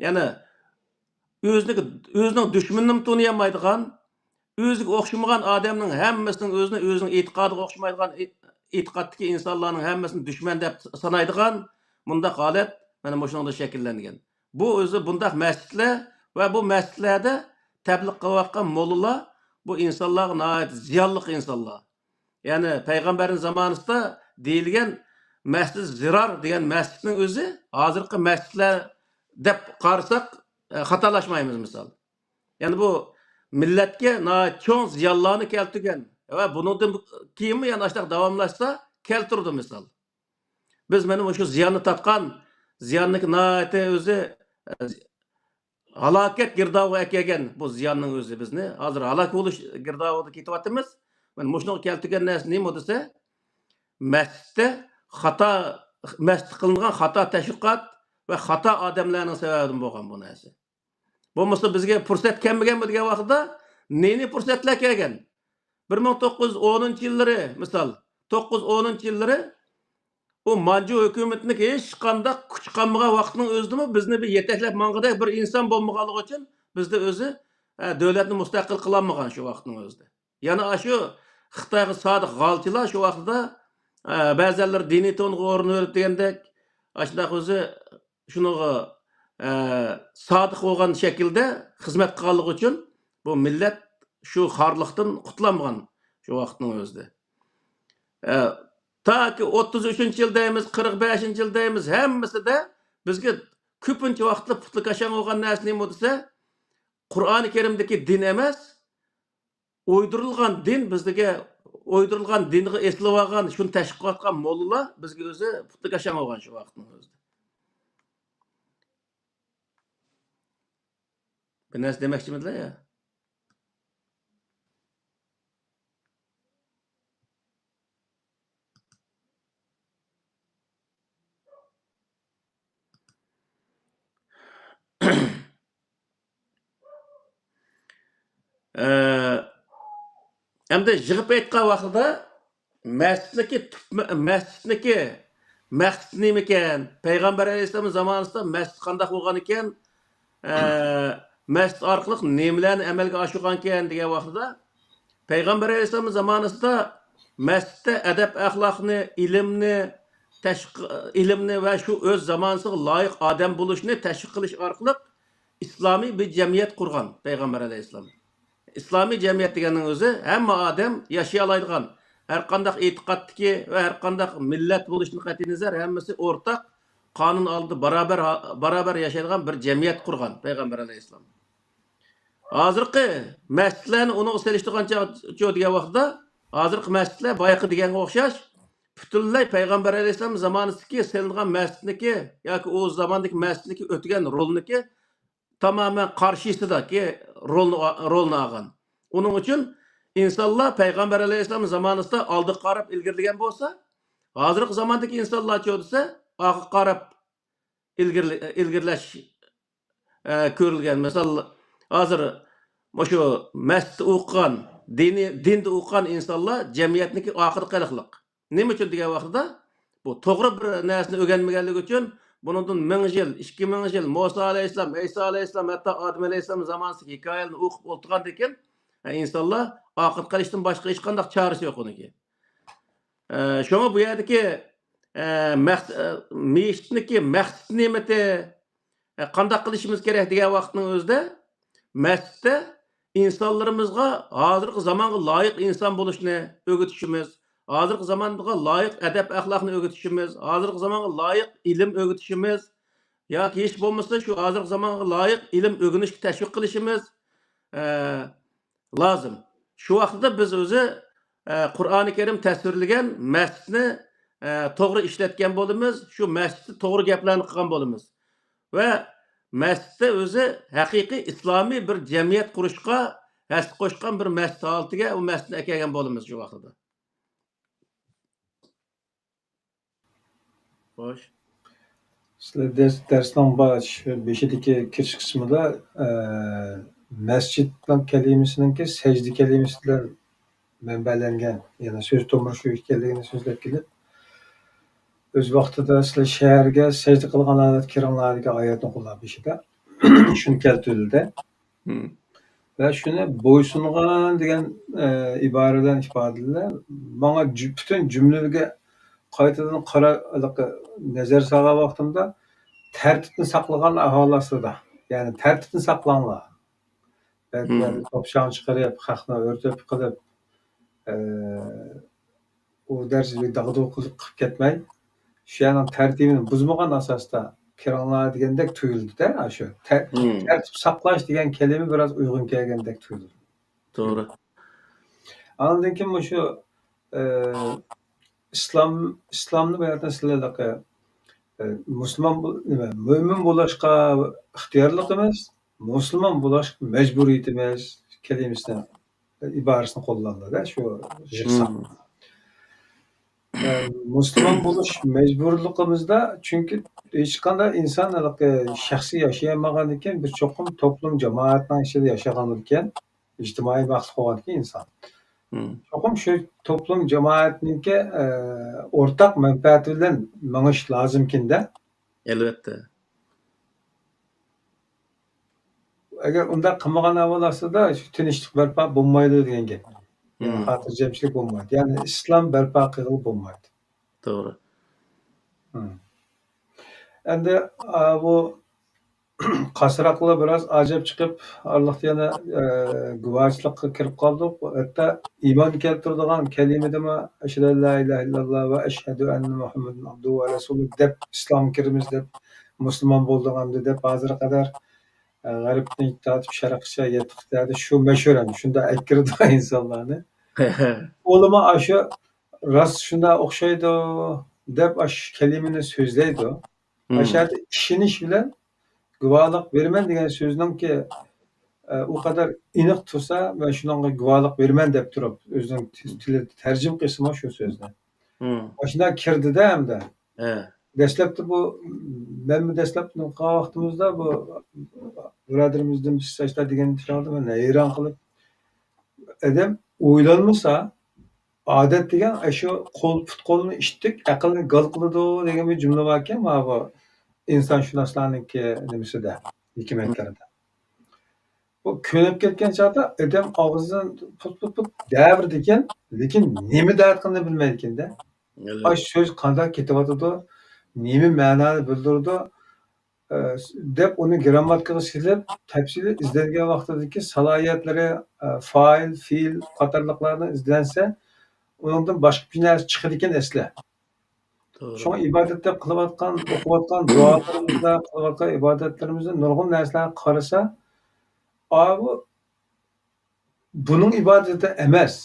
يەنى ئۆزىنىڭ، ئۆزىنىڭ دۈشمىنىنىمۇ تونۇيالمايدىغان، ئۆزىگە ئوخشىمىغان ئادەمنىڭ ھەممىسىنىڭ، ئۆزىنىڭ، ئۆزىنىڭ ئېتىقادىغا ئوخشىمايدىغان ئېتىقادتىكى ئىنسانلارنىڭ ھەممىسىنى دۈشمەن دەپ سانايدىغان مۇنداق ھالەت مانا مۇشۇنىڭدا شەكىللەنگەن. بۇ ئۆزى بۇنداق مەسچىتلەر ۋە بۇ مەسچىتلەردە تەبلىغ قىلىۋاتقان موللىلار بۇ ئىنسانلارغا ناھايىتى زىيانلىق ئىنسانلار. يەنى پەيغەمبەرنىڭ زامانىسىدا دېيىلگەن مەسجىد زىرار دېگەن مەسچىتنىڭ ئۆزى ھازىرقى مەسچىتلەر دەپ قارىساق، ئە، خاتالاشمايمىز مىسال. يەنى بۇ مىللەتكە ناھايىتى چوڭ زىيانلارنى كەلتۈرگەن ۋە بۇنىڭدىن كېيىنمۇ يەنە ئاشۇنداق داۋاملاشسا كەلتۈرىدۇ مىسال. بىز مانا مۇشۇ زىياننى تارتقان، زىياننىڭ ناھايىتى ئۆزى، ئە، ھالاكەت گىردابىغا ئەكەلگەن بۇ زىياننىڭ ئۆزى بىزنى ھازىر ھالاك بولۇش گىردابىغا كېتىۋاتىمىز. مانا مۇشۇنىڭغا كەلتۈرگەن نەرسە نېمە دېسە، مەسچىتتە خاتا، مەسچىتتە قىلىنغان خاتا تەشۋىقات ۋە خاتا ئادەملەرنىڭ سەۋەبىدىن بولغان بۇ نەرسە. بولمىسا بىزگە پۇرسەت كەلمىگەنمۇ دېگەن ۋاقتىدا نى-نى پۇرسەتلەر كەلگەن. بىر مىڭ توققۇز يۈز ئونىنچى يىللىرى، مىسال، توققۇز يۈز ئونىنچى يىللىرى ئۇ مانجۇ ھۆكۈمىتىنىڭ ھېچقانداق كۈچى قالمىغان ۋاقىتنىڭ ئۆزىدىمۇ بىزنى بىر يېتەكلەپ ماڭغۇدەك بىر ئىنسان بولمىغانلىقى ئۈچۈن بىزدە ئۆزى، ئە، دۆلەتنى مۇستەقىل قىلالمىغان شۇ ۋاقىتنىڭ ئۆزىدە. يەنە ئاشۇ خىتايغا سادىق غالچىلار شۇ ۋاقىتتا، ئە، بەزەنلىرى دىنىي تونغا ئورۇن بېرىپ دېگەندەك، ئاشۇنداق ئۆزى شۇنىڭغا، ئە، سادىق بولغان شەكىلدە خىزمەت قىلغانلىقى ئۈچۈن بۇ مىللەت شۇ خارلىقتىن قۇتۇلالمىغان شۇ ۋاقىتنىڭ ئۆزىدە. ئە، تاكى ئوتتۇز ئۈچىنچى يىل دەيمىز، قىرىق بەشىنچى يىل دەيمىز، ھەممىسىدە بىزگە كۆپىنچە ۋاقىتتا پۇتلىكاشاڭ بولغان نەرسە نېمە دېسە، قۇرئانى كەرىمدىكى دىن ئەمەس، ئويدۇرۇلغان دىن بىزگە، ئويدۇرۇلغان دىنغا ئېسىلىۋالغان، شۇنى تەشۋىق قىلىۋاتقان موللىلار بىزگە ئۆزى پۇتلىكاشاڭ بولغان شۇ ۋاقىتنىڭ ئۆزىدە. بىر نەرسە دېمەكچىمىدىلە يا؟ ئە، ئەمدى يىغىپ ئېيتقان ۋاقتىدا مەسچىتنىكى تۈپ، مەسچىتنىكى مەقسىتى نېمىكەن؟ پەيغەمبەر ئەلەيھىسسالام زامانىسىدا مەسچىت قانداق بولغان ئىكەن؟ ئە، مەسچىت ئارقىلىق نېمىلەرنى ئەمەلگە ئاشۇرغانىكەن دېگەن ۋاقتىدا، پەيغەمبەر ئەلەيھىسسالام زامانىسىدا مەسچىتتە ئەدەپ-ئەخلاقنى، ئىلىمنى، تەشۋىق، ئىلىمنى ۋە شۇ ئۆز زامانىسىغا لايىق ئادەم بولۇشنى تەشۋىق قىلىش ئارقىلىق ئىسلامىي بىر جەمئىيەت قۇرغان پەيغەمبەر ئەلەيھىسسالام. ئىسلامىي جەمئىيەت دېگەننىڭ ئۆزى ھەممە ئادەم ياشىيالايدىغان، ھەرقانداق ئېتىقادتىكى ۋە ھەرقانداق مىللەت بولۇشىدىن قەتئىينەزەر، ھەممىسى ئورتاق قانۇن ئالدىدا باراۋەر، باراۋەر ياشايدىغان بىر جەمئىيەت قۇرغان پەيغەمبەر ئەلەيھىسسالام. ھازىرقى مەسچىتلەرنى ئۇنىڭغا سېلىشتۇرغانچە دېگەن ۋاقتىدا، ھازىرقى مەسچىتلەر بايىقى دېگەنگە ئوخشاش، پۈتۈنلەي پەيغەمبەر ئەلەيھىسسالام زامانىسىدىكى سېلىنغان مەسچىتنىكى ياكى ئۇ زاماندىكى مەسچىتنىكى ئۆتىگەن رولنىكى تامامەن قارشىسىدىكى رولنى، رولنى ئالغان. ئۇنىڭ ئۈچۈن ئىنسانلار پەيغەمبەر ئەلەيھىسسالام زامانىسىدا ئالدىغا قاراپ ئىلگىرىلىگەن بولسا، ھازىرقى زاماندىكى ئىنسانلارچۇ دېسە، ئارقىغا قاراپ ئىلگىرىلە-، ئىلگىرىلەش، ئە، كۆرۈلگەن. مىسال، ھازىر مۇشۇ مەسچىتتە ئوقۇغان، دىنىي، دىندا ئوقۇغان ئىنسانلار جەمئىيەتنىڭكى ئارقىدا قېلىقلىق. نېمە ئۈچۈن دېگەن ۋاقتىدا، بۇ توغرا بىر نەرسىنى ئۆگەنمىگەنلىكى ئۈچۈن، بۇنىڭدىن مىڭ يىل، ئىككى مىڭ يىل، مۇسا ئەلەيھىسسالام، ئەيسا ئەلەيھىسسالام، ھەتتا ئادەم ئەلەيھىسسالام زامانىسىدىكى ھېكايىلەرنى ئوقۇپ ئولتۇرغاندىن كېيىن، ئە، ئىنسانلار ئارقىدا قېلىشتىن باشقا ھېچقانداق چارىسى يوق ئۇنىڭكى. ئە، شۇڭا بۇ يەردىكى، ئە، مەقس-، ئە، مەسچىتنىڭكى مەقسىتى نېمىتى، ئە، قانداق قىلىشىمىز كېرەك دېگەن ۋاقىتنىڭ ئۆزىدە، مەسچىتتە ئىنسانلىرىمىزغا ھازىرقى زامانغا لايىق ئىنسان بولۇشنى ئۆگىتىشىمىز، ھازىرقى زامانغا لايىق ئەدەپ-ئەخلاقنى ئۆگىتىشىمىز، ھازىرقى زامانغا لايىق ئىلىم ئۆگىتىشىمىز ياكى ھېچ بولمىسا شۇ ھازىرقى زامانغا لايىق ئىلىم ئۆگىنىشكە تەشۋىق قىلىشىمىز، ئە، لازىم. شۇ ۋاقىتتا بىز ئۆزى، ئە، قۇرئانى كەرىم تەسۋىرلىگەن مەسچىتنى، ئە، توغرا ئىشلەتكەن بولىمىز، شۇ مەسچىتتە توغرا گەپلەرنى قىلغان بولىمىز. ۋە مەسچىتتە ئۆزى ھەقىقىي ئىسلامىي بىر جەمئىيەت قۇرۇشقا ھەسسە قوشقان بىر مەسچىت ھالىتىگە ئۇ مەسچىتنى ئەكەلگەن بولىمىز شۇ ۋاقتىدا. خوش. سىلەر دەرس-، دەرسنىڭ باش-، بېشىدىكى كىرىش قىسمىدا، ئە، مەسچىتنىڭ كەلىمىسىنىڭكى سەجدە كەلىمىسى بىلەن مەنبەلەنگەن، يەنى سۆز تومۇرى شۇ ئىكەنلىكىنى سۆزلەپ كېلىپ، ئۆز ۋاقتىدا سىلەر شەھەرگە سەجدە قىلغان ھالەتتە كىرىڭلار دېگەن ئايەتنى قوللاپ بېشىدا شۇنى كەلتۈردى. ۋە شۇنى بويسۇنغان دېگەن، ئە، ئىبارە بىلەن ئىپادىلەپ، ماڭا جۈ-، پۈتۈن جۈملىلىرىگە قايتىدىن قارا-، ھېلىقى نەزەر سالغان ۋاقتىمدا تەرتىپنى ساقلىغان ئەھۋال ئاستىدا، يەنى تەرتىپنى ساقلاڭلار. بەزىلەر توپا-چاڭ چىقىرىپ، خەقنى ئۆرتەپ قىلىپ، ئە، ئۇ دەرىجىدە داغدۇغا قىلىپ، قىلىپ كەتمەي، شۇ يەرنىڭ تەرتىپىنى بۇزمىغان ئاساستا كىرىڭلار دېگەندەك تۇيۇلدى-دە، ئاشۇ تە-، تەرتىپ ساقلاش دېگەن كەلىمە بىراز ئۇيغۇن كەلگەندەك تۇيۇلدى. توغرا. ئاندىن كېيىن مۇشۇ، ئە، ئىسلام، ئىسلامنى باياتىن سىلەرلەرگە، ئە، مۇسۇلمان بول-، نېمە، مۆمىن بولۇشقا ئىختىيارلىقىمىز، مۇسۇلمان بولۇشقا مەجبۇرىيىتىمىز كەلىمىسىنى، ئىبارىسىنى قوللانغاندا شۇ يىغساق. ئە، مۇسۇلمان بولۇش مەجبۇرلۇقىمىزدا، چۈنكى ھېچقانداق ئىنسان ھېلىقى شەخسىي ياشىيالمىغاندىكىن، بىر چوقۇم توپلۇم، جامائەتنىڭ ئىچىدە ياشىغاندىكىن، ئىجتىمائىي مەخلۇق بولغاندىكىن ئىنسان. مم. چوقۇم شۇ توپلۇم، جامائەتنىڭكى، ئە، ئورتاق مەنپەئەتى بىلەن مېڭىش لازىمكىن-دە. ئەلۋەتتە. ئەگەر ئۇنداق قىلمىغان ئەھۋال ئاستىدا شۇ تىنچلىق بەرپا بولمايدۇ دېگەن گەپ. يەنى مم. خاتىرجەمچىلىك بولمايدۇ. يەنى ئىسلام بەرپا قىلغىلى بولمايدۇ. توغرا. مم. ئەمدى، ئا، بۇ قاسراقلار بىراز ئاجىزلاپ چىقىپ، ئارىلىقتا يەنە، ئە، گۇۋاھچىلىققا كىرىپ قالدۇق. ھەتتا ئىمان كەلتۈرىدىغان كەلىمىدىمۇ «ئەشھەدۇ ئەن لا ئىلاھە ئىللاللا ۋە ئەشھەدۇ ئەننە مۇھەممەدەن ئابدۇھۇ ۋە رەسۇلۇ» دەپ ئىسلامغا كىرىمىز دەپ، مۇسۇلمان بولدۇق ئەمدى دەپ ھازىرغا قەدەر، ئە، غەربتىن تارتىپ شەرققىچە يەتتە قىتئەدە شۇ مەشھۇر ئەمدى، شۇنداق ئەكىرىدۇ ئىنسانلارنى. ئۇلىمۇ ئاشۇ راست شۇنداق ئوخشايدۇ دەپ ئاشۇ كەلىمىنى سۆزلەيدۇ. مم. ئاشۇ يەردە ئىشىنىش بىلەن گۇۋاھلىق بېرىمەن دېگەن سۆزنىڭكى، ئە، ئۇ قەدەر ئېنىق تۇرسا، مەن شۇنىڭغا گۇۋاھلىق بېرىمەن دەپ تۇرۇپ، ئۆزىنىڭ تىلىدا تەرجىمە قىلسىمۇ شۇ سۆزنى. مم. ئاشۇنداق كىردىدە ئەمدى. ھە. دەسلەپتە بۇ، مەنمۇ دەسلەپتە نېمە قىلغان ۋاقتىمىزدا بۇ بۇرادىرىمىزدىن بىر ساچتا دېگەن چاغدا مەن ھەيران قېلىپ، ئادەم ئويلانمىسا، ئادەت دېگەن ئاشۇ قول، پۇت-قولنى ئىتتىك، ئەقىلنى گال قىلىدۇ دېگەن بىر جۈملە باركەن، مانا بۇ ئىنسانشۇناسلارنىڭكى نېمىسىدە، ھېكمەتلىرىدە. بۇ كۆنۈپ كەتكەن چاغدا ئادەم ئاغزىدىن پۇت، پۇت، پۇت دەۋېرىدىكەن، لېكىن نېمە دەۋاتقىنىنى بىلمەيدىكەن-دە. ئاي، سۆز قانداق كېتىۋاتىدۇ، نېمە مەنانى بىلدۈرىدۇ، ئە، دەپ ئۇنى گىرامماتىكىغا سېلىپ، تەپسىلىي ئىزدەنگەن ۋاقتىدىكى سالاھىيەتلىرى، ئە، فائىل، فېئىل قاتارلىقلارنى ئىزدەنسە، ئۇنىڭدىن باشقا بىر نەرسە چىقىدىكەن ئەسلى. توغرا. شۇڭا ئىبادەتتە قىلىۋاتقان، ئوقۇۋاتقان دۇئالىرىمىزدا، قىلىۋاتقان ئىبادەتلىرىمىزدە نۇرغۇن نەرسىلەرگە قارىسا، ئاۋۇ بۇنىڭ ئىبادىتى ئەمەس.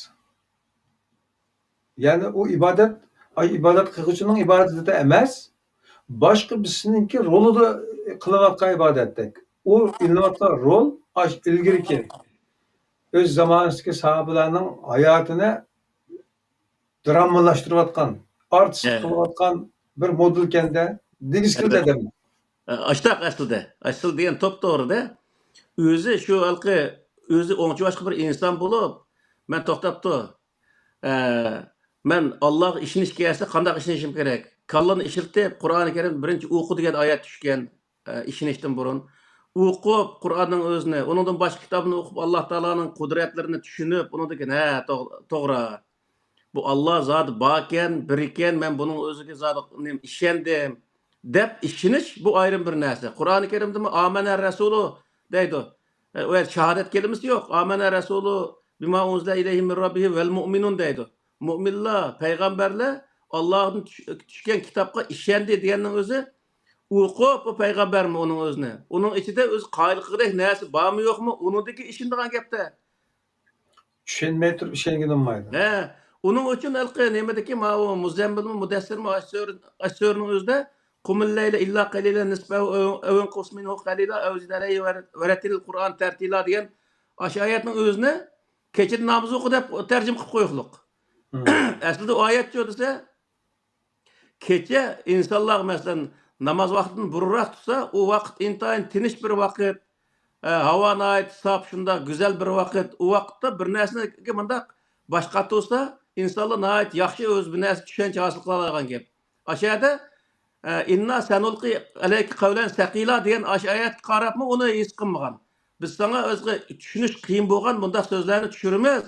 يەنى ئۇ ئىبادەت، ئاي، ئىبادەت قىلغۇچىنىڭ ئىبادىتى ئەمەس، باشقا بىرسىنىڭكى رولىدا قىلىۋاتقان ئىبادەتتەك. ئۇ ئېلىنىۋاتقان رول ئاش-، ئىلگىرىكى ئۆز زامانىسىدىكى ساھابىلەرنىڭ ھاياتىنى درامىلاشتۇرۇۋاتقان، ئارتىسلىق قىلىۋاتقان بىر مودېلكەن-دە، دېگۈسى كېلىدۇ ئادەم. ئاشتاق ئەسلىدە. ئەسلى دېگەن توپتوغرىدە. ئۆزى شۇ ھېلىقى، ئۆزى ئوڭچىۋاشقا بىر ئىنسان بولۇپ، مەن توختاپتۇ. ئە، مەن ئاللاغا ئىشىنىش كەلسە قانداق ئىشىنىشىم كېرەك؟ كاللىنى ئىشلىتىپ، قۇرئانى كەرىم بىرىنچى ئوقۇ دېگەن ئايەت چۈشكەن. ئە، ئىشىنىشتىن بۇرۇن ئوقۇپ، قۇرئاننىڭ ئۆزىنى، ئۇنىڭدىن باشقا كىتابنى ئوقۇپ، ئاللا تائالانىڭ قۇدرەتلىرىنى چۈشىنىپ، ئۇنىڭدىن كېيىن، ھە، توغ-، توغرا. بۇ ئاللا زادى باركەن، بىركەن، مەن بۇنىڭ ئۆزىگە زادى نېمە، ئىشەندىم، دەپ ئىشىنىش، بۇ ئايرىم بىر نەرسە. قۇرئانى كەرىمدىمۇ «ئامەنە رەسۇلۇ» دەيدۇ. ئە، ئۇ يەردە شاھادەت كەلىمىسى يوق. «ئامەنە رەسۇلۇ بىما ئۇنزىلە ئىلەيھى مىن رەببىھى ۋەل مۇئمىنۇن» دەيدۇ. مۇئمىنلار، پەيغەمبەرلەر ئاللاھتىن چۈش-، چۈشكەن كىتابقا ئىشەندى دېگەننىڭ ئۆزى، ئوقۇپ، بۇ پەيغەمبەرمۇ ئۇنىڭ ئۆزىنى. ئۇنىڭ ئىچىدە ئۆزى قايىل قىلغۇدەك نەرسە بارمۇ يوقمۇ، ئۇنىڭدىكى ئىشىنىدىغان گەپتە. چۈشەنمەي تۇرۇپ ئىشەنگىلى بولمايدۇ. ھە، ئۇنىڭ ئۈچۈن ھېلىقى نېمىدىكى ماۋۇ مۇزەممىلمۇ، مۇدەسسىرمۇ ئاشۇ سۈرە، ئاشۇ سۈرىنىڭ ئۆزىدە «قۇمىل لەيلە ئىللا قەلىلا نىسفەھۇ ئەۋ، ئەۋ ئىنقۇس مىنھۇ قەلىلا ئەۋ زىد ئەلەيھى ۋەرەتتىلىل قۇرئان تەرتىلا» دېگەن ئاشۇ ئايەتنىڭ ئۆزىنى «كېچىدە ناماز ئوقۇ» دەپ تەرجىمە قىلىپ قويۇقلۇق. مم. ئەسلىدە ئۇ ئايەتچۇ دېسە، كېچە ئىنسانلار، مەسىلەن، ناماز ۋاقتىدىن بۇرۇنراق تۇرسا، ئۇ ۋاقىت ئىنتايىن تىنچ بىر ۋاقىت، ئە، ھاۋا ناھايىتى ساپ، شۇنداق گۈزەل بىر ۋاقىت. ئۇ ۋاقىتتا بىر نەرسىگە مۇنداق باش قاتۇرسا، ئىنسانلار ناھايىتى ياخشى ئۆزى بىر نەرسە چۈشەنچە ھاسىل قىلالايدىغان گەپ. ئاشۇ يەردە، ئە، «ئىننا سەنۇلقى ئەلەيكە قەۋلەن سەقىلا» دېگەن ئاشۇ ئايەتكە قاراپمۇ ئۇنى ھېس قىلمىغان. بىز ساڭا ئۆزىگە چۈشىنىش قىيىن بولغان بۇنداق سۆزلەرنى چۈشۈرىمىز.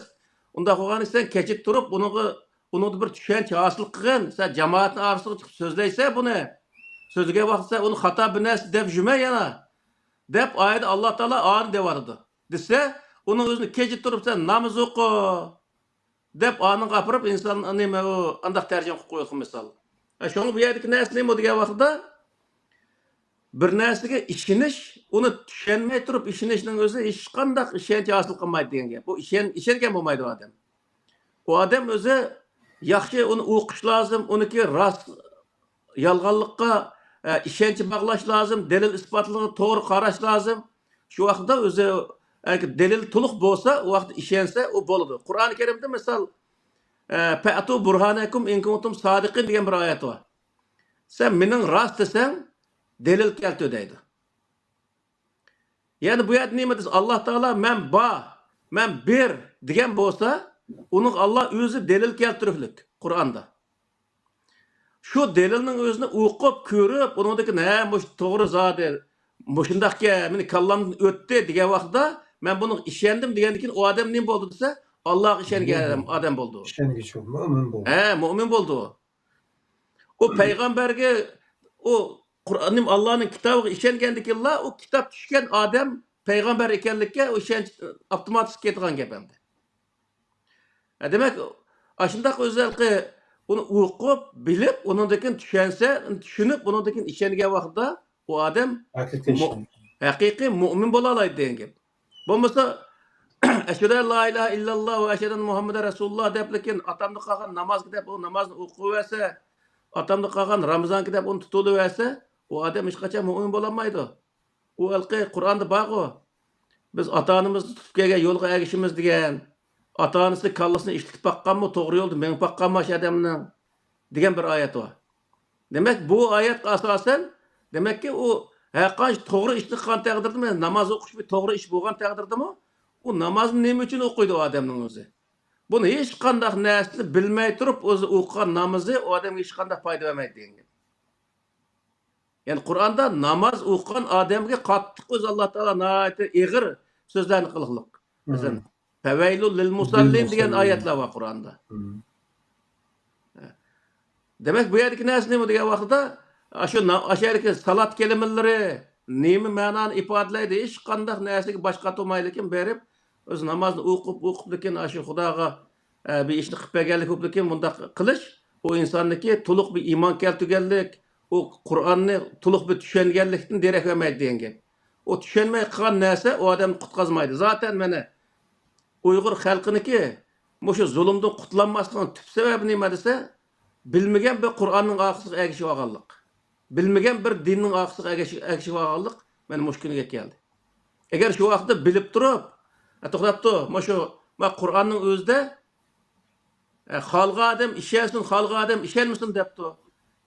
ئۇنداق بولغان سەن كېچە تۇرۇپ ئۇنىڭغا، ئۇنىڭدا بىر چۈشەنچە ھاسىل قىلغىن. سەن جامائەتنىڭ ئارىسىغا چىقىپ سۆزلەيسەن بۇنى. سۆزلىگەن ۋاقىتتا سەن ئۇنى خاتا بىر نەرسە دەپ يۈرمە يەنە. دەپ ئايەتتە ئاللا تائالا ئانى دەۋاتىدۇ. دېسە، ئۇنىڭ ئۆزىنى كېچە تۇرۇپ سەن ناماز ئوقۇ دەپ ئانىڭغا ئاپىرىپ ئىنسان نېمە ئۇ ئانداق تەرجىمە قىلىپ قويۇۋاتقان مىسال. ئە، شۇڭا بۇ يەردىكى نەرسە نېمە دېگەن ۋاقتىدا، بىر نەرسىگە ئىشىنىش، ئۇنى چۈشەنمەي تۇرۇپ ئىشىنىشنىڭ ئۆزى ھېچقانداق ئىشەنچ ھاسىل قىلمايدۇ دېگەن گەپ. بۇ ئىشەن-، ئىشەنگەن بولمايدۇ ئادەم. ئۇ ئادەم ئۆزى ياخشى ئۇنى ئوقۇش لازىم، ئۇنىڭكى راست، يالغانلىققا، ئە، ئىشەنچ باغلاش لازىم، دەلىل ئىسپاتلىرىغا توغرا قاراش لازىم. شۇ ۋاقىتتا ئۆزى، ئە، دەلىل تولۇق بولسا، ئۇ ۋاقىتتا ئىشەنسە، ئۇ بولىدۇ. قۇرئانى كەرىمدە مىسال، ئە، «فەئتۇ بۇرھانەكۇم ئىن كۇنتۇم سادىقىن» دېگەن بىر ئايەت بار. «سەن مېنىڭ راست دېسەڭ، دەلىل كەلتۈر» دەيدۇ. يەنى بۇ يەردە نېمە دېسە، ئاللا تائالا «مەن بار، مەن بىر» دېگەن بولسا، ئۇنىڭغا ئاللا ئۆزى دەلىل كەلتۈرۈكلۈك قۇرئاندا. شۇ دەلىلنىڭ ئۆزىنى ئوقۇپ، كۆرۈپ، ئۇنىڭدىن كېيىن، ھە، مۇشۇ توغرا زادى، مۇشۇنداقكەن، مېنى كاللامدىن ئۆتتى دېگەن ۋاقىتتا، مەن بۇنىڭغا ئىشەندىم دېگەندىن كېيىن ئۇ ئادەم نېمە بولدى دېسە، ئاللاغا ئىشەنگەن ئادەم، ئادەم بولدى ئۇ. ئىشەنگۈچى، مۆمىن بولدى. ھە، مۆمىن بولدى ئۇ. ئۇ پەيغەمبەرگە، ئۇ قۇرئان، ئاللانىڭ كىتابىغا ئىشەنگەندىن كېيىنلا ئۇ كىتاب چۈشكەن ئادەم پەيغەمبەر ئىكەنلىككە ئۇ ئىشەنچ ئاپتوماتىك كېتىدىغان گەپ ئەمدى. ھە، دېمەك، ئاشۇنداق ئۆزى ھېلىقى ئۇنى ئوقۇپ، بىلىپ، ئۇنىڭدىن كېيىن چۈشەنسە، چۈشىنىپ، ئۇنىڭدىن كېيىن ئىشەنگەن ۋاقتىدا ئۇ ئادەم ھەقىقىي مۇ-، ئىشەنگەن. ھەقىقىي مۆمىن بولالايدۇ دېگەن گەپ. بولمىسا، «ئەشھەدۇ ئەن لا ئىلاھە ئىللاللا ۋە ئەشھەدۇ ئەننە مۇھەممەدەن رەسۇلۇللا» دەپ، لېكىن ئاتامدىن قالغان نامازغا دەپ، ئۇ نامازنى ئوقۇۋەرسە، ئاتامدىن قالغان رامىزانغا دەپ ئۇنى تۇتۇۋەرسە، ئۇ ئادەم ھېچقاچان مۆمىن بولالمايدۇ. ئۇ ھېلىقى قۇرئاندا بارغۇ، «بىز ئاتا-ئانىمىزنى تۇتۇپ كەلگەن يولغا ئەگىشىمىز» دېگەن. «ئاتا-ئانىسى كاللىسىنى ئىشلىتىپ باققانمۇ، توغرا يولدا مېڭىپ باققانمۇ ئاشۇ ئادەمنىڭ؟» دېگەن بىر ئايەت بار. دېمەك، بۇ ئايەتكە ئاساسەن، دېمەككى، ئۇ ھەرقانچە توغرا ئىشنى قىلغان تەقدىردىمۇ، ناماز ئوقۇش بىر توغرا ئىش بولغان تەقدىردىمۇ، ئۇ نامازنى نېمە ئۈچۈن ئوقۇيدۇ ئۇ ئادەمنىڭ ئۆزى؟ بۇنى ھېچقانداق نەرسىنى بىلمەي تۇرۇپ، ئۆزى ئوقۇغان نامىزى ئۇ ئادەمگە ھېچقانداق پايدا بەرمەيدۇ دېگەن گەپ. يەنى قۇرئاندا ناماز ئوقۇغان ئادەمگە قاتتىق ئۆزى ئاللا تائالا ناھايىتى ئېغىر سۆزلەرنى قىلغانلىق. مەسىلەن، «فەۋەيلۇل لىل مۇسەللىن» دېگەن ئايەتلەر بار قۇرئاندا. دېمەك، بۇ يەردىكى نەرسە نېمە دېگەن ۋاقتىدا، ئاشۇ نا-، ئاشۇ يەردىكى سالات كەلىمىلىرى نېمە مەنانى ئىپادىلەيدۇ؟ ھېچقانداق نەرسىگە باش قاتۇرمايدىكىن، بېرىپ ئۆز نامازىنى ئوقۇپ، ئوقۇپ، لېكىن ئاشۇ خۇداغا، ئە، بىر ئىشنى قىلىپ بەرگەنلىك بولۇپ، لېكىن بۇنداق قىلىش، ئۇ ئىنساننىڭكى تولۇق بىر ئىمان كەلتۈرگەنلىك، ئۇ قۇرئاننى تولۇق بىر چۈشەنگەنلىكتىن دېرەك بەرمەيدۇ دېگەن گەپ. ئۇ چۈشەنمەي قىلغان نەرسە ئۇ ئادەمنى قۇتقازمايدۇ. زاتەن مانا ئۇيغۇر خەلقىنىڭكى مۇشۇ زۇلۇمدىن قۇتۇلالماسلىقىنىڭ تۈپ سەۋەبى نېمە دېسە، بىلمىگەن بىر قۇرئاننىڭ ئارقىسىغا ئەگىشىۋالغانلىق، بىلمىگەن بىر دىننىڭ ئارقىسىغا ئەگىشىپ، ئەگىشىۋالغانلىق مانا مۇشۇ كۈنگە كەلدى. ئەگەر شۇ ۋاقىتتا بىلىپ تۇرۇپ، «ئە، توختاپتۇ، مۇشۇ، ما، قۇرئاننىڭ ئۆزىدە، ئە، خالىغان ئادەم ئىشەنسۇن، خالىغان ئادەم ئىشەنمىسۇن» دەپتۇ.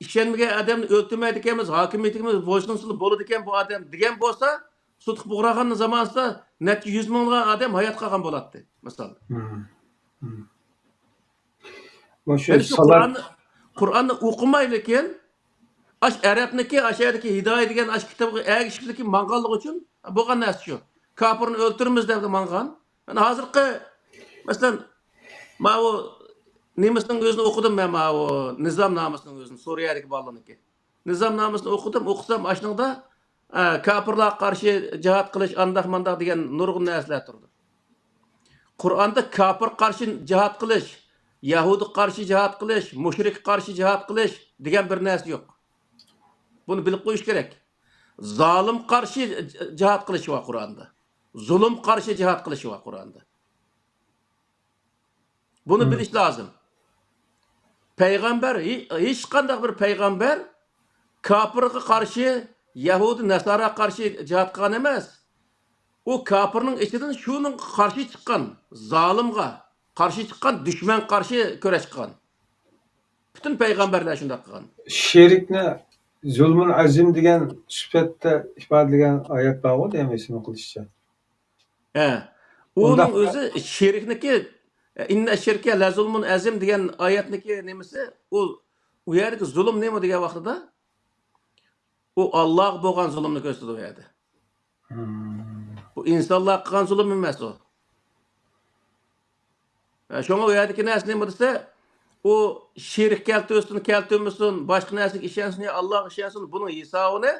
«ئىشەنمىگەن ئادەمنى ئۆلتۈرمەيدىكەنمىز، ھاكىمىيىتىمىز بويسۇنسىلا بولىدىكەن بۇ ئادەم» دېگەن بولسا، سۇدۇق بۇغراغان زامانىسىدا نەچچە يۈز مىڭلىغان ئادەم ھايات قالغان بولاتتى، مىسال. مۇشۇ يەنى شۇ سالات قۇرئاننى، قۇرئاننى ئوقۇماي، لېكىن ئاش ئەرەبنىكى، ئاشۇ يەردىكى ھىدايە دېگەن ئاش كىتابىغا ئەگىشىپلىكى ماڭغانلىقى ئۈچۈن بولغان نەرسە شۇ. كاپىرنى ئۆلتۈرىمىز دەپ ماڭغان. مانا ھازىرقى، مەسىلەن، ماۋۇ نېمىسىنىڭ ئۆزىنى ئوقۇدۇم مەن، ماۋۇ نىزامنامىسىنىڭ ئۆزىنى، سۈرىيەدىكى بالىلارنىڭكى. نىزامنامىسىنى ئوقۇدۇم، ئوقۇسام ئاشۇنىڭدا، ئە، كاپىرلارغا قارشى جىھاد قىلىش، ئانداق مانداق دېگەن نۇرغۇن نەرسىلەر تۇرىدۇ. قۇرئاندا كاپىرغا قارشى جىھاد قىلىش، يەھۇدىيغا قارشى جىھاد قىلىش، مۇشرىكقا قارشى جىھاد قىلىش دېگەن بىر نەرسە يوق. بۇنى بىلىپ قويۇش كېرەك. زالىمغا قارشى جىھاد قىلىش بار قۇرئاندا. زۇلۇمغا قارشى جىھاد قىلىش بار قۇرئاندا. بۇنى بىلىش لازىم. پەيغەمبەر، ھېچقانداق بىر پەيغەمبەر كاپىرغا قارشى، يەھۇدىي ناساراغا قارشى جىھاد قىلغان ئەمەس. ئۇ كاپىرنىڭ ئىچىدىن شۇنىڭغا قارشى چىققان، زالىمغا قارشى چىققان، دۈشمەنگە قارشى كۈرەش قىلغان. پۈتۈن پەيغەمبەرلەر شۇنداق قىلغان. شېرىكنى زۇلمۇن ئەزىم دېگەن سۈپەتتە ئىپادىلىگەن ئايەت بارغۇ، دېمەي، سېنىڭ قىلىشىچە. ھە. ئۇنىڭ ئۆزى شېرىكنىكى، «ئىننە شىركە لەزۇلمۇن ئەزىم» دېگەن ئايەتنىكى نېمىسى؟ ئۇ، ئۇ يەردىكى زۇلۇم نېمە دېگەن ۋاقتىدا؟ ئۇ ئاللاغا بولغان زۇلۇمنى كۆرسىتىدۇ ئۇ يەردە. بۇ ئىنسانلار قىلغان زۇلۇم ئەمەس ئۇ. ھە، شۇڭا ئۇ يەردىكى نەرسە نېمە دېسە، ئۇ شېرىك كەلتۈرسۇن، كەلتۈرمىسۇن، باشقا نەرسىگە ئىشەنسۇن يا ئاللاغا ئىشەنسۇن، بۇنىڭ ھېسابىنى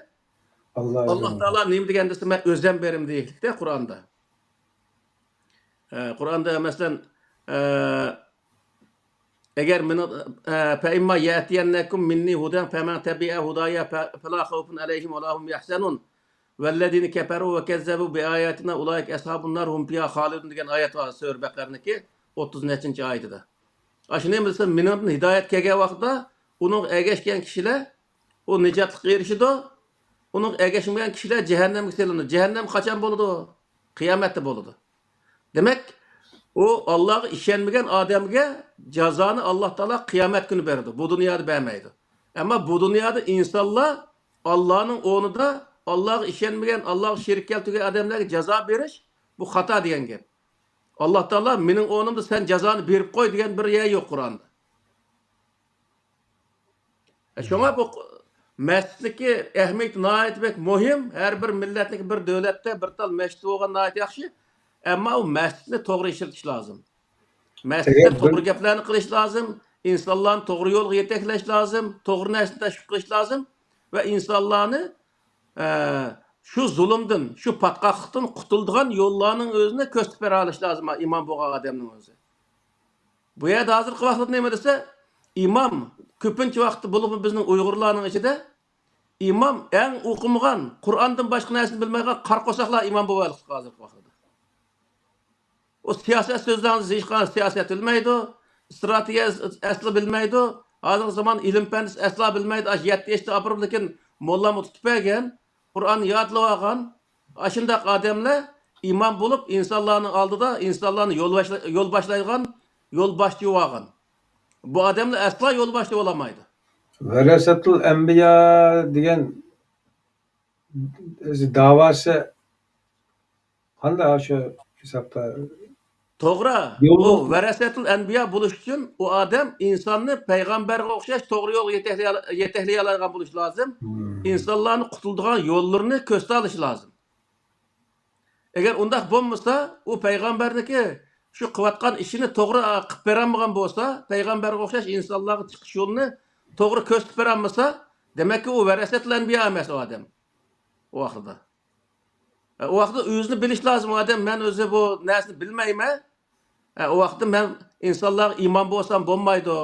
ئاللا تائالا نېمە دېگەن دېسە، مەن ئۆزەم بېرىمەن دېيىكلىكتە قۇرئاندا. ئە، قۇرئاندا مەسىلەن، ئە، ئەگەر مېنىڭ، ئە، «فەئىمما يەئتىيەننەكۇم مىننى ھۇدەن فەمەن تەبىئە ھۇدايا فە-، فەلا خەۋفۇن ئەلەيھىم ۋەلا ھۇم يەھزەنۇن. ۋەللەزىنە كەفەرۇ ۋە كەززەبۇ بىئاياتىنا ئۇلائىكە ئەسھابۇن نار ھۇم فىھا خالىدۇن» دېگەن ئايەت بار، سۈرە بەقەرىنىڭكى ئوتتۇز نەچچىنچى ئايىتىدا. ئاشۇ نېمە دېسە، مېنىڭدىن ھىدايەت كەلگەن ۋاقىتتا ئۇنىڭغا ئەگەشكەن كىشىلەر ئۇ نىجاتلىققا ئېرىشىدۇ. ئۇنىڭغا ئەگەشمىگەن كىشىلەر جەھەننەمگە سېلىنىدۇ. جەھەننەم قاچان بولىدۇ؟ قىيامەتتە بولىدۇ. دېمەك، ئۇ ئاللاغا ئىشەنمىگەن ئادەمگە جازانى ئاللا تائالا قىيامەت كۈنى بېرىدۇ. بۇ دۇنيادا بەرمەيدۇ. ئەمما بۇ دۇنيادا ئىنسانلار ئاللانىڭ ئورنىدا ئاللاغا ئىشەنمىگەن، ئاللاغا شېرىك كەلتۈرگەن ئادەملەرگە جازا بېرىش، بۇ خاتا دېگەن گەپ. ئاللا تائالا مېنىڭ ئورنۇمدا سەن جازانى بېرىپ قوي دېگەن بىر يەر يوق قۇرئاندا. شۇڭا بۇ مەسچىتنىڭكى ئەھمىيىتى ناھايىتى بەك مۇھىم. ھەر بىر مىللەتنىڭكى، بىر دۆلەتتە بىر تال مەسچىت بولغان ناھايىتى ياخشى. ئەمما ئۇ مەسچىتنى توغرا ئىشلىتىش لازىم. مەسچىتتە ئەگەر بىر توغرا گەپلەرنى قىلىش لازىم. ئىنسانلارنى توغرا يولغا يېتەكلەش لازىم. توغرا نەرسىنى تەشۋىق قىلىش لازىم. ۋە ئىنسانلارنى، ئە، شۇ زۇلۇمدىن، شۇ پاتقاقلىقتىن قۇتۇلىدىغان يوللارنىڭ ئۆزىنى كۆرسىتىپ بېرەلىشى لازىم ئىمام بولغان ئادەمنىڭ ئۆزى. بۇ يەردە ھازىرقى ۋاقىتتا نېمە دېسە، ئىمام كۆپىنچە ۋاقىتتا، بولۇپمۇ بىزنىڭ ئۇيغۇرلارنىڭ ئىچىدە ئىمام ئەڭ ئوقۇمىغان، قۇرئاندىن باشقا نەرسىنى بىلمەيدىغان قارا قورساقلار ئىمام بولۇۋالدى ھازىرقى ۋاقىتتا. ئۇ سىياسەت سۆزلەرنى ھېچقانداق سىياسەت بىلمەيدۇ، ئىستراتېگىيە ئەسلا بىلمەيدۇ. ھازىرقى زامان ئىلىم پەننى ئەسلا بىلمەيدۇ. ئاشۇ يەتتە ياشتا ئاپىرىپ، لېكىن موللامۇ تۇتۇپ بەرگەن، قۇرئاننى يادلىۋالغان، ئاشۇنداق ئادەملەر ئىمام بولۇپ، ئىنسانلارنىڭ ئالدىدا ئىنسانلارنى يول باشلا-، يول باشلايدىغان، يول باشچى بولغان. بۇ ئادەملەر ئەسلا يول باشچى بولالمايدۇ. ۋەرەسەتۇل ئەنبىيا دېگەن ئۆزى داۋاسى قانداق شۇ ھېسابتا؟ توغرا. يوللۇق. ئۇ ۋەرەسەتۇل ئەنبىيا بولۇش ئۈچۈن ئۇ ئادەم ئىنساننى پەيغەمبەرگە ئوخشاش توغرا يولغا يېتەكلىيەل-، يېتەكلىيەلەيدىغان بولۇش لازىم. مم. ئىنسانلارنى قۇتۇلىدىغان يوللىرىنى كۆرسىتەلىشى لازىم. ئەگەر ئۇنداق بولمىسا، ئۇ پەيغەمبەرنىڭكى شۇ قىلىۋاتقان ئىشىنى توغرا قىلىپ بېرەلمىگەن بولسا، پەيغەمبەرگە ئوخشاش ئىنسانلارغا چىقىش يولىنى توغرا كۆرسىتىپ بېرەلمىسا، دېمەككى، ئۇ ۋەرەسەتۇل ئەنبىيا ئەمەس ئۇ ئادەم ئۇ ۋاقتىدا. ئە، ئۇ ۋاقىتتا ئۆزىنى بىلىش لازىم ئۇ ئادەم، مەن ئۆزى بۇ نەرسىنى بىلمەيمەن. ئە، ئۇ ۋاقىتتا مەن ئىنسانلارغا ئىمام بولسام بولمايدۇ.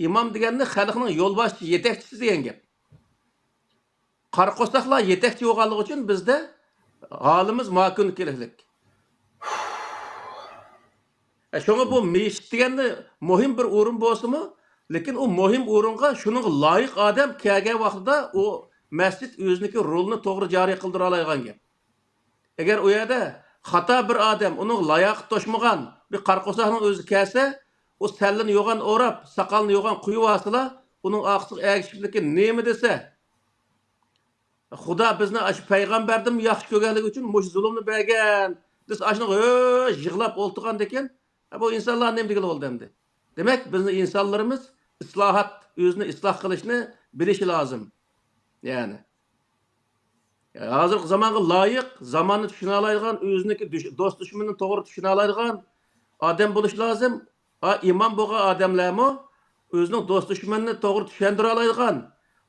ئىمام دېگەننى خەلقنىڭ يولباشچى، يېتەكچىسى دېگەن گەپ. قارا قورساقلار يېتەكچى بولغانلىقى ئۈچۈن بىزدە ھالىمىز ماكۇن كېلىكلىك. ئە، شۇڭا بۇ مەسچىت دېگەندە مۇھىم بىر ئورۇن بولسىمۇ، لېكىن ئۇ مۇھىم ئورۇنغا شۇنىڭغا لايىق ئادەم كەلگەن ۋاقتىدا ئۇ مەسچىت ئۆزىنىڭكى رولىنى توغرا جارى قىلدۇرالايدىغان گەپ. ئەگەر ئۇ يەردە خاتا بىر ئادەم، ئۇنىڭغا لاياقىتى توشمىغان بىر قارا قورساقنىڭ ئۆزى كەلسە، ئۇ سەللىنى يوغان ئوراپ، ساقالنى يوغان قويۇۋالسىلا، ئۇنىڭ ئارقىسىغا ئەگىشىپلىكى نېمە دېسە، خۇدا بىزنى ئاشۇ پەيغەمبەردىنمۇ ياخشى كۆرگەنلىكى ئۈچۈن مۇشۇ زۇلۇمنى بەرگەن دېسە، ئاشۇنىڭغا ھۆ يىغلاپ ئولتۇرغاندىكىن، بۇ ئىنسانلار نېمە دېگىلى بولدى ئەمدى؟ دېمەك، بىزنىڭ ئىنسانلىرىمىز ئىسلاھات، ئۆزىنى ئىسلاھ قىلىشنى بىلىشى لازىم. يەنى، ھازىرقى زامانغا لايىق، زاماننى چۈشىنەلەيدىغان، ئۆزىنىڭكى دوست-دۈشمىنىنى توغرا چۈشىنەلەيدىغان ئادەم بولۇش لازىم. ھا، ئىمام بولغان ئادەملەرمۇ ئۆزىنىڭ دوست-دۈشمىنىنى توغرا چۈشەندۈرەلەيدىغان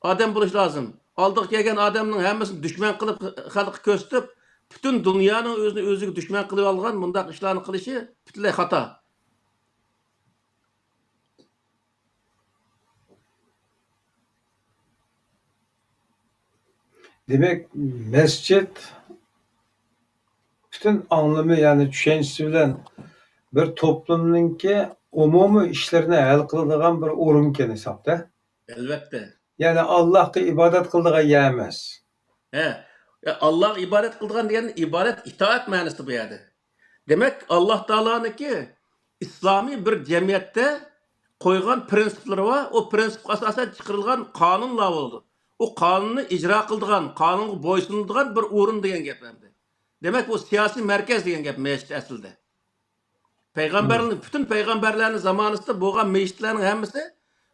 ئادەم بولۇش لازىم. ئالدىغا كەلگەن ئادەمنىڭ ھەممىسىنى دۈشمەن قىلىپ خەلققە كۆرسىتىپ، پۈتۈن دۇنيانىڭ ئۆزىنى ئۆزىگە دۈشمەن قىلىۋالغان مۇنداق ئىشلارنى قىلىشى پۈتۈنلەي خاتا. دېمەك، مەسچىت پۈتۈن ئاڭلىمى، يەنى چۈشەنچىسى بىلەن بىر توپلۇمنىڭكى ئومۇمىي ئىشلىرىنى ھەل قىلىدىغان بىر ئورۇنكەن ھېسابتا. ئەلۋەتتە. يەنى ئاللاھقا ئىبادەت قىلىدىغان يەر ئەمەس. ھە، ئاللاھقا ئىبادەت قىلىدىغان دېگەن ئىبادەت، ئىتائەت مەنىسىدە بۇ يەردە. دېمەك، ئاللاھ تائالانىڭكى ئىسلامىي بىر جەمئىيەتتە قويغان پرىنسىپلىرى بار. ئۇ پرىنسىپقا ئاساسەن چىقىرىلغان قانۇنلار بولىدۇ. ئۇ قانۇننى ئىجرا قىلىدىغان، قانۇنغا بويسۇنىدىغان بىر ئورۇن دېگەن گەپ ئەمدى. دېمەك، بۇ سىياسىي مەركەز دېگەن گەپ مەسچىت ئەسلىدە. پەيغەمبەرلەرنىڭ، مم، پۈتۈن پەيغەمبەرلەرنىڭ زامانىسىدا بولغان مەسچىتلەرنىڭ ھەممىسى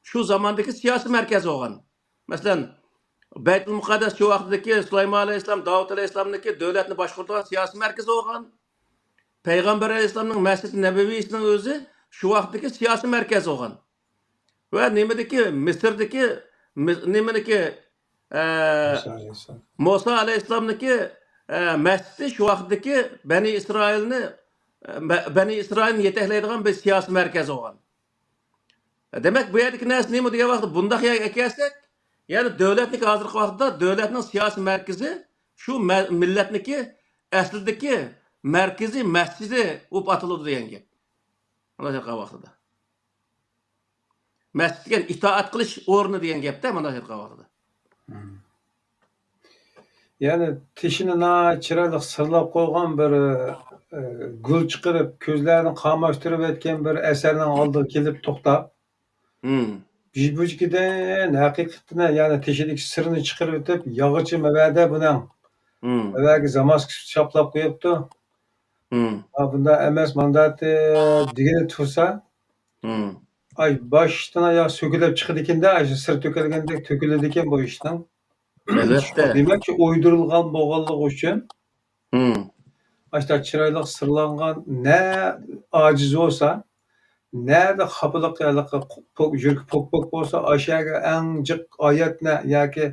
شۇ زاماندىكى سىياسىي مەركەز بولغان. مەسىلەن، بەيتۇل مۇقەددەس شۇ ۋاقىتتىكى سۇلايمان ئەلەيھىسسالام، داۋۇت ئەلەيھىسسالامنىڭكى دۆلەتنى باشقۇرىدىغان سىياسىي مەركىزى بولغان. پەيغەمبەر ئەلەيھىسسالامنىڭ مەسچىدى نەبەۋىسىنىڭ ئۆزى شۇ ۋاقىتتىكى سىياسىي مەركەز بولغان. ۋە نېمىدىكى، مىسىردىكى، مىس-، نېمىنىكى، ئە، مۇسا ئەلەيھىسسالام. مۇسا ئەلەيھىسسالامنىڭكى، ئە، مەسچىتى شۇ ۋاقىتتىكى بەنى ئىسرائىلنى، ئە، بە-، بەنى ئىسرائىلنى يېتەكلەيدىغان بىر سىياسىي مەركەز بولغان. دېمەك، بۇ يەردىكى نەرسە نېمە دېگەن ۋاقىتتا، بۇنداق يەرگە ئەكەلسەك، يەنى دۆلەتنىڭكى ھازىرقى ۋاقىتتا دۆلەتنىڭ سىياسىي مەركىزى شۇ مە-، مىللەتنىڭكى ئەسلىدىكى مەركىزىي مەسچىتى بولۇپ ئاتىلىدۇ دېگەن گەپ. مۇنداق ئېيتقان ۋاقتىدا. مەسچىت دېگەن ئىتائەت قىلىش ئورنى دېگەن گەپتە، مۇنداق ئېيتقان ۋاقتىدا. مم. يەنى تېشىنى ناھايىتى چىرايلىق سىرلاپ قويغان بىر، ئە، گۈل چىقىرىپ، كۆزلەرنى قاماشتۇرۇپ ئۆتكەن بىر ئەسەرنىڭ ئالدىغا كېلىپ توختاپ، مم، بىبۇجىكىدىن ھەقىقىتىنى، يەنى تېشىدىكى سىرنى چىقىرىۋېتىپ، ياغىچى مەۋەدە بۇنىڭ، مم، مەۋەگە زاماسكىسى چاپلاپ قويۇپتۇ. ھا، بۇنداق ئەمەس، مانداق دېگىنى تۇرسا، ئاي، باشتىن ئاياغ سۆكۈلۈپ چىقىدىكەن-دە، ئاشۇ سىر تۆكۈلگەندەك تۆكۈلىدىكەن بۇ ئىشنىڭ. ئەلۋەتتە. دېمەك، شۇ ئويدۇرۇلغان بولغانلىقى ئۈچۈن، ئاشۇنداق چىرايلىق سىرلانغان، نە ئاجىز بولسا، نەدە خاپىلىق، ھېلىقى پوك-، يۈرىكى پوك-پوك بولسا، ئاشۇ يەرگە ئەڭ جىق ئايەتنى ياكى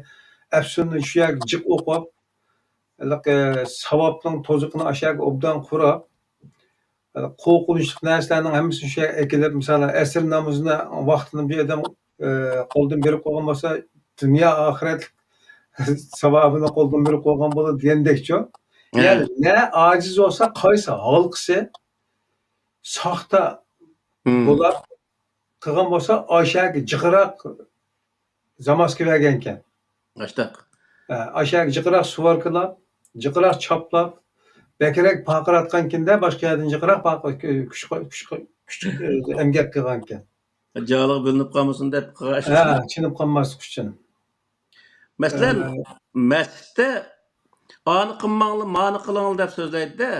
ئەپسۇننى شۇ يەرگە جىق ئوقۇپ، ھېلىقى ساۋابنىڭ توزۇقىنى ئاشۇ يەرگە ئوبدان قۇراپ، قورقۇنچلۇق نەرسىلەرنىڭ ھەممىسىنى شۇ يەرگە ئەكېلىپ، مىسالەن، ئەسىر نامىزىنى ۋاقتىدا بىر ئادەم، ئە، قولدىن بېرىپ قويغان بولسا، دۇنيا ئاخىرەتلىك ساۋابىنى قولدىن بېرىپ قويغان بولىدۇ دېگەندەكچۇ. يەنى نە ئاجىز بولسا، قايسى ھالقىسى ساختا بولاپ قىلغان بولسا، ئاشۇ يەرگە جىقراق زاماسكا بەرگەنكەن. ئاشتاق. ھە، ئاشۇ يەرگە جىقراق سۇۋاركىلاپ، جىقراق چاپلاپ، بەكرەك پارقىراتقانكىن-دە، باشقا يەردىن جىقراق پارقىرا-، كۈچ، كۈچ، كۈچ، كۈچ، ئەمگەك قىلغانكەن. جالىغا بىلىنىپ قالمىسۇن دەپ قىلغان ئىش. ھە، چېنىپ قالماسلىق ئۈچۈن. مەسىلەن، ئە، مەسچىتتە «ئانى قىلماڭلار، مانى قىلىڭلار» دەپ سۆزلەيدۇ-دە.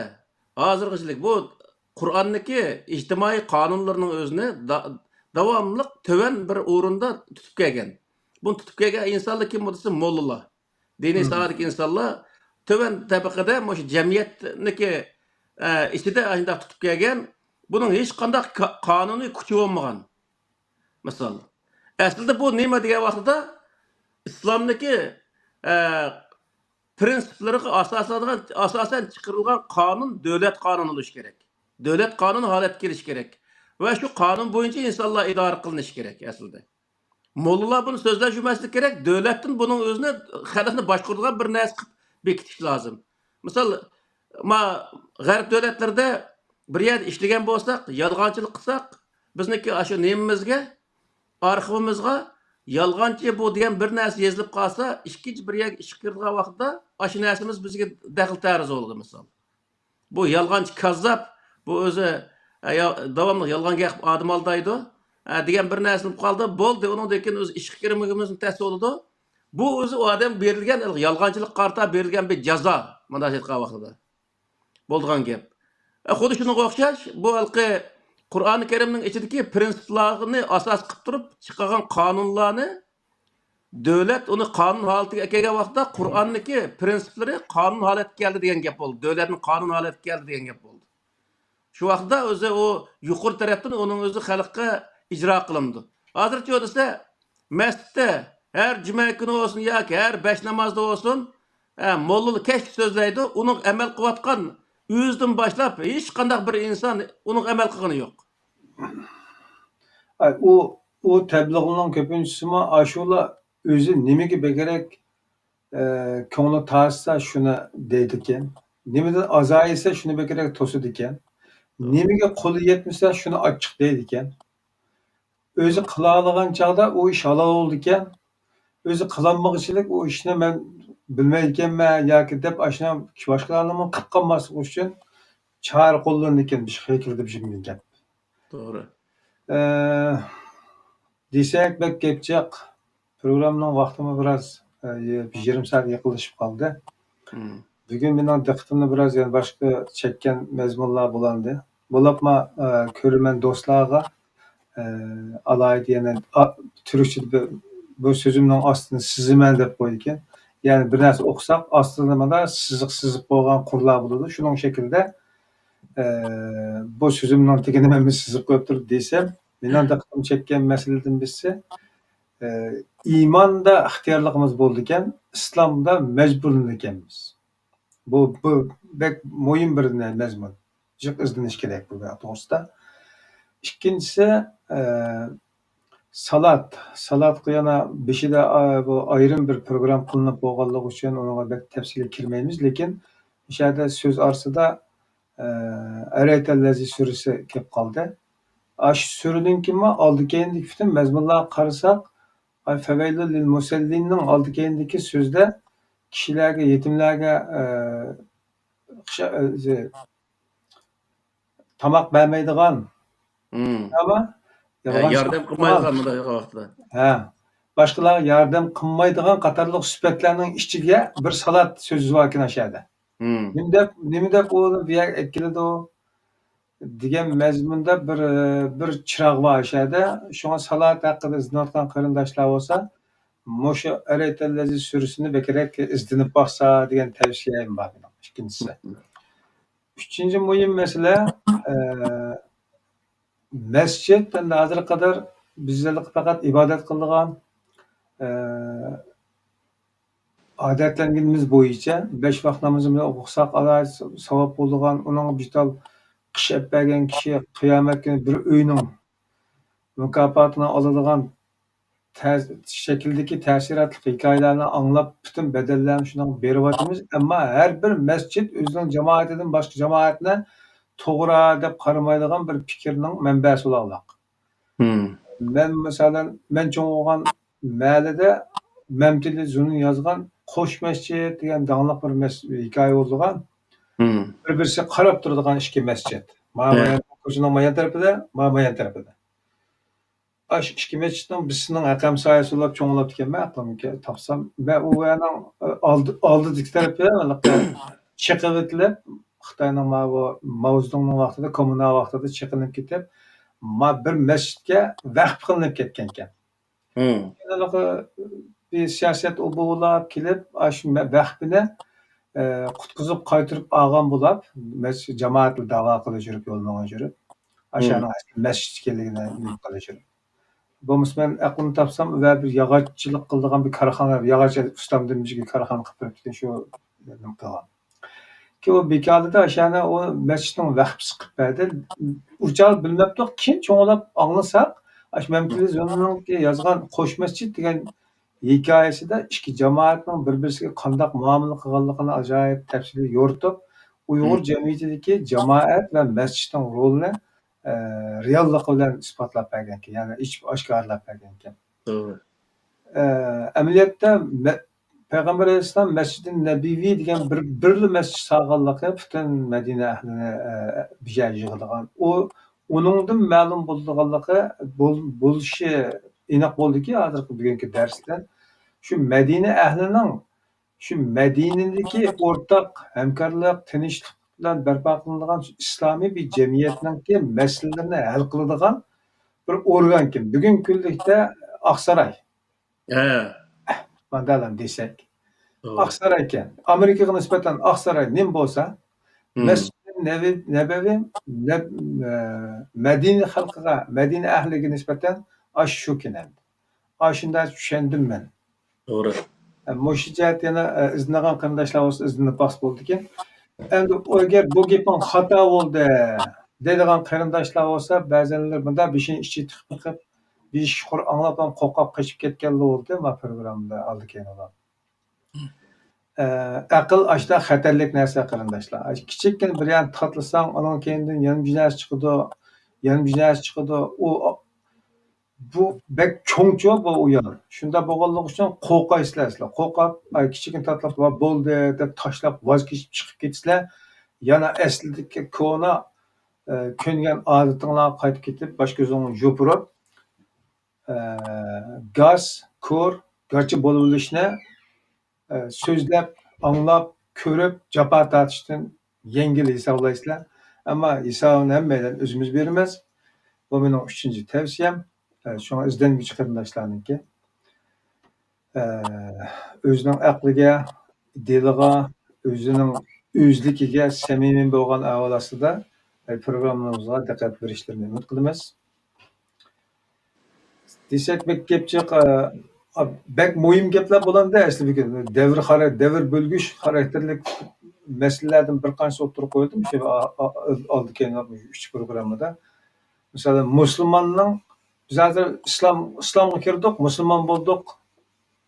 ھازىرغىچىلىك بۇ قۇرئاننىكى ئىجتىمائىي قانۇنلىرىنىڭ ئۆزىنى دا-، داۋاملىق تۆۋەن بىر ئورۇندا تۇتۇپ كەلگەن. بۇنى تۇتۇپ كەلگەن ئىنسانلار كىم دېسە، موللىلار. دىنىي ساھەدىكى ئىنسانلار تۆۋەن تەبىقىدە مۇشۇ جەمئىيەتنىكى، ئە، ئىچىدە ئاشۇنداق تۇتۇپ كەلگەن. بۇنىڭ ھېچقانداق قا-، قانۇنىي كۈچى بولمىغان. مىسال، ئەسلىدە بۇ نېمە دېگەن ۋاقتىدا، ئىسلامدىكى، ئە، پىرىنسىپلىرىغا ئاساسلانغان، ئاساسەن چىقىرىلغان قانۇن دۆلەت قانۇنى بولۇشى كېرەك. دۆلەت قانۇنى ھالەتكە كېلىشى كېرەك. ۋە شۇ قانۇن بويىچە ئىنسانلار ئىدارە قىلىنىشى كېرەك ئەسلىدە. موللىلار بۇنى سۆزلەپ يۈرمەسلىكى كېرەك، دۆلەتتىن بۇنىڭ ئۆزىنى خەلقنى باشقۇرىدىغان بىر نەرسە قىلىپ بېكىتىش لازىم. مىسال، ما، غەرب دۆلەتلىرىدە بىر يەردە ئىشلىگەن بولساق، يالغانچىلىق قىلساق، بىزنىڭكى ئاشۇ نېمىمىزگە، ئارخىۋىمىزغا يالغانچى بۇ دېگەن بىر نەرسە يېزىلىپ قالسا، ئىككىنچى بىر يەرگە ئىشقا كىرىدىغان ۋاقىتتا ئاشۇ نەرسىمىز بىزگە دەخلى تەرۇز بولىدۇ، مىسال. بۇ يالغانچى، كاززاپ، بۇ ئۆزى، ئە، يا-، داۋاملىق يالغان گەپ ئادەم ئالدايدۇ، ئە، دېگەن بىر نەرسە بولۇپ قالدى، بولدى، ئۇنىڭدىن كېيىن ئۆزى ئىشقا كىرمىگىنىمىزمۇ تەس بولىدۇ. بۇ ئۆزى ئۇ ئادەم بېرىلگەن، يالغانچىلىققا قارىتا بېرىلگەن بىر جازا، مۇنداق ئېيتقان ۋاقتىدا. بولىدىغان گەپ. ئە، خۇددى شۇنىڭغا ئوخشاش، بۇ ھېلىقى قۇرئانى كەرىمنىڭ ئىچىدىكى پىرىنسىپلارنى ئاساس قىلىپ تۇرۇپ چىقارغان قانۇنلارنى دۆلەت ئۇنى قانۇن ھالىتىگە ئەكەلگەن ۋاقىتتا قۇرئاننىڭكى پىرىنسىپلىرى قانۇن ھالەتكە كەلدى دېگەن گەپ بولدى. دۆلەتنىڭ قانۇن ھالەتكە كەلدى دېگەن گەپ بولدى. شۇ ۋاقىتتا ئۆزى ئۇ يۇقىرى تەرەپتىن ئۇنىڭ ئۆزى خەلققە ئىجرا قىلىنىدۇ. ھازىرچۇ دېسە، مەسچىتتە ھەر جۈمە كۈنى بولسۇن ياكى ھەر بەش نامازدا بولسۇن، ھە، موللا كەچتە سۆزلەيدۇ، ئۇنىڭ ئەمەل قىلىۋاتقان ئۆزىدىن باشلاپ ھېچقانداق بىر ئىنسان ئۇنىڭ ئەمەل قىلغىنى يوق. ئاي، ئۇ، ئۇ تەبلىغنىڭ كۆپىنچىسىمۇ ئاشۇلا ئۆزى نېمىگە بەكرەك، ئە، كۆڭلى تارتسا شۇنى دەيدىكەن. نېمىدىن ئازايسا شۇنى بەكرەك توسىدىكەن. نېمىگە قولى يەتمىسە شۇنى ئاچچىق دەيدىكەن. ئۆزى قىلالىغان چاغدا ئۇ ئىش ھالال بولىدىكەن. ئۆزى قىلالمىغۇچىلىك ئۇ ئىشنى مەن بىلمەيدىكەنمەن ياكى دەپ ئاشۇنى باشقىلارنىمۇ قىلىپ قالماسلىقى ئۈچۈن چارە قوللىنىدىكەن، بىر ھېكىل دەپ جۈملىدىن گەپ. توغرا. ئە، دېسەك بەك گەپ جىق. پروگراممىنىڭ ۋاقتىمۇ بىراز، ئە، يېرىم سائەت يېقىنلىشىپ قالدى. بۈگۈن مېنىڭ دىققىتىمنى بىراز يەنە باشقا چەككەن مەزمۇنلار بولۇندى. بولۇپمۇ، ئە، كۆرۈرمەن دوستلارغا، ئە، ئالاھىدە يەنە، ئا، تۈركچىدە بىر، بۇ سۆزۈمنىڭ ئاستىنى سىزىمەن دەپ قويىدىكەن. يەنى بىر نەرسە ئوقۇساق، ئاستىدا مانا سىزىق، سىزىق بولغان قۇرلار بولىدۇ. شۇنىڭ شەكلىدە، ئە، بۇ سۆزۈمنىڭ تېگىنى مەن سىزىپ قويۇپ تۇرۇپ دېسەم، مېنىڭ دىققىتىمنى چەككەن مەسىلىدىن بىرسى، ئە، ئىماندا ئىختىيارلىقىمىز بولىدىكەن، ئىسلامدا مەجبۇرلىنىدىكەنمىز. بۇ، بۇ بەك مۇھىم بىر نە-، مەزمۇن. جىق ئىزدىنىش كېرەك بۇ گەپ توغرىسىدا. ئىككىنچىسى، ئە، سالات. سالاتقا يەنە بېشىدا، ئا، بۇ ئايرىم بىر پروگرام قىلىنىپ بولغانلىقى ئۈچۈن ئۇنىڭغا بەك تەپسىلىي كىرمەيمىز. لېكىن مۇشۇ يەردە سۆز ئارىسىدا، ئە، ئەرەيتەللەزى سۈرىسى كېلىپ قالدى. ئاشۇ سۈرىدىن كېيىنمۇ ئالدى كەينىدىكى پۈتۈن مەزمۇنلارغا قارىساق، ئاي، فەۋەيلۇل لىل مۇسەللىننىڭ ئالدى كەينىدىكى سۆزدە كىشىلەرگە، يېتىملەرگە، ئە، خىشا-، ئە، تاماق بەرمەيدىغان، ئەمما ھە، يالغانچىلىق ياردەم قىلغان، قىلمايدىغان مۇنداق ۋاقىتتا. ھە، باشقىلارغا ياردەم قىلمايدىغان قاتارلىق سۈپەتلەرنىڭ ئىچىگە بىر سالات سۆزى باركەن ئاشۇ يەردە. نېمە دەپ، نېمە دەپ ئۇنى بۇ يەرگە ئەكېلىدۇ دېگەن مەزمۇندا بىر، بىر چىراغ بار ئاشۇ يەردە. شۇڭا سالاھىيەت ھەققىدە ئىزدىنىۋاتقان قېرىنداشلار بولسا، مۇشۇ ئەرەيتەللەزى سۈرىسىنى بەكرەك ئىزدىنىپ باقسا دېگەن تەۋسىيەم بار مېنىڭ. ئىككىنچىسى. ئۈچىنچى مۇھىم مەسىلە، ئە، مەسچىت، ئەمدى ھازىرغا قەدەر بىز پەقەت ئىبادەت قىلىدىغان، ئە، ئادەتلەنگىنىمىز بويىچە بەش ۋاق نامىزىمىزنى ئوقۇساق، ئالاھىدە ساۋاب بولىدىغان، ئۇنىڭغا بىتال قىش ئەپ بەرگەن كىشى قىيامەت كۈنى بىر ئۆينىڭ مۇكاپاتىنى ئالىدىغان تەس-، شەكىلدىكى تەسىراتلىق ھېكايىلەرنى ئاڭلاپ، پۈتۈن بەدەللەرنى شۇنىڭغا بېرىۋاتىمىز. ئەمما ھەر بىر مەسچىت ئۆزىنىڭ جامائىتىدىن باشقا جامائەتنى توغرا دەپ قارىمايدىغان بىر پىكىرنىڭ مەنبەسى بولغانلىق. مەن، مەسىلەن، مەن چوڭ بولغان مەھەللىدە مەمتىلى زۇنۇن يازغان قوش مەسچىت دېگەن داڭلىق بىر مەس-، ھېكايە بولىدىغان. بىر-بىرسىگە قاراپ تۇرىدىغان ئىككى مەسچىت. مانا مايان، كوچىنىڭ مايان تەرىپىدە، مانا مايان تەرىپىدە. ئاشۇ ئىككى مەسچىتنىڭ بىرسىنىڭ ھەققە ھەمسايىسى بولۇپ چوڭ بولۇپتىكەنمەن، ئەقلىمگە تاپسام. مەن ئۇ يەرنىڭ ئالدى، ئالدىدىكى تەرىپى چېقىۋېتىلىپ، خىتاينىڭ ماۋۇ ماۋزېدۇڭنىڭ ۋاقتىدا، كوممۇنا ۋاقتىدا چېقىلىپ كېتىپ، ما بىر مەسچىتكە ۋەقىپ قىلىنىپ كەتكەنىكەن. ھېلىقى بىر سىياسەت ئوبولاپ كېلىپ، ئاشۇ مە-، ۋەقپىنى، ئە، قۇتقۇزۇپ قايتۇرۇپ ئالغان بولاپ، مەس-، جامائەتلا داۋا قىلىپ يۈرۈپ، يول ماڭا يۈرۈپ، ئاشۇنىڭ ئەسلى مەسچىت ئىكەنلىكىنى نېمە قىلىپ يۈرۈپ. بولمىسا مەن ئەقلىمنى تاپسام، ئۇ يەر بىر ياغاچچىلىق قىلىدىغان بىر كارخانا، ياغاچ ئۇستام دېمىشكى كارخانا قىلىپ بېرىپتىكەن، شۇ نېمە قىلغان. كېيىن ئۇ بىكالىدە ئاشۇنى ئۇ مەسچىتنىڭ ۋەقپىسى قىلىپ بەردى. ئۇ چاغ بىلمەپتۇق، كېيىن چوڭلاپ ئاڭلىساق، ئاشۇ مەمتىلى زۇنۇننىڭكى يازغان قوش مەسچىت دېگەن ھېكايىسىدە ئىككى جامائەتنىڭ بىر-بىرسىگە قانداق مۇئامىلە قىلغانلىقىنى ئاجايىپ تەپسىلىي يورۇتۇپ، ئۇيغۇر جەمئىيىتىدىكى جامائەت ۋە مەسچىتنىڭ رولىنى، ئە، رېئاللىقى بىلەن ئىسپاتلاپ بەرگەنىكەن، يەنى ئېچىپ ئاشكارىلاپ بەرگەنىكەن. توغرا. ئە، ئەمەلىيەتتە مە-، پەيغەمبەر ئەلەيھىسسالام مەسچىدى نەبىۋى دېگەن بىر، بىرلا مەسچىت سالغانلىقى پۈتۈن مەدىنە ئەھلىنى، ئە، بىر يەرگە يىغىدىغان. ئۇ، ئۇنىڭدىن مەلۇم بولىدىغانلىقى، بول-، بولۇشى ئېنىق بولدىكى، ھازىرقى بۈگۈنكى دەرستىن شۇ مەدىنە ئەھلىنىڭ شۇ مەدىنىدىكى ئورتاق ھەمكارلىق، تىنچلىق بىلەن بەرپا قىلىنىدىغان ئىسلامىي بىر جەمئىيەتنىڭكى مەسىلىلىرىنى ھەل قىلىدىغان بىر ئورگانكەن. بۈگۈنكى كۈنلۈكتە ئاقساراي. ھە. ماندالام دېسەك. ئاقسارايكەن. ئامېرىكىغا نىسبەتەن ئاقساراي نېمە بولسا، مەسچىدى نەبەۋى، نەب-، ئە، مەدىنە خەلقىگە، مەدىنە ئەھلىگە نىسبەتەن ئاشۇ شۇكەن ئەمدى. ئاشۇنداق چۈشەندىم مەن. توغرا. ئە، مۇشۇ جەھەتتە يەنە، ئە، ئىزدىنىدىغان قېرىنداشلار بولسا ئىزدىنىپ باقسا بولىدىكەن. ئەمدى ئەگەر بۇ گېپىڭ خاتا بولدى دەيدىغان قېرىنداشلار بولسا، بەزەنلەر مۇنداق بېشىنى ئىچىگە تىقىپ بېقىپ، بىر ئىككى قۇر ئاڭلاپلا قورقۇپ قېچىپ كەتكەنلەر بولدى، ما پروگراممىدا ئالدى كەينىلا. ئە، ئەقىل ئاشتا خەتەرلىك نەرسە، قېرىنداشلار. كىچىككىنە بىر يەرنى تاتلىساڭ، ئۇنىڭ كەينىدىن يەنە بىر نەرسە چىقىدۇ، يەنە بىر نەرسە چىقىدۇ. ئۇ بۇ بەك چوڭچۇ بۇ ئۇيان. شۇنداق بولغانلىقى ئۈچۈن قورقايسىلەر سىلەر. قورقۇپ، ئاي، كىچىكىنى تاتلاپ، ۋا بولدى دەپ تاشلاپ ۋاز كېچىپ چىقىپ كېتىسىلەر. يەنە ئەسلىدىكى كونا، ئە، كۆنگەن ئادىتىڭلارغا قايتىپ كېتىپ، باش كۆزۈڭنى يوپۇرۇپ، ئە، گاس، كور، گاچا بولۇۋېلىشنى ئە، سۆزلەپ، ئاڭلاپ، كۆرۈپ، جاپا تارتىشتىن يەڭگىل ھېسابلايسىلەر. ئەمما ھېسابىنى ھەممەيلەن ئۆزىمىز بېرىمىز. بۇ مېنىڭ ئۈچىنچى تەۋسىيەم. ئە، شۇڭا ئىزدەنگۈچى قېرىنداشلارنىڭكى، ئە، ئۆزىنىڭ ئەقلىگە، دىلىغا، ئۆزىنىڭ ئۆزلۈكىگە سەمىمىي بولغان ئەھۋال ئاستىدا، ئە، پروگراممىمىزغا دىققەت بېرىشلىرىنى ئۈمىد قىلىمىز. دېسەك بەك گەپ جىق، ئە، بەك مۇھىم گەپلەر بولامدۇ ئەسلى بۈگۈن. دەۋر خارا-، دەۋر بۆلگۈچ خاراكتېرلىك مەسىلىلەردىن بىر قانچىسى ئوتتۇرىغا قويۇلدى، شۇ ئا-، ئا-، ئالدى كەينى ئۈچ پروگراممىدا. مىسالەن، مۇسۇلماننىڭ، بىز ھازىر ئىسلام، ئىسلامغا كىردۇق، مۇسۇلمان بولدۇق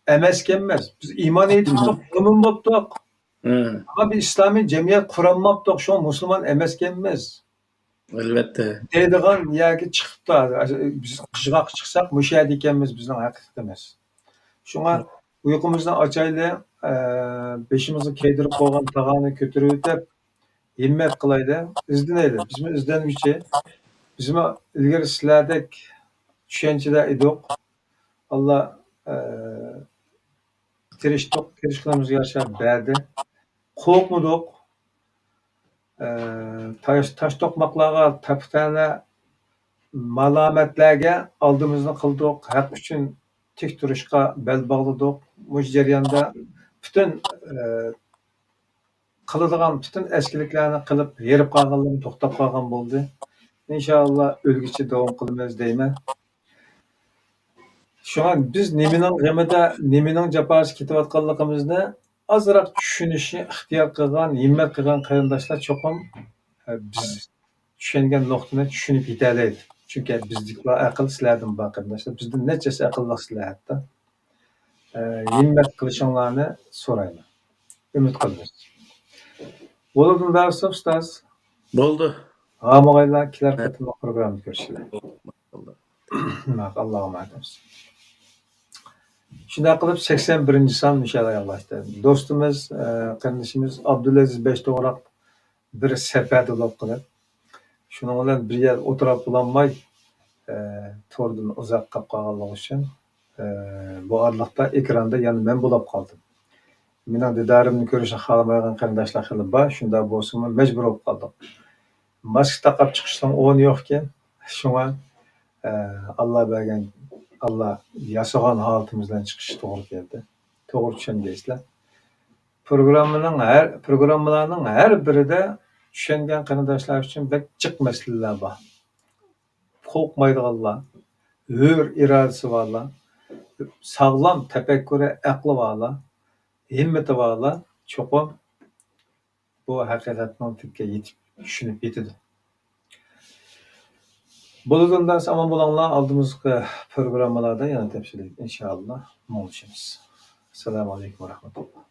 ئەمەسكەنمىز. بىز ئىمان ئېيتىپ تۇردۇق، مۆمىن بوپتۇق. ئەمما بىز ئىسلامىي جەمئىيەت قۇرالماپتۇق، شۇڭا مۇسۇلمان ئەمەسكەنمىز. ئەلۋەتتە. دەيدىغان يەرگە چىقىپتۇ. بىز قىرغاققا چىقساق، مۇشۇ يەردە ئىكەنمىز، بىزنىڭ ھەقىقىتىمىز. شۇڭا ئۇيقۇمىزنى ئاچايلى، ئە، بېشىمىزغا كىيدۈرۈپ قويغان تاغارنى كۆتۈرۈۋېتىپ، ھىممەت قىلايلى، ئىزدىنەيلى. بىزمۇ ئىزدەنگۈچى، بىزمۇ ئىلگىرى سىلەردەك چۈشەنچىدە ئىدۇق. ئاللا، ئە، تىرىشتۇق، تىرىشقىنىمىزغا يارىشا بەردى. قورقمىدۇق، ئە، تاش، تاش توقماقلارغا، تەپتەنە مالامەتلەرگە ئالدىمىزنى قىلدۇق، ھەق ئۈچۈن تىك تۇرۇشقا بەل باغلىدۇق. مۇشۇ جەرياندا پۈتۈن، ئە، قىلىدىغان پۈتۈن ئەسكىلىكلەرنى قىلىپ، ھېرىپ قالغانلىرىم توختاپ قالغان بولدى. ئىنشائاللا، ئۆلگۈچە داۋام قىلىمىز دەيمەن. شۇڭا بىز نېمىنىڭ غېمىدە، نېمىنىڭ جاپاسى كېتىۋاتقانلىقىمىزنى ئازراق چۈشىنىشنى ئىختىيار قىلغان، ھىممەت قىلغان قېرىنداشلار چوقۇم، ئە، بىز چۈشەنگەن نۇقتىنى چۈشىنىپ يېتەلەيدۇ. چۈنكى بىزدىكىلا ئەقىل سىلەردىن بار، قېرىنداشلار. بىزدىن نەچچىسى ئەقىللىق سىلەر ھەتتا. ئە، ھىممەت قىلىشىڭلارنى سورايمەن. ئۈمىد قىلىمىز. بولدىمۇ دەرس، ئۇستاز؟ بولدى. ھامىغايلا كېلەر قېتىملىق پروگراممىدا كۆرۈشىلى. ماقۇل، ئاللاغا ئامانەت بولسۇن. شۇنداق قىلىپ، سەكسەن بىرىنچى سان مۇشۇ يەردە يوللاشتى. دوستىمىز، ئە، قېرىندىشىمىز ئابدۇلئەزىز بەشتوغراق بىر سەپەردە بولۇپ قېلىپ، شۇنىڭ بىلەن بىر يەردە ئولتۇراپ بولالماي، ئە، توردىن ئۇزاق قاپ قالغانلىقى ئۈچۈن، ئە، بۇ ئارىلىقتا ئېكراندا يەنە مەن بولۇپ قالدىم. مېنىڭ دىدارىمنى كۆرۈشنى خالىمايدىغان قېرىنداشلار خېلى بار، شۇنداق بولسىمۇ مەجبۇر بولۇپ قالدۇق. ماسكا تاقاپ چىقىشنىڭ ئورنى يوقكەن، شۇڭا، ئە، ئاللا بەرگەن، ئاللا ياسىغان ھالىتىمىز بىلەن چىقىش توغرا كەلدى. توغرا چۈشەندىڭىزلەر. پروگراممىنىڭ ھەر، پروگراممىلارنىڭ ھەر بىرىدە چۈشەنگەن قېرىنداشلار ئۈچۈن بەك جىق مەسىلىلەر بار. قورقمايدىغانلار، ھۆر ئىرادىسى بارلار، ساغلام تەپەككۇرى، ئەقلى بارلار، ھىممىتى بارلار چوقۇم بۇ ھەقىقەتنىڭ تۈپىگە يېتىپ، چۈشىنىپ يېتىدۇ. بولىدۇ، ئۇنداق ئامان بولۇڭلار. ئالدىمىزقى پروگراممىلاردا يەنە تەپسىلىي، ئىنشائاللا، مۇڭدىشىمىز. ئەسسالامۇ ئەلەيكۇم ۋە رەھمەتۇللا.